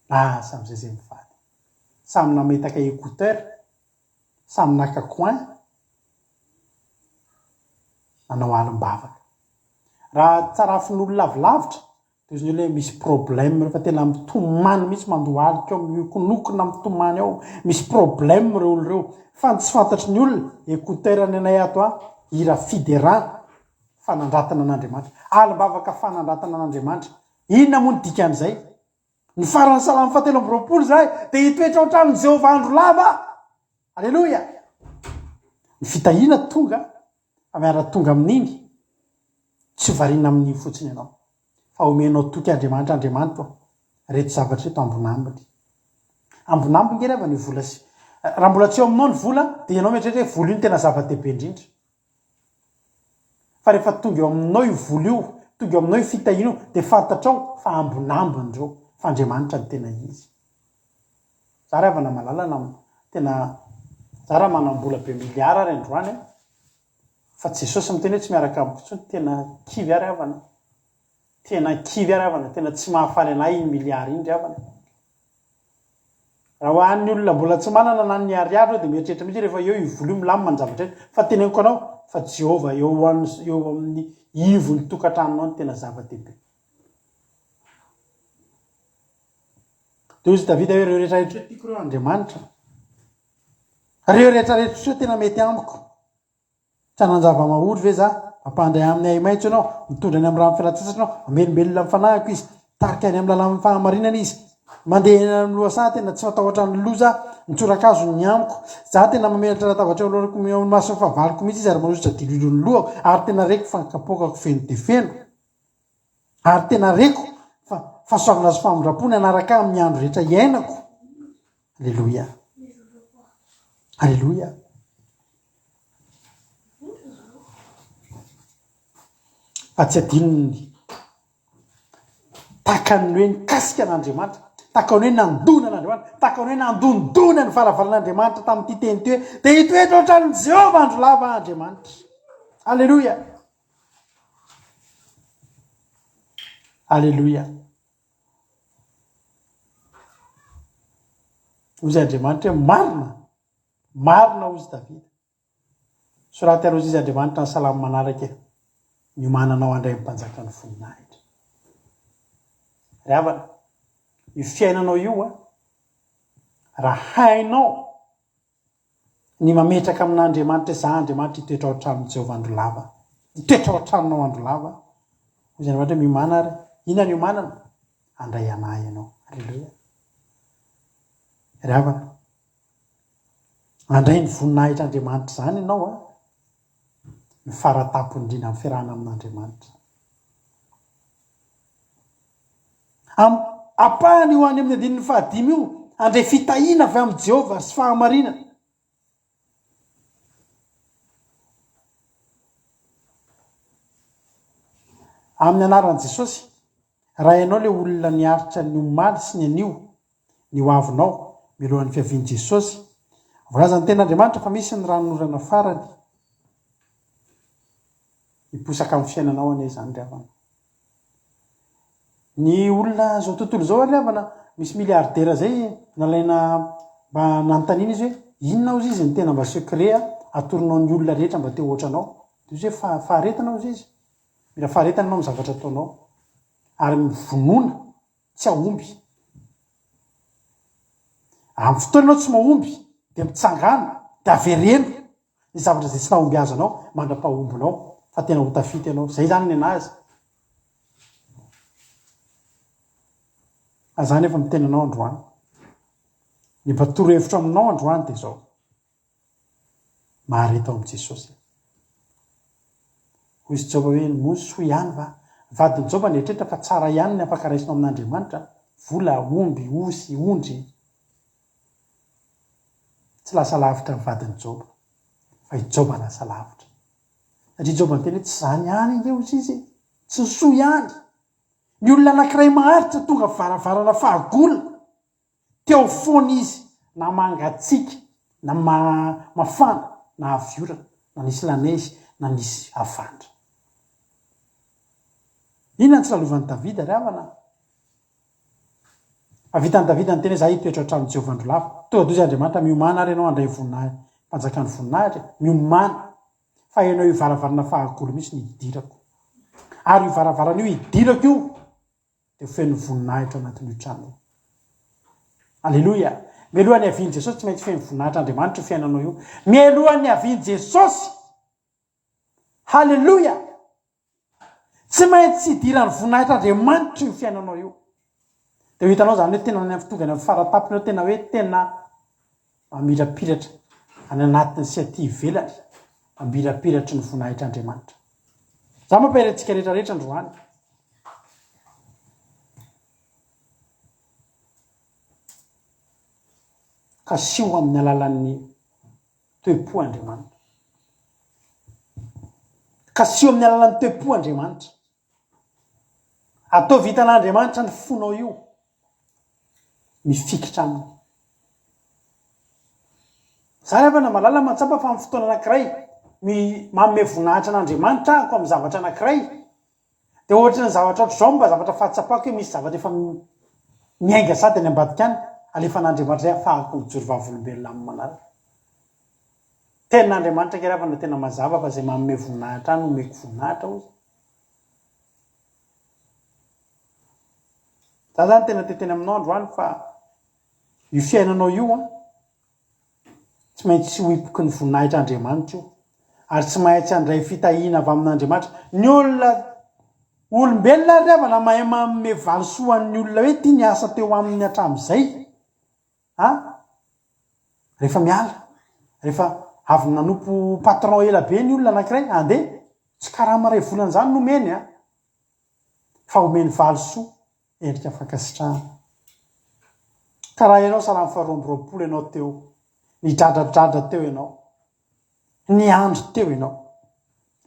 S8: Lasa amin'izay izay mivady. Samy nametaka écouteur Samy naka coin, nanao alim-bavaka. Raha tsarafin'olona avy lavitra dia ozy ny olona hoe misy problème ireo fa tena mitomany mihitsy mandohalika ao, miokonokona mitomany ao, misy problème ireo olona ireo. Fa ny tsy fantatry ny olona, écouteur ny anay ato an, hira fiderana, fanandratana an'Andriamanitra. Alim-bavaka fanandratana an'Andriamanitra. Inona moa ny dikan'izay? Ny faran'ny salamo fahatelo amby 20 izahay dia hitoetra ao an-tranon'i Jehovah andro lava. Aleloia! Ny fitahiana tonga fa miara-tonga amin'iny, tsy ho variana amin'iny fotsiny ianao, fa omenao toky Andriamanitra, Andriamanitra ô, ireto zavatra ireto ambonambiny. Ambonambiny nge ry havana io vola sy, raha mbola tsy eo aminao ny vola dia ianao mieritreritra hoe vola io no tena zava-dehibe indrindra. Fa rehefa tonga eo aminao io vola io, tonga eo aminao io fitahiana io, dia fantatrao fa ambonambony ireo, fa Andriamanitra no tena izy. Za ry havana malala na tena za raha manam-bola be milliard ary androany an, fa Jesosy miteny hoe tsy miaraka amiko intsony, tena kivy aho ry havana, tena kivy aho ry havana, tena tsy mahafaly an'ahy iny milliard iny ry havana. Raha ho an'ny olona mbola tsy manana na ny ariary ireo dia mieritreritra mihitsy rehefa eo io vola io milamina ny zavatra rehetra fa teneniko anao fa Jehovah eo eo amin'ny ivon'ny tokantranonao no tena zava-dehibe. Dia hoy Davida hoe ireo rehetra rehetra ireo tiako ireo Andriamanitra. Ireo rehetra rehetra ireo tena mety amiko. Tsy hanan-java-mahory ve za? Mampandray aminy ahi-maitso ianao, mitondra any amin'ny rano fialan-tsasatra ianao, mamelombelona ny fanahiko izy, mitarika any amin'ny lalan'ny fahamarinana izy. Mandeha eny amin'ny lohasaha tena tsy matahotra ny loza aho, ny tsorakazo ny amiko. Za tena mamelatra latabatra eo anoloako eo amin'ny mason'ny fahavaloko mihitsy izy ary manosotra diloilo ny lohako, ary tena reko fa ny kapoakako feno dia feno. Ary tena reko fa fahasoavana sy famindram-po ny hanaraka ahy amin'ny andro rehetra iainako. Aleloia. Aleloia. Fa tsy adinony takany hoe nikasika an'Andriamanitra, takany hoe nandona an'Andriamanitra, takany hoe nandondona ny varavaran'Andriamanitra tamin'ity teny ity hoe dia hitoetra ao an-tranon'i Jehovah andro lava Andriamanitra. Aleloia. Aleloia. Hoy Andriamanitra hoe marina, marina hozy Davida. Soraty ary hozy izy Andriamanitra ny salamo manaraka e. Niomananao handray ny mpanjakan'ny voninahitra. Ry havana, io fiainanao io a, raha hainao ny mametraka amin'Andriamanitra izaho Andriamanitra hitoetra ao an-tranon'i Jehovah andro lava. Hitoetra ao an-tranonao andro lava. Hoy Andriamanitra hoe miomàna ary. Inona ny iomanana? Handray an'ahy ianao. Aleloia. Ry havana, handray ny voninahitr'Andriamanitra izany ianao a, ny fara-tampony indrindra amin'ny fiarahana amin'Andriamanitra. Am, ampahany io any amin'ny andininy fahadimy io, handray fitahiana avy amin'i Jehovah sy fahamarinana. Amin'ny anaran'i Jesosy, raha ianao ilay olona niaritra ny omaly sy ny anio, ny ho avinao, mialohan'ny fiavian'i Jesosy, voalazan'ny Tenin'Andriamanitra fa misy ny ranonorana farany. Hiposaka amin'ny fiainanao anie izany ry havana. Ny olona zao tontolo izao ary havana misy milliardaire zay nalaina mba nanontaniana izy hoe inona ozy izy ny tena mba secret atoronao ny olona rehetra mba te hoatranao de ozy hoe faharetana ozy izy mila faharetana ianao amin'ny zavatra ataonao ary mivonona tsy hahomby amin'ny fotoana ianao tsy mahomby de mitsangana de avereno ny zavatra izay tsy nahombiazanao mandra-pahombinao fa tena ho tafita ianao. Izay izany ny anazy. Fa za nefa miteny anao androany. Ny mba torohevitro aminao androany dia izao. Mahareta ao amin'i Jesosy. Hoy izy Joba hoe, moa soa ihany va? Vadin'i Joba nieritreritra fa tsara ihany ny afaka raisinao amin'Andriamanitra, vola, omby, osy, ondry. Tsy lasa lavitra ny vadin'i Joba, fa i Joba lasa lavitra. Satria Joba niteny hoe, tsy izany ihany ange hozy izy e! Tsy ny soa ihany! Ny olona anankiray maharitra tonga varavarana fahagola, teo foana izy na mangatsiaka, na mafana, na avy orana, na nisy lanezy, na nisy havandra. Inona no tsy lalovan'i Davida ry havana? Fa vitan'i Davida niteny hoe, Izaho hitoetra ao an-tranon'i Jehovah andro lava. Tonga dia hoy Andriamanitra, Miomàna àry ianao handray voninahitra, mpanjakan'ny voninahitra e! Miomàna, fa ianao io varavarana fahagola mihitsy no hidirako. Ary io varavarana io hidirako io, dia ho feno voninahitra ao anatin'io trano io. Aleloia! Mialohan'ny havian'i Jesosy, tsy maintsy feno voninahitr'Andriamanitra io fiainanao io. Mialohan'ny havian'i Jesosy! Haleloia! Tsy maintsy idiran'ny voninahitr'Andriamanitra io fiainanao io. Dia ho hitanao izany hoe tena any amin'ny tonga any amin'ny fara-tampony eo, tena hoe tena mamirapiratra any anatiny sy aty ivelany, mamirapiratry ny voninahitr'Andriamanitra. Za mampahery antsika rehetra rehetra androany. Kasiho amin'ny alalan'ny toe-po Andriamanitra. Kasiho amin'ny alalan'ny toe-po Andriamanitra. Ataovy hitan'Andriamanitra ny fonao io. Mifikitra aminy. Za ry havana malala mahatsapa fa amin'ny fotoana anankiray, manome voninahitra an'Andriamanitra ahako amin'ny zavatra anankiray, Dia ohatry ny zavatra ohatr'izao mba zavatra fahatsapako hoe misy zavatra efa miainga sady any ambadika any, alefan'Andriamanitra izay ahafahako mijoro vavolombelona amin'ny manaraka. Tenin'Andriamanitra ange ravana tena mazava fa izay manome voninahitra ahy no omeko voninahitra hozy. Za zany tena te teny aminao androany fa io fiainanao io an, Tsy maintsy ho hipoky ny voninahitr'Andriamanitra io, ary tsy maintsy handray fitahiana avy amin'Andriamanitra. Ny olona olombelona ary havana mahay manome valisoa an'ny olona hoe ity ny asa teo aminy hatramin'izay. A? Rehefa miala, rehefa avy nanompo patron ela be ny olona anankiray, andeha, tsy karama iray volana izany no omeny a, fa omeny valisoa. Endrika fankasitrahana. Ka raha ianao salamo faha 22 ianao teo, nidradradradra teo ianao, niandry teo ianao.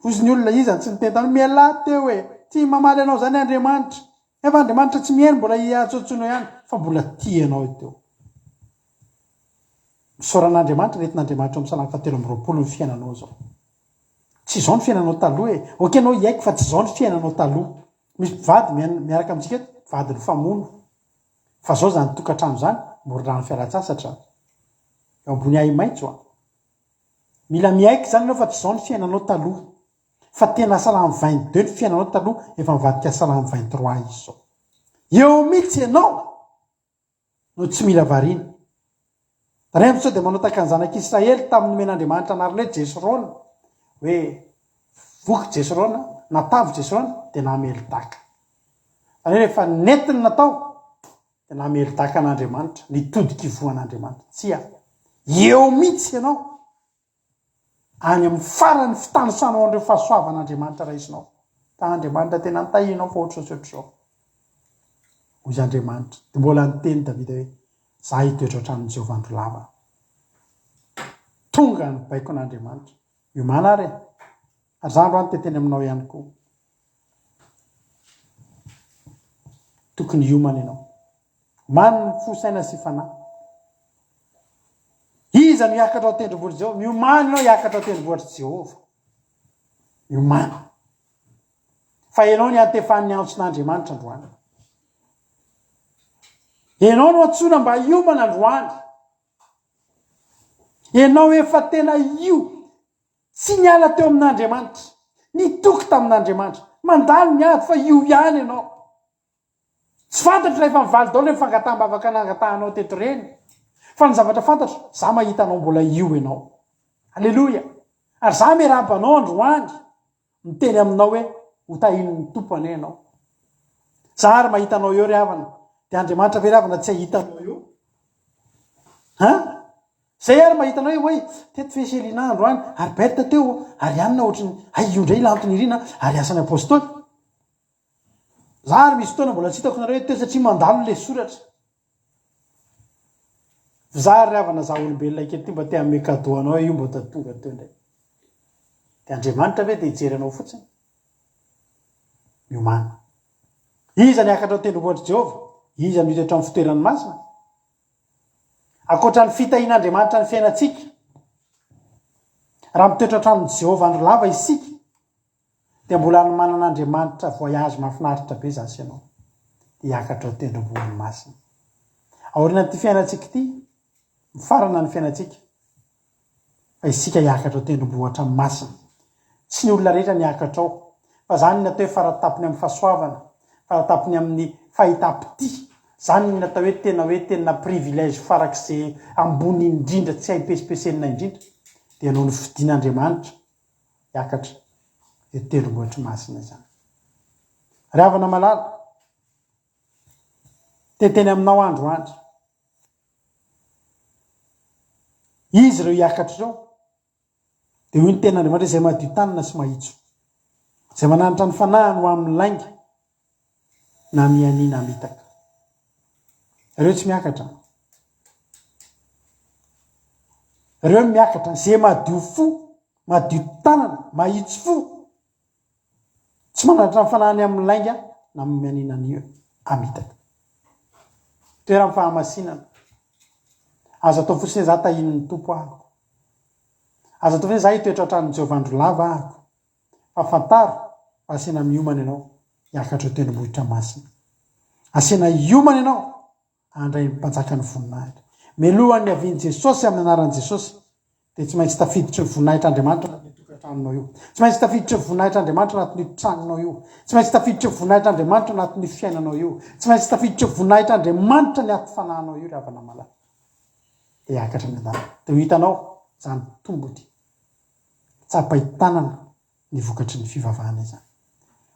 S8: Hozy ny olona, iza no tsy niteny taminao, mialà teo e, tsy mamaly anao izany Andriamanitra. Nefa Andriamanitra tsy mihaino, mbola hiantsoantsoinao ihany, fa mbola tia anao teo. Misaora an'Andriamanitra, nentin'Andriamanitra ao amin'ny salamo faha 23 ny fiainanao izao. Tsy izao ny fiainanao taloha e. Ok ianao hiaiky fa tsy izao ny fiainanao taloha. Misy mpivady miaraka amintsika eto, mpivady nifamono. Fa zao zany tokantrano zany, morondrano fialantsasatra. Eo ambony ahi-maitso an. Mila miaiky zany ianao fa tsy zao ny fiainanao taloha. Fa tena salamo 22 ny fiainanao taloha, efa nivadika salamo 23 izy zao. Eo mihitsy ianao no tsy mila variana. Remo sao dia manao tahaka ny zanak'Israely tamin'ny nomen'Andriamanitra anarana hoe Jesrona, hoe voky Jesrona, natavy Jesrona, dia namely daka. Izany hoe rehefa nety ny natao, dia namely daka an'Andriamanitra, nitodika ivoho an'Andriamanitra. Tsia. Eo mihitsy ianao. Any amin'ny faran'ny fitanisanao an'ireo fahasoavan'Andriamanitra raisinao. Fa Andriamanitra tena nitahianao fa ohatr'izao sy ohatr'izao. Hoy izy Andriamanitra. Dia mbola niteny Davida hoe, Za hitoetra ao an-tranon'i Jehovah andro lava. Tonga ny baikon'Andriamanitra. Miomàna ary e. Ary za androany te teny aminao ihany koa. Tokony hiomana ianao. Omano ny fo, saina sy fanahy. Iza no hiakatra ao an-tendrombohitr'i Jehovah? Miomàna ianao hiakatra ao an-tendrombohitr'i Jehovah. Miomàna. Fa ianao no iantefan'ny antson'Andriamanitra androany. Ianao no antsoina mba hiomana androany. Ianao efa tena io, tsy niala teo amin'Andriamanitra, nitoky tamin'Andriamanitra. Mandalo ny ady fa io ihany ianao. Tsy fantatro raha efa mivaly daholo ireny fangataham-bavaka nangatahanao teto ireny. Fa ny zavatra fantatro, za mahita anao mbola io ianao. Aleloia! Ary za miarahaba anao androany, miteny aminao hoe ho tahian'ny Tompo anie ianao. Za ary mahita anao eo ry havana, dia Andriamanitra ve ry havana tsy hahita anao eo? Hein? Zay ary mahita anao hoe oay, teto ve Selina androany, ary Berthe teo, ary Anna ohatry ny, hay io indray Lantonirina, ary asan'ny Apostoly. Za ary misy fotoana mbola tsy hitako nareo teo satria mandalo le soratra. Za ary havana za olombelona kely ty mba te hanome cadeau anao io mba tonga teo indray. De Andriamanitra ve de hijery anao fotsiny? Miomàna. Iza ny hiakatra ao tendrombohitr'i Jehovah? Iza no hitoetra amin'ny fitoerany masina? Ankoatra ny fitahian'Andriamanitra ny fiainantsika, raha mitoetra an-tranon'i Jehovah andro lava isika, Dia mbola anomanan'Andriamanitra voyage mahafinaritra be za sy ianao. Dia hiakatra ao tendrombohiny masina. Aorianan'ity fiainantsika ity, mifarana ny fiainantsika, fa isika hiakatra ao tendrombohitra masina. Tsy ny olona rehetra ny hiakatra ao, fa zany ny atao hoe faratapony amin'ny fahasoavana, faratapony amin'ny fahitam-pitia, zany ny atao hoe tena hoe tena privilège farak'izay ambony indrindra tsy hay pesipesenina indrindra, dia noho ny fidin'Andriamanitra hiakatra eo tendrombohitry masina izany. Ry havana malala, te teny aminao aho androany. Izy ireo hiakatra ireo, dia hoy ny tenin'Andriamanitra izay madio tanana sy mahitsy fo, izay mananatra ny fanahiny ho amin'ny lainga, na miania na mitaka. Ireo tsy miakatra. Ireo no miakatra, izay madio fo, madio tanana, mahitsy fo, tsy mananatra ny fanahiny amin'ny lainga na miania na amitaka. Toeran'ny fahamasinana. Aza atao fotsiny hoe za tahian'ny Tompo ahako. Aza atao fotsiny hoe za hitoetra hatramin'i Jehovah andro lava ahako. Fa fantaro fa asiana miomana ianao hiakatra eo tendrombohitra masina. Asiana hiomana ianao handray ny mpanjakan'ny voninahitra. Mialohan'ny niavian'i Jesosy amin'ny anaran'i Jesosy dia tsy maintsy tafiditry ny voninahitr'Andriamanitra anatin'io tokantranonao io. Tsy maintsy tafiditry ny voninahitr'Andriamanitra anatin'io tranonao io. Tsy maintsy tafiditry ny voninahitr'Andriamanitra anatin'io fiainanao io. Tsy maintsy tafiditry ny voninahitr'Andriamanitra ny aty fanahinao io ry havana malala. Dia hiakatra any an-danitra. Dia ho hitanao izany tombony. Tsapain-tanana ny vokatry ny fivavahana izany.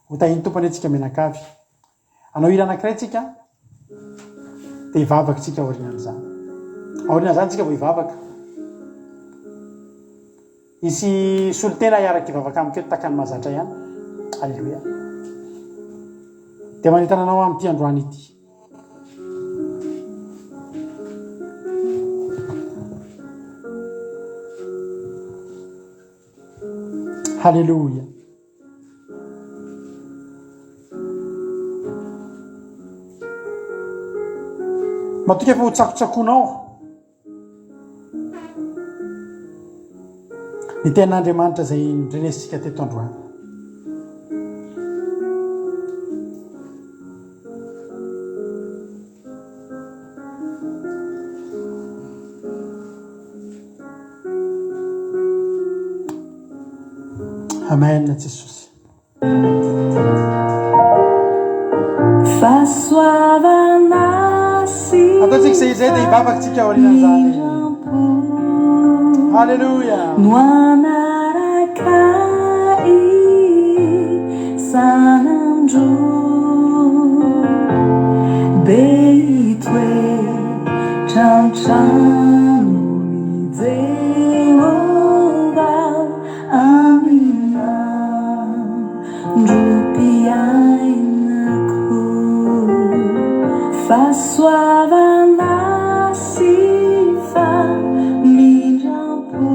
S8: Ho tahin'ny Tompo anie tsika mianakavy. Hanao hira anankiray tsika dia hivavaka tsika aorianan'izany. Aorianan'izany tsika vao hivavaka. Hisy solontena hiaraka hivavaka amiko eto tahaka ny mahazatra ihany. Alléluia. Dia manentana anao amin'ity androany ity. Haleloia. Matoky fa ho tsakotsakoanao ny tenin'Andriamanitra izay norenesintsika teto androany. Amen Jesosy.
S2: Fahasoavana sy
S8: Ataontsika izay izay dia hivavaka tsika aorianan'izany. Haleloia.
S2: No hanaraka isan'andro Dia hitoetra an-tranon'i Jehovah Amin'ny androm-piainako, fahasoavana sy famindram-po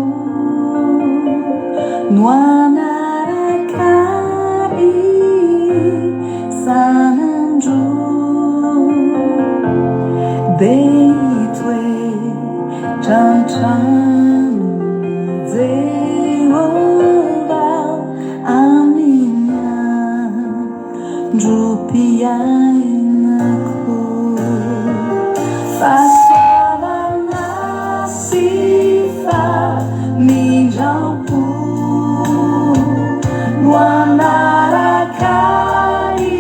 S2: no hanaraka ahy isan'andro, dia hitoetra an-tranon'i Jehovah amin'ny androm-piainako. Fahasoavana sy famindram-po no hanaraka ahy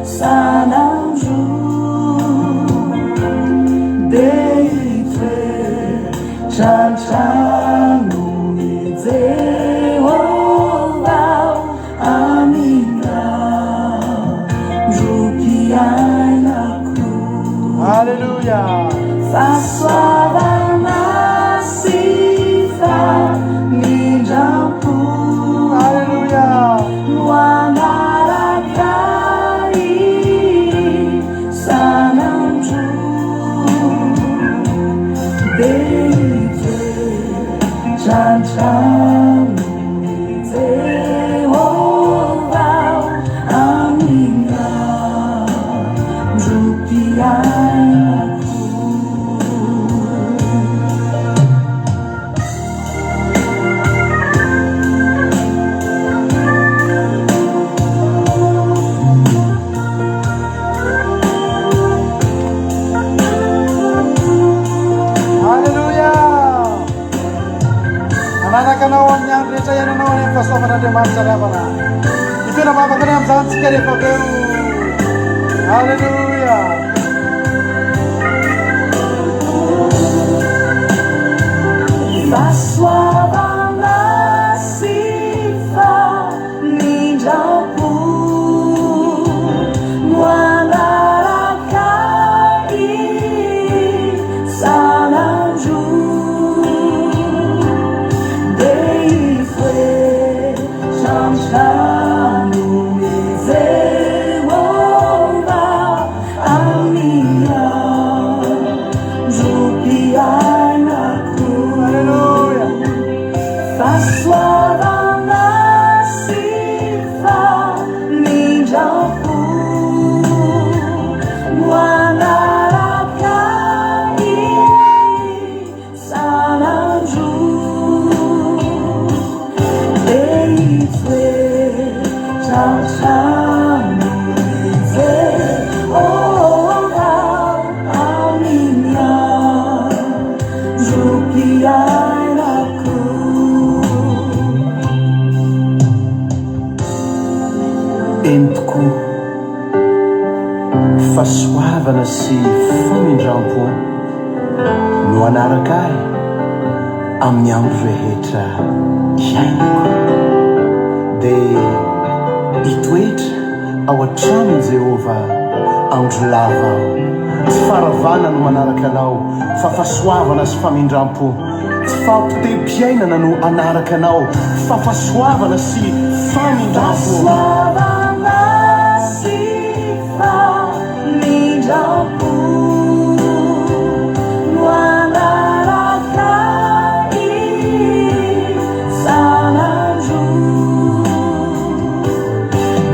S2: isan'andro. Dia hitoetra an-tranon'i Jehovah amin'ny androm-piainako.
S8: Haleloia.
S2: Fahasoavana sy famindram-po.
S8: Haleloia.
S2: No hanaraka ahy isan'andro. Dia hitoetra an-tranon'i Jehovah amin'ny androm-piainako.
S8: Alléluia! Manaraka anao amin'ny andro rehetra iainanao any amin'ny fahasoavan'Andriamanitra ry havana. Hitondra vavaka ny amin'izany tsika rehefa avy eo. Alléluia!
S2: Fahasoavana sy famindram-po no hanaraka ahy isan'andro. Dia hitoetra an-tranon'i Jehovah amin'ny androm-piainako.
S8: Alléluia!
S2: Fahasoavana sy famindram-po no hanaraka ahy isan'andro. Dia hitoetra an-tranon'i Jehovah amin'ny androm-piainako.
S7: Eny tokoa, fahasoavana sy famindram-po no hanaraka ahy amin'ny andro rehetra iainako. Dia hitoetra ao an-tranon'i Jehovah andro lava aho. Tsy faharavana no manaraka anao, fa fahasoavana sy famindram-po. Tsy fahapoteam-piainana no hanaraka anao, fa fahasoavana sy famindram-po.
S2: Fahasoavana sy famindram-po no hanaraka ahy isan'andro.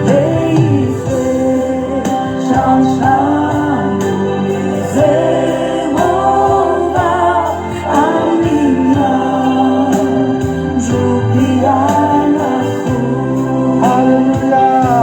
S2: Dia hitoetra an-tranon'i Jehovah amin'ny androm-piainako.
S8: Alléluia!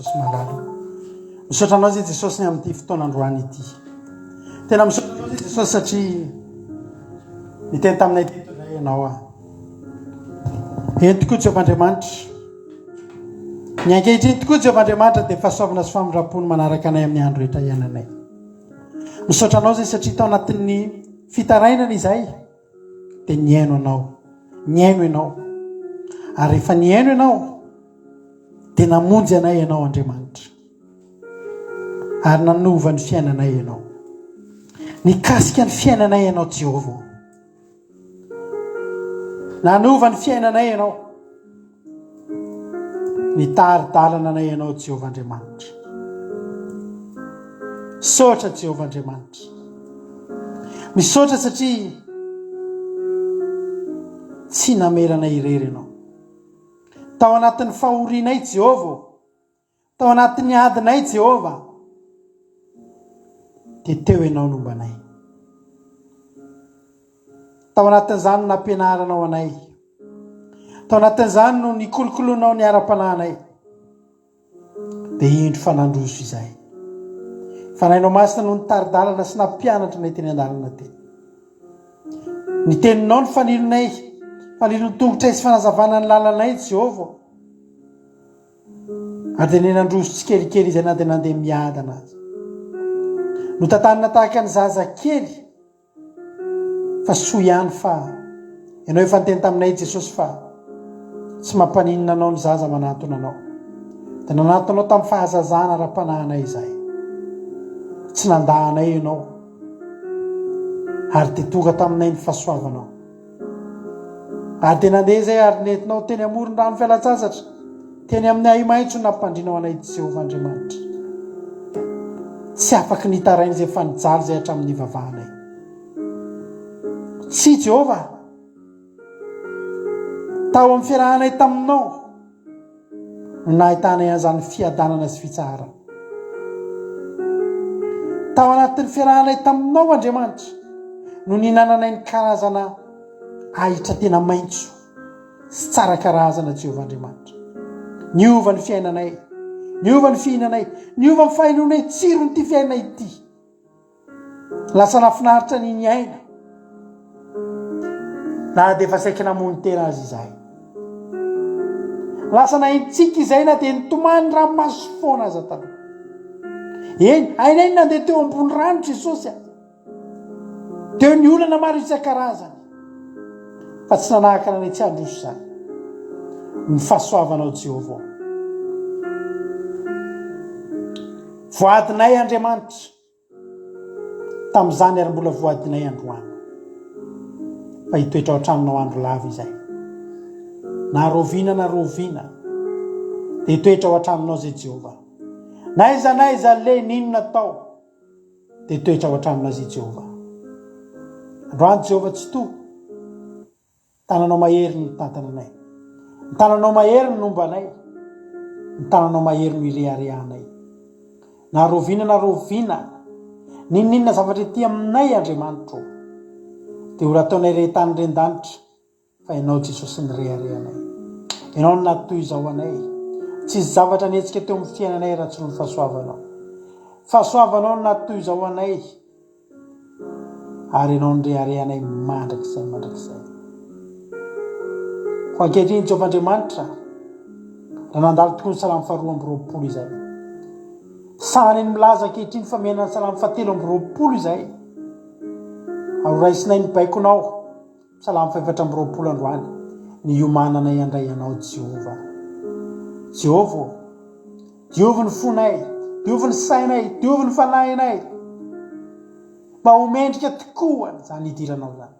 S8: Jesosy malala o. Misaotra anao zay Jesosy ny amin'ity fotoana androany ity. Tena misaotra anao zay Jesosy satria niteny taminay teto indray ianao ah. Eny tokoa Jehovah Andriamanitra. Ny ankehitriny tokoa Jehovah Andriamanitra dia fahasoavana sy famindram-po no manaraka anay amin'ny andro rehetra iainanay. Misaotra anao zay satria tao anatin'ny fitarainana izay dia nihaino anao. Nihaino ianao. Ary rehefa nihaino ianao dia namonjy anay ianao Andriamanitra. Ary nanova ny fiainanay ianao. Nikasika ny fiainanay ianao Jehovah. Nanova ny fiainanay ianao. Nitari-dalana anay ianao Jehovah Andriamanitra. Misaotra Jehovah Andriamanitra. Misaotra satria tsy namela anay irery ianao. Tao anatin'ny fahorianay Jehovah, Tao anatin'ny adinay Jehovah, dia teo Ianao nomba anay. Tao anatin'izany no nampianaranao anay. Tao anatin'izany no nikolokoloanao ny ara-panahinay. Dia indro fa nandroso izahay. Fanahinao Masina no nitari-dalana sy nampianatra anay teny an-dalana teny. Ny teninao no fanilonay, fanilon'ny tongotray sy fanazavana ny lalanay, Jehovah. Ary dia nenandroso tsikelikely izay na dia nandeha miadana aza. Notantanina tahaka ny zaza kely fa soa ihany fa ianao efa niteny taminay Jesosy fa tsy mampaninona anao ny zaza manantona anao. Dia nanantona anao tamin'ny fahazazana ara-panahinay izahay. Tsy nandà anay ianao ary dia tonga taminay ny fahasoavanao. Ary dia nandeha izay ary nentinao teny amoron-drano fialan-tsasatra, teny amin'ny ahi-maitso nampandrinao anay Jehovah Andriamanitra. Tsy afaky nitaraina izay efa nijaly izay hatramin'ny nivavahanay. Tsia Jehovah, tao amin'ny fiarahanay taminao no nahitanay an'izany fiadanana sy fitsaharana. Tao anatin'ny fiarahanay taminao, Andriamanitra, no nihinananay ny karazana ahitra tena maitso sy tsara karazana, Jehovah Andriamanitra. Niova ny fiainanay, niova ny fihinanay, niova ny fahenoanay tsiron'ity fiainana ity. Lasa nahafinaritra ny niaina na dia efa saiky namono tena aza izahay. Lasa nahintsika izay na dia nitomany ranomaso foana aza taloha. Eny, hainay ny nandeha teo ambony rano Jesosy a. Teo ny olana maro isan-karazany. Fa tsy nanahaka anay tsy handroso izany. Ny fahasoavanao Jehovah. Voadinay Andriamanitra. Tamin'izany ary mbola voadinay androany. Fa hitoetra ao an-tranonao andro lava izay. Na raoviana na raoviana, dia hitoetra ao an-tranonao izay Jehovah. Na aiza na aiza aleha, n'inona atao, dia hitoetra ao an-tranonao izay Jehovah. Androany Jehovah Tsitoha. Tananao mahery no mitantana anay. Ny tananao mahery no nomba anay. Ny tananao mahery no ireharehanay. Na raoviana na raoviana, n'inon'inona zavatra ety aminay Andriamanitro, dia ho rataonay re tany ren-danitra fa Ianao Jesosy nireharehanay. Ianao no natoy izao anay. Tsisy zavatra nihetsika teo amin'ny fiainanay raha tsy noho ny fahasoavanao. Fahasoavanao no natoy izao anay. Ary ianao nireharehanay mandrakizay mandrakizay. Koa ankehitriny Jehovah Andriamanitra, raha nandalo tokoa ny salamo faharoa amby roapolo izay, sahany ny milaza ankehitriny fa miaina ny salamo fahatelo amby roapolo izay, ary horaisinay ny baikonao, salamo fahefatra amby roapolo androany, ny hiomananay handray anao Jehovah. Jehovah ô, Diovy ny fonay, diovy ny sainay, diovy ny fanahinay. Mba ho mendrika tokoa izany hidiranao izany.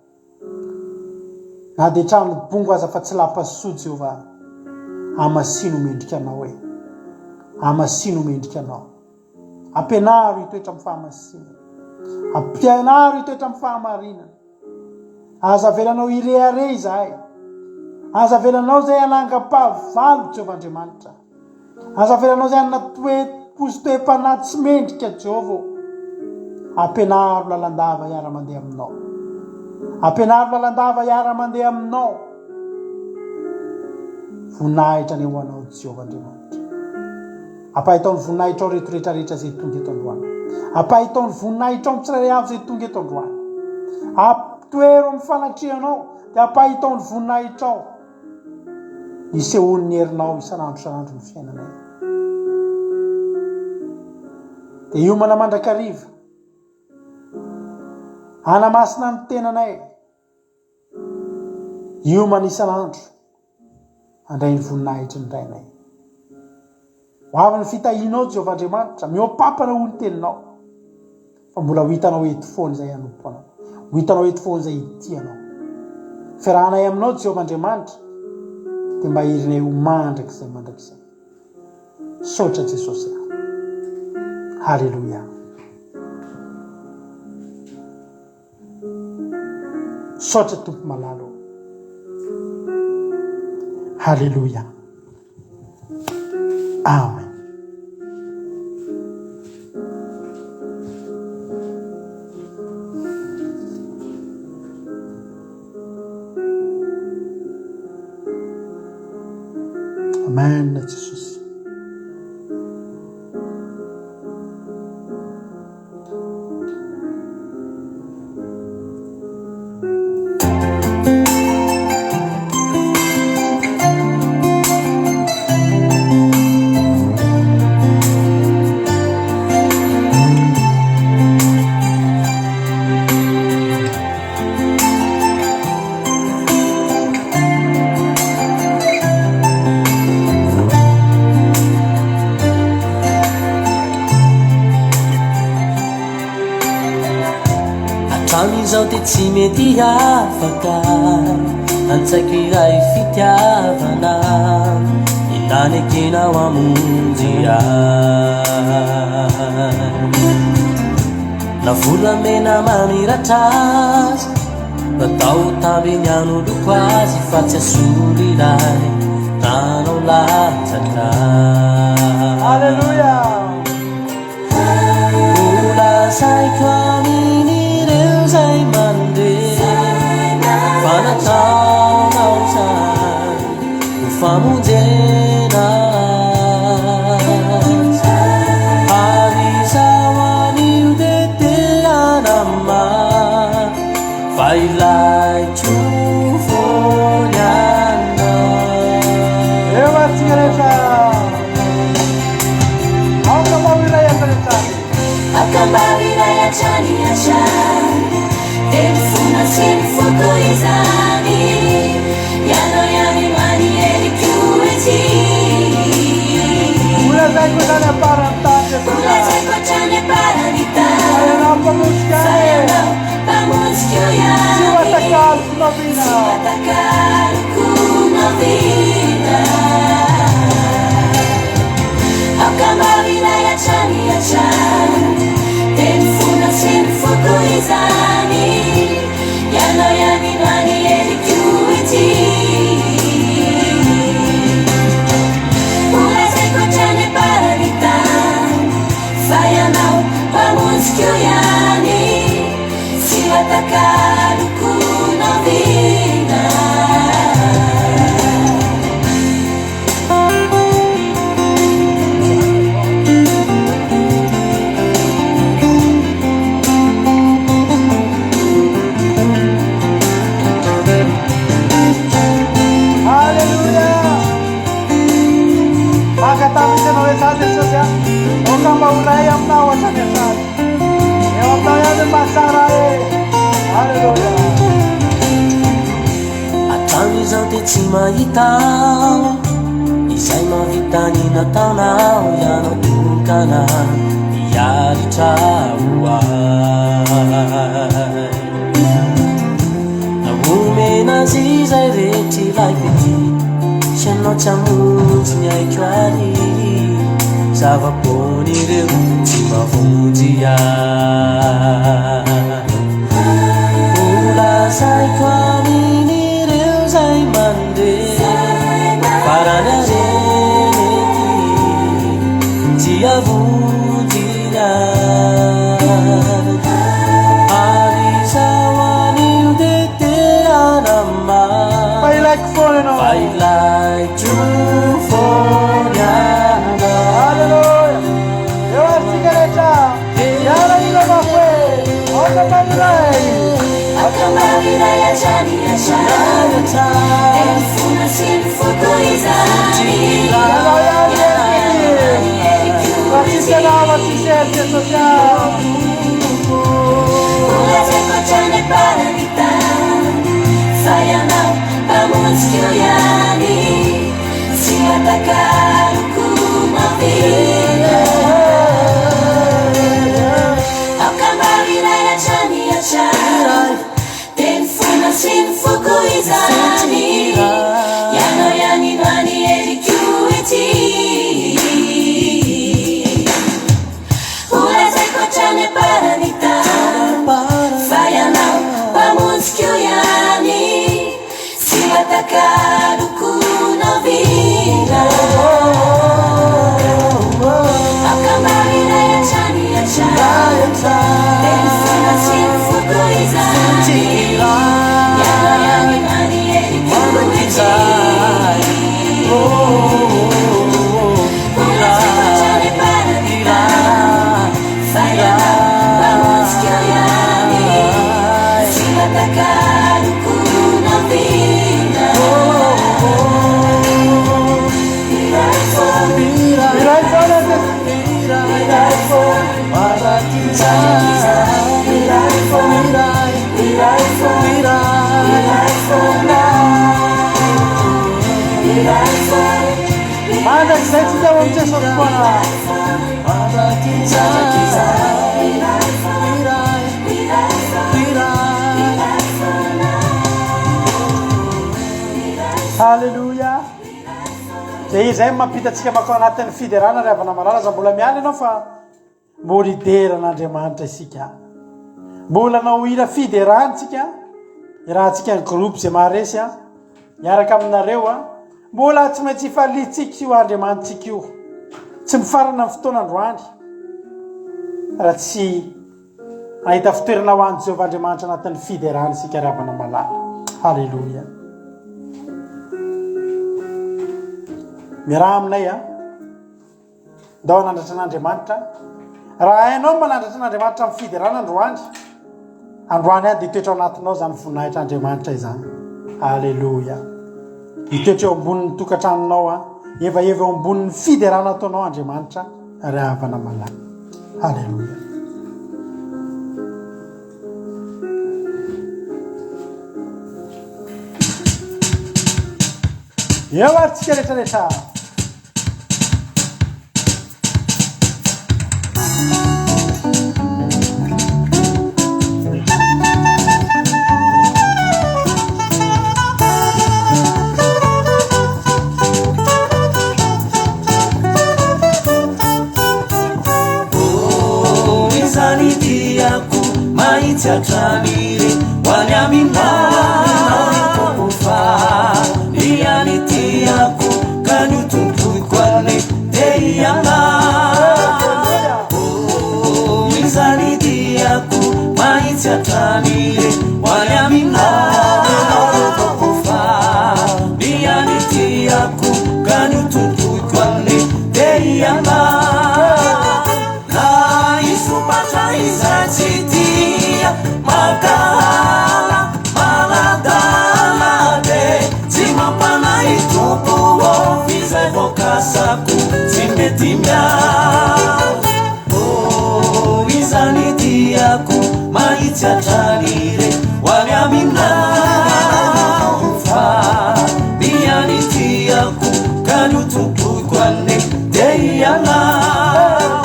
S8: Na dia trano bongo aza fa tsy lapa soa Jehovah. Hamasino mendrika anao e. Hamasino mendrika anao. Ampianaro hitoetra amin'ny fahamasinana. Ampianaro hitoetra amin'ny fahamarinana. Aza avelanao hirehareha izahay. Aza avelanao izay hanangam-pahavalo, Jehovah Andriamanitra. Aza avelanao izay hanana toe-po sy toe-panahy tsy mendrika, Jehovah ô. Ampianaro lalandava hiara-mandeha aminao. Ampianaro lalandava hiara-mandeha aminao. Voninahitra anie ho anao, Jehovah Andriamanitra. Ampahitao ny voninahitrao ireto rehetra rehetra izay tonga eto androany. Ampahitao ny voninahitrao ny tsirairay avy izay tonga eto androany. Ampitoero amin'ny fanatrehanao dia ampahitao ny voninahitrao. Isehoan'ny herinao isan'andro isan'andro ny fiainanay. Dia hiomana mandrakariva. Hanamasina ny tenanay. Hiomana isan'andro handray ny voninahitry ny Rainay. Ho avy ny fitahianao, Jehovah Andriamanitra, mihoa-papana hoy ny teninao, fa mbola ho hitanao eto foana izay hanompo anao, ho hitanao eto foana izay hitia anao. Fiarahanay aminao, Jehovah Andriamanitra, dia mba irinay ho mandrakizay mandrakizay. Misaotra Jesosy a. Haleloia. Misaotra Tompo malala ô. Haleloia. Amen. Amen Jesosy.
S6: Hatramin'izao dia tsy mety afaka an-tsaiko ilay fitiavana ny nanekenao hamonjy ahy. Na volamena mamiratra aza Natao ho tambiny hanoloko azy Fa tsy asolo ilay ranao latsaka.
S8: Alléluia.
S6: Holazaiko amin'ireo izay mandre Fa nataonao izany ho famonjena azy. Ary izaho anio dia te hanamafy Fa ilaiko foana ianao.
S8: Eo antsika rehetra. Aoka mba ho iray hatrany hatrany.
S2: Aoka mba ho iray hatrany hatrany. Dia ny fona sy ny foko izany. Ianao ihany no any heriko ety.
S8: Holazaiko hatrany am-paran'ny tany Jesosy.
S2: Holazaiko hatrany am-paran'ny tany.
S8: Fa ianao mpamonjiko
S2: Fa
S8: ihany.
S2: ianao mpamonjiko ihany.
S8: Tsy ho atakaloko novina.
S2: Tsy ho atakaloko novina. Aoka mba ho iray hatrany hatrany. Dia ny fona sy ny foko izany. Ianao ihany no any heriko ity. Holazaiko hatrany am-paran'ny tany. Fa ianao mpamonjiko ihany. Tsy ho atakaloko novina.
S8: Alléluia. Mangataka ianao hoe za Jesosy a. Aoka mba ho ray aminao hatrany hatrany. Eo aminao ihany ny mahatsara ahy. Alléluia.
S6: Hatramin'izao dia tsy mahita aho Izay mahavita ny nataonao Ianao tokana hiaritra ho ahy Na omena azy izay rehetra ilaiko ety Sy ianao tsy hamonjy ny aiko ary Zava-poana ireo tsy mahavonjy ahy Holazaiko amin'ireo izay mandre Fa raha ny harena ety tsy hahavonjy ahy Ary izaho anio dia te hanamafy
S8: Fa ilaiko foana ianao.
S6: Fa ilaiko foana ianao.
S8: Alléluia.
S2: iray hatrany hatrany Dia ny fona sy ny foko izany
S8: Ianao ihany Hery Raha tsisy anao fa tsisy hery Jesosy ah.
S2: Holazaiko hatrany am-paran'ny tany Fa ianao mpamonjiko ihany Tsy hatakaloko mampino Aoka mba ho iray hatrany hatrany Dia ny fona sy ny foko izany Ianao ihany no any heriko ety Holazaiko hatrany am-paran'ny tany Fa ianao mpamonjiko ihany Tsy hatakaloko na oviana Aoka mba ho iray hatrany hatrany Dia ny fona sy ny foko izany Ianao ihany no any heriko ety Holazaiko hatrany am-paran'ny tany Fa ianao mpamonjiko ihany Tsy hatakaloko na oviana Iray foana
S8: Iray foana Jesosy.
S2: Iray foana Iray foana Iray foana Iray foana Iray foana
S8: Mandrakizay tsika ao amin'i Jesosy foana. Haleloia. Dia izay no mampita antsika mankao anatin'ny fiderana ry havana malala. Aza mbola miala ianao fa mbola hidera an'Andriamanitra isika. Mbola hanao hira fiderana isika. Iarahantsika ny groupe izay maharesy an. Miaraka aminareo an. Mbola tsy maintsy hifaliantsika io Andriamanitsika io. Tsy mifarana ny fotoana androany raha tsy Hahita fitoerana ho an'i Jehovah Andriamanitra anatin'ny fiderana isika ry havana malala. Haleloia. Miaraha aminay a. Ndao hanandratra an'Andriamanitra. Raha hainao ny manandratra an'Andriamanitra amin'ny fiderana androany, androany ihany dia hitoetra ao anatinao izany voninahitr'Andriamanitra izany. Haleloia. Hitoetra eo ambonin'ny tokantranonao a. Hevaheva eo ambonin'ny fiderana ataonao Andriamanitra ry havana malala. Haleloia. Eo ary tsika rehetra rehetra.
S4: Oh, izany diako mahitsy hatrany re ho any aminao ry Tompo fa ny any tiako ka ny ho tompoiko anie te hiala. Oh, izany diako mahitsy hatrany re ho any aminao ry Tompo fa ny any tiako ka ny ho tompoiko anie te hiala. Na hisompatra izay tsy tia, mankahala, manadala dia tsy mampanahy Tompo ô, f'izay voakasako tsy mety miala. Ô, izany diako mahitsy hatrany re ho any aminao, fa ny any tiako ka ny ho tompoiko anie dia hianao.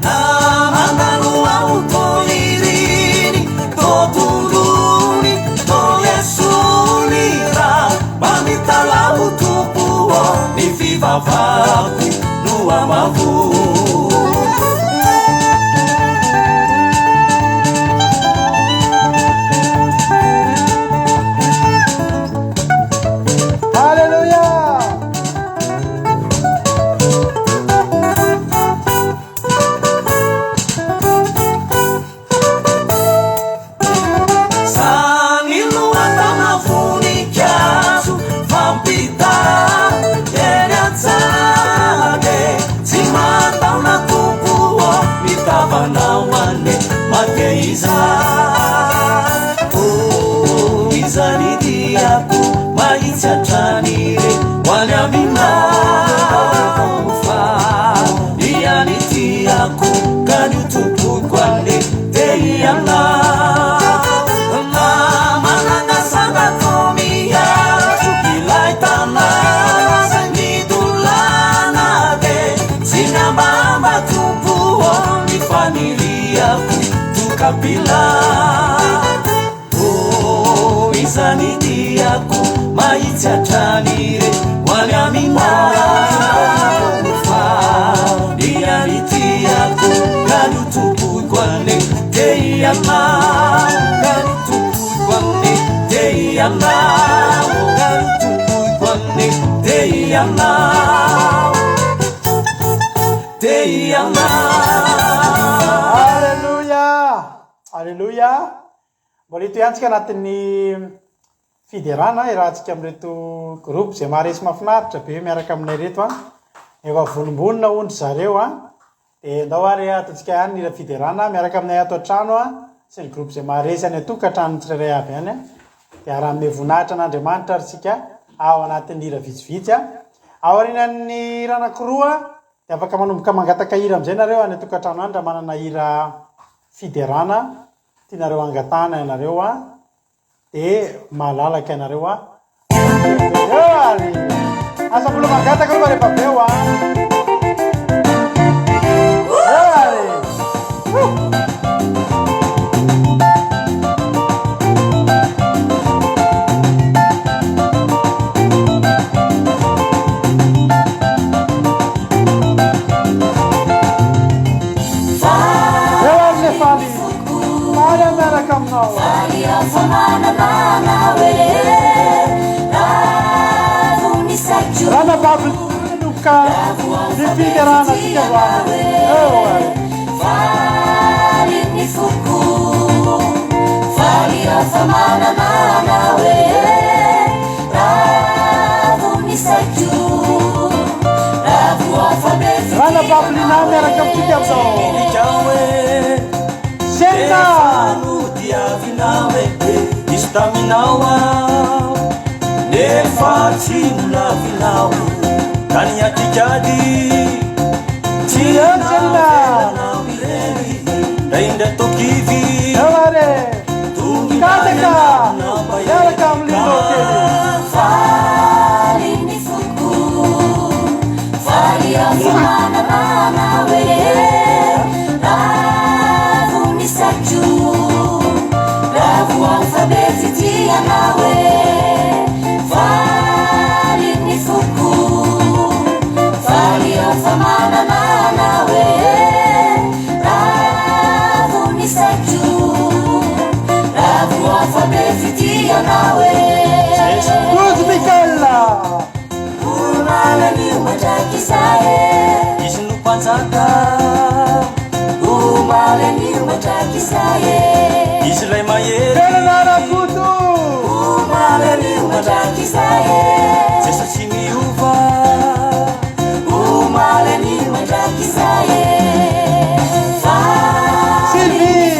S4: Na mandalo aho toy iriny, toa tondrony, toa lesony, raha mba mitalaho Tompo ô, ny fivavahako no hamavoa.
S8: Haleloia!
S4: Zany lohatana voninkazo fampita eny an-tsaha e, tsy maty.
S6: kapila. Oh, izany diako mahitsy hatrany re ho any aminao. Fa ny any tiako ka ny ho tompoiko anie te hianao, ka ny ho tompoiko anie te hianao, ka ny ho tompoiko anie te hianao, te hianao.
S8: Aleloia! Aleloia! Mbola hitohy antsika anatin'ny fiderana iarahantsika amin'ireto groupe izay maharesy mahafinaritra be miaraka aminay ireto an. Efa vonombonona hono ry zareo an. Dia ndao ary ataontsika ihany ny hira fiderana miaraka aminay ato an-trano an, sy ny groupe izay maharesy any an-tokantranony tsirairay avy any an. Dia ara-hanome voninahitra an'Andriamanitra ary tsika ao anatin'ny hira vitsivitsy an. Aorianan'ny hira anankiroa dia afaka manomboka mangataka hira amin'izay nareo any an-tokantrano any raha manana hira fiderana tianareo hangatahana ianareo an, dia malalaka ianareo an. Eo ary! Aza mbola mangataka aloha fa rehefa avy eo an. Eo ary! Eo ary le faly. Faly aho miaraka aminao.
S2: Faly aho fa manana anao e. Ravo ny saiko.
S8: Ranabavy nanomboka ny fiderana antsika androany. Eo ary.
S2: Faly ny foko. Faly aho fa manana anao e. Ravo ny saiko. Ravo aho fa be
S8: Ranabavy Lina miaraka amintsika amin'izao. Sena!
S6: Efa nodiavinao e, diso taminao aho, nefa tsy nolavinao, ka niatrik'ady, tsy navelanao irery, indraindray toa kivy,
S8: Eo ary e!
S6: tonga
S8: Kataka!
S6: nampahery
S8: Miaraka amin'ny Lino kely.
S2: Faly ny foko, faly aho fa manana anao e. Ravo ny saiko, ravo aho fa be fitia anao e. Faly ny foko, faly aho fa manana anao e. Ravo ny saiko, ravo aho fa be fitia anao e.
S8: Tojo Michael!
S2: Omaly anio mandrakizay e.
S6: Izy no mpanjaka.
S2: Omaly anio mandrakizay e.
S6: Izy ilay mahery.
S8: Velona Rakoto!
S2: Omaly anio mandrakizay e.
S6: Jeso tsy miova.
S2: Omaly anio mandrakizay e. Faly
S8: Sylvie!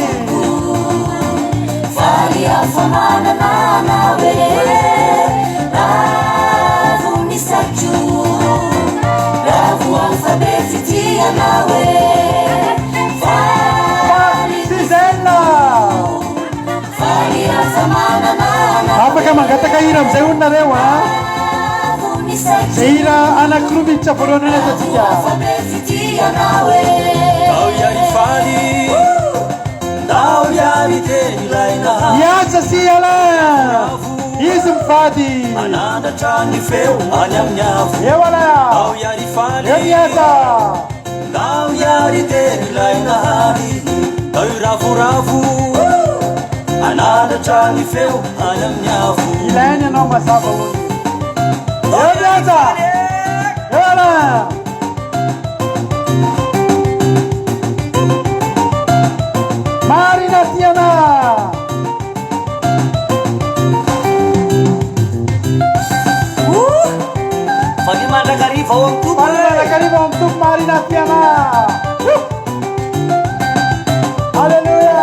S2: Faly aho fa manana anao e. Ravo ny saiko, ravo aho fa be fitia anao e. Faly ny
S8: Suzanne!
S2: Faly aho fa manana anao e.
S8: Afaka mangataka hira amin'izay hono nareo an!
S2: Ravo ny saiko,
S8: Izay hira anankiroa minitra voalohany iny ataontsika.
S2: ravo aho fa be fitia anao e.
S6: Ndao hiary faly, ndao hiary teny ilaina.
S8: Miantsa sy Alain! Izy mivady!
S6: Hanandratra ny feo any amin'ny avo.
S8: Eo Alain!
S6: Ndao hiary faly,
S8: Eo Miantsa!
S6: ndao hiary teny ilaina ary. Ndao hiravoravo, hanandratra ny feo any amin'ny avo.
S8: Ilaina ianao mazava hono. Eo Miantsa! Eo Alain! Marina Tiana!
S6: Faly mandrakariva ao amin'ny Tompo.
S8: Faly mandrakariva ao amin'ny Tompo Marina Tiana! Alléluia!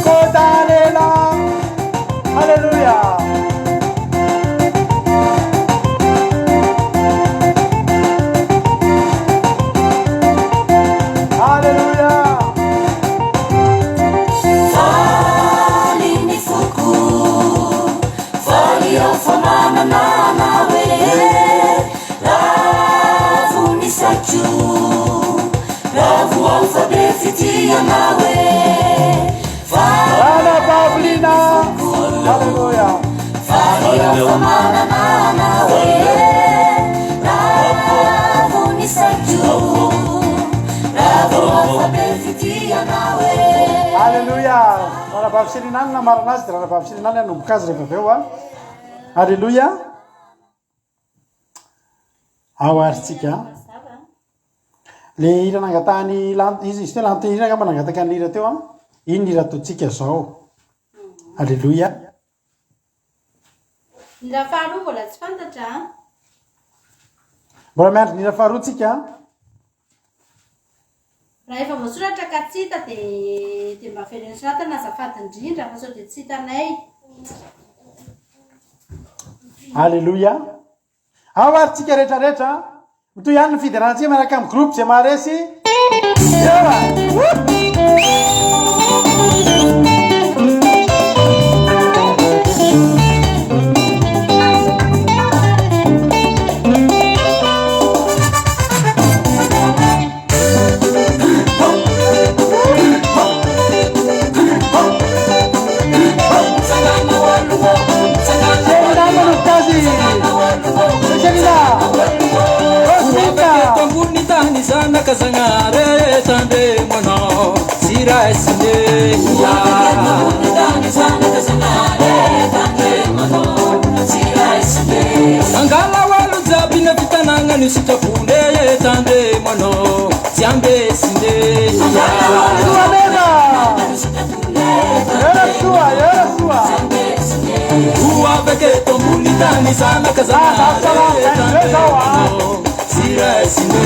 S8: Kodalela! Alléluia! Alléluia!
S2: Faly ny foko, faly aho fa manana anao e. Ravo ny saiko.
S1: saiko Ravo aho fa be fitia anao e
S8: Ranabavy Lina. Alléluia.
S1: Faly aho fa manana anao e Ravo ny saiko Ravo aho fa be fitia anao e
S8: Alléluia. Ranabavy Selina no namarana azy dia Ranabavy Selina no hanomboka azy rehefa avy eo a. Alléluia. Ao ary tsika. Le hira nangatahany Lanto, izy izy teo Lanto hira angamba nangataka ny hira teo an. Iny ny hira ataontsika zao. Alléluia.
S5: Ny hira faharoa mbola tsy fantatra an.
S8: Mbola miandry ny hira faharoa tsika.
S5: Raha efa voasoratra ka tsy hita dia dia mba avereno soratana azafady indrindra fa sao dia tsy hitanay.
S8: Alléluia. Ao ary tsika rehetra rehetra. Mitohy ihany ny fiderana antsika miaraka amin'ny groupe izay maharesy. Eo
S4: Zanaka Zagnahary tandremo anao tsy raisine Angala olo jiaby na fitanagna ny sitrapone tandremo anao tsy ambesine Ho avy eto ambony tany zanaka Zagnahary tandremo anao tsy raisine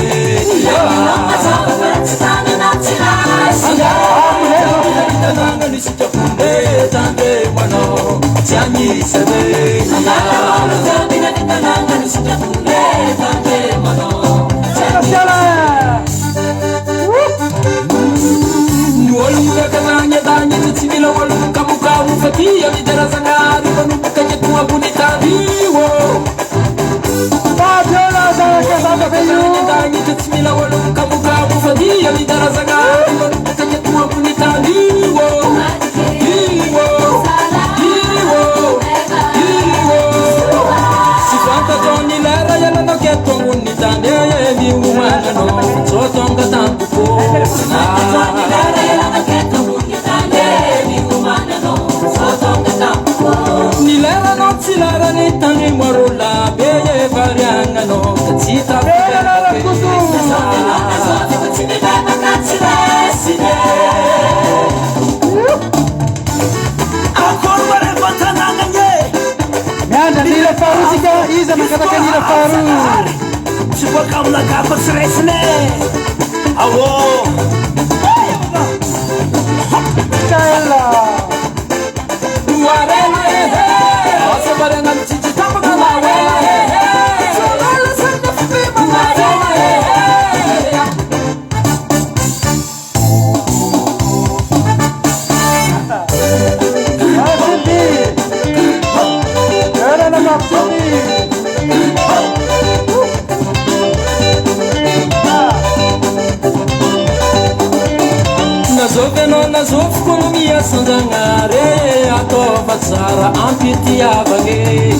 S4: Angala fitanagna ny sitrapone tandremo anao tsy agnisane Ny olo miakatra an-danitra tsy mila olo mokamokamo fa tia midera Zagnahary manomboka eto ambony tany io.
S8: Fabiola zanaka zaka be io.
S4: An-danitra tsy mila olo mokamokamo fa tia midera Zagnahary manomboka eto ambony tany io. Io. Io. Io. Tsy fantatro ny lera ialanao keto ambony tany e miomananao sao tonga tampoko. Ny leranao tsy lerany tandrimo arola be variagnanao ka tsy
S7: Akory marefa an-tanàna gne.
S8: Miandry ny hira faharoa tsika, iza mangataka ny hira faharoa?
S7: Tsy boaka aminakahy fa tsy raisine. Aô.
S8: Michael.
S4: Warena ehe, asabarena mitsitsy tapaka warena ehe. Warena ehe.
S8: Ah, Sylvie. Eo ranabavy Sylvie.
S4: Nazovy anao nazovy ko no miasa an-Zagnahary ataova tsara ampitiavagny.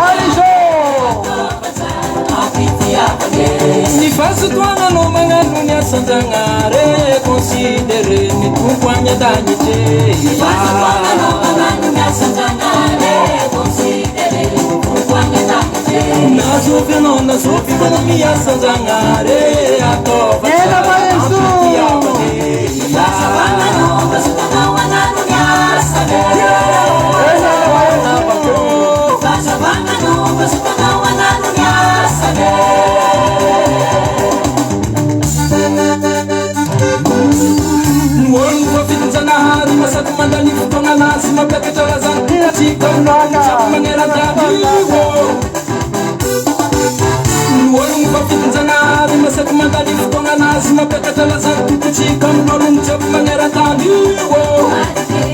S8: Arizo.
S4: Ny fahazotoana no magnano ny asan-Zagnahary considéré ny tompo agny an-danitry. Nazovy anao nazovy ko no miasa an-Zagnahary ataova
S8: Ena
S4: tsara
S8: Maheso.
S4: ampitiavagny.
S8: Ena Maheso.
S4: Ny olo voafidin-Janahary masady mandany fotoagna anazy mampiakatra razany tsika jiaby magneran-tany io. Ny olo voafidin-Janahary masady mandany fotoagna anazy mampiakatra razany tompotsika amin'olo jiaby magneran-tany io.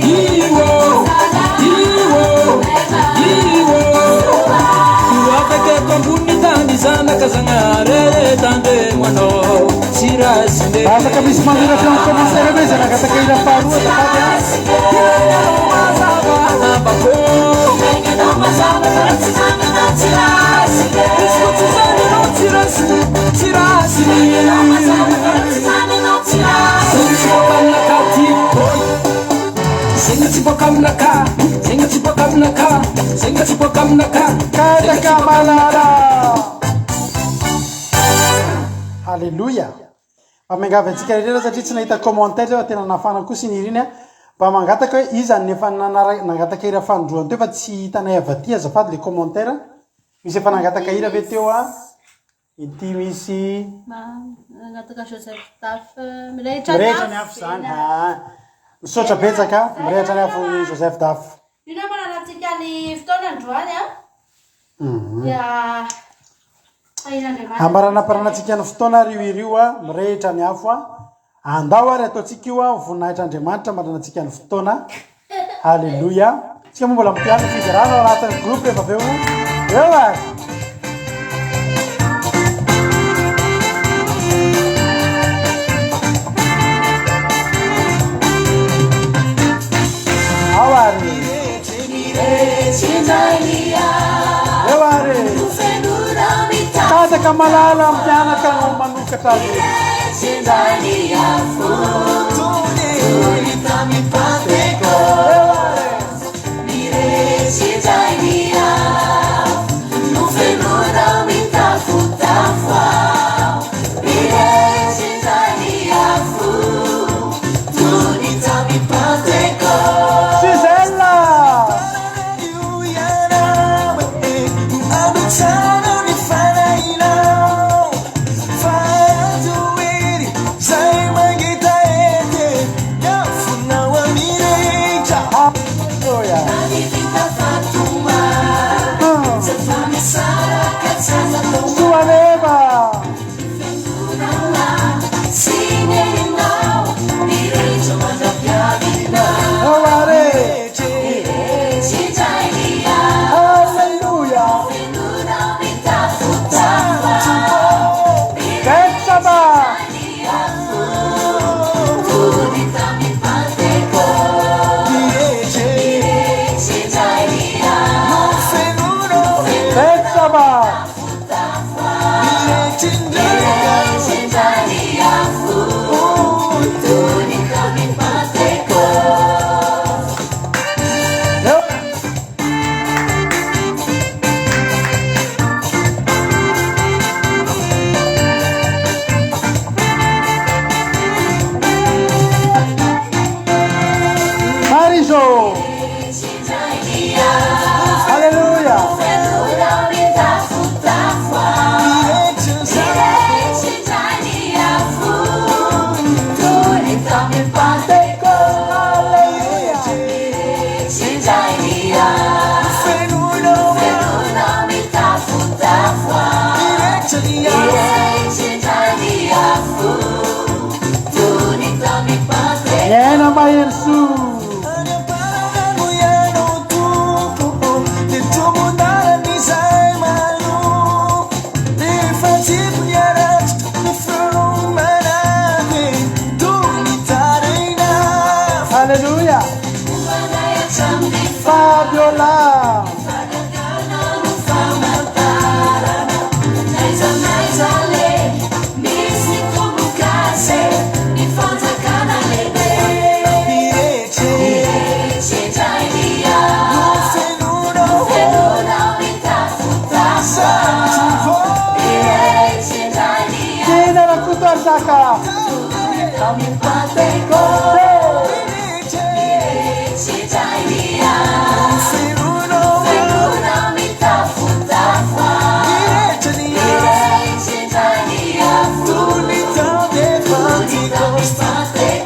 S4: Io. Io. Io. Ho afaka eto ambony tany zanaka Mpanjaka Zagnahary e, tandremo anao tsy rasiny e.
S8: Mba afaka misy manoratra eo amin'ny commentaire eo ve izay nangataka hira faharoa azafady a.
S4: Hiainanao mazava abako.
S1: Hiainanao mazava atsinanana tsy rasiny e.
S4: Izy koa tsy zany ianao tsy rasiny, tsy rasiny.
S1: Hiainanao mazava atsinanana tsy rasiny.
S4: Zegny tsy boaka aminakahy ty boy. Zegny tsy boaka aminakahy, zegny tsy boaka aminakahy, zegny tsy boaka aminakahy, zegny tsy
S8: Katraka
S4: boaka aminakahy.
S8: malala. Haleloia. Mba miangavy antsika rehetra satria tsy nahita commentaire zay fa tena nafana kosa i Nirina a. Mba mangataka hoe iza no efa nanara- nangataka hira fanindroany teo fa tsy hitanay avy aty azafady le commentaire. Misy efa nangataka hira ve teo a? Ity misy.
S5: Mangataka Joseph Taf mirehitra
S8: Mirehitra ny afo izany. Ah, misaotra betsaka, mirehitra ny afo Joseph Daf.
S5: Io no hampahalantsika ny fotoana androany a.
S8: Mhm.
S5: Dia tahian'Andriamanitra.
S8: Hamaranaparanantsika ny fotoana ary io hira io a, mirehitra ny afo a. Andao ary ataontsika io a, voninahitr'Andriamanitra hamaranantsika ny fotoana. Alléluia. Tsika moa mbola mpianatra fiderana ao anatin'ny groupe rehefa avy eo. Eo ary. Ao ary. Eo ary. Tataka malala mpianaka no manokatra azy. Gisèle! Haleloia! Soa Reva! Ao ary! Haleloia! Betsaba! Betsaba! Eo! Marijo! Haleloia! Miaina mahery soa! Haleloia! Fabiola! Tiana Rakotoarzaka!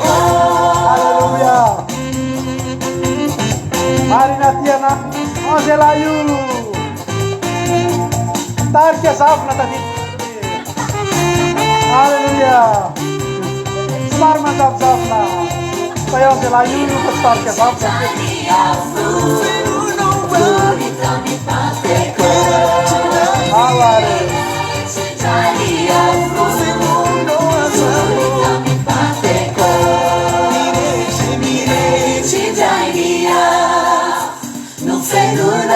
S8: Haleloia! Marina Tiana Angela io! Tarika zavona tadidy. Haleloia! Somary manjavonjavona. Fa i Angela io io fa tsy tarika zavona. Ao ary.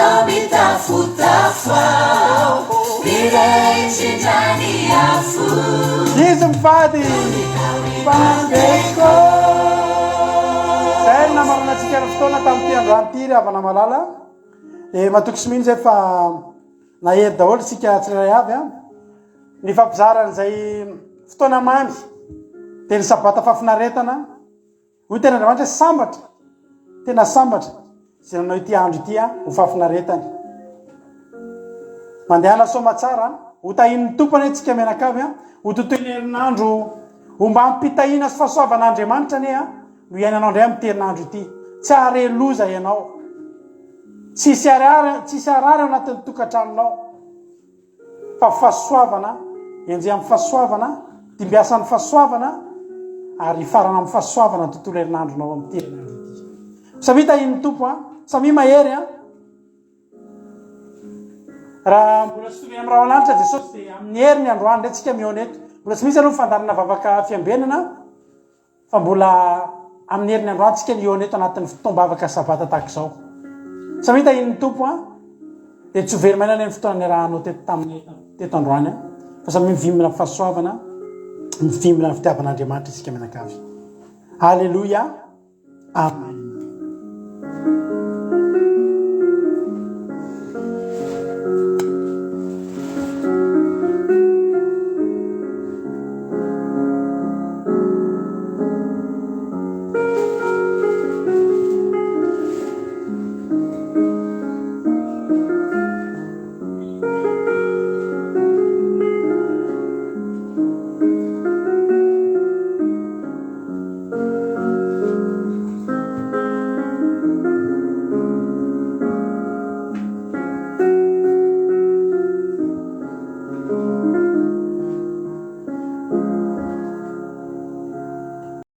S2: Anao mitafotafo aho, mirehitra indray ny afo.
S8: Izy mivady mpandeko. Izay no namaranantsika ny fotoana tamin'ity androany ity ry havana malala. Dia matoky sy mino izay fa nahery daholo isika tsirairay avy an. Nifampizara an'izay fotoana mamy dia ny sabata fahafinaretana. Hoy tena Andriamanitra hoe sambatra, tena sambatra izay nanao ity andro ity ho fahafinaretany. Mandehana soamatsara, ho tahian'ny Tompo anie tsika mianakavy, ho totoin'ny herinandro ombam-pitahiana sy fahasoavan'Andriamanitra anie no iainanao indray amin'ity herinandro ity. Tsy hahare loza ianao. Tsy hisy harary, tsy hisy harary ao anatin'ny tokantranonao. Fa fahasoavana, enjehy amin'ny fahasoavana, dimbiasan'ny fahasoavana, ary hifarana amin'ny fahasoavana ny tontolo herinandronao amin'ity herinandro ity. Samia tahian'ny Tompo an, samia mahery an. Raha mbola tsy tonga eny amin'ny rahona lanitra Jesosy dia amin'ny heriny androany indray tsika mihaona eto. Mbola tsy misy aloha ny fandaharana vavaka fiambenana. Fa mbola amin'ny heriny androany tsika ny hihaona eto anatin'ny fotoam-bavaka sabata tahaka izao. Samia tahian'ny Tompo an, dia tsy ho very maina anie ny fotoana niarahanao teto taminay teto androany an, fa samia mivimbina amin'ny fahasoavana, mivimbina amin'ny fitiavan'Andriamanitra isika mianakavy. Aleloia. Amen.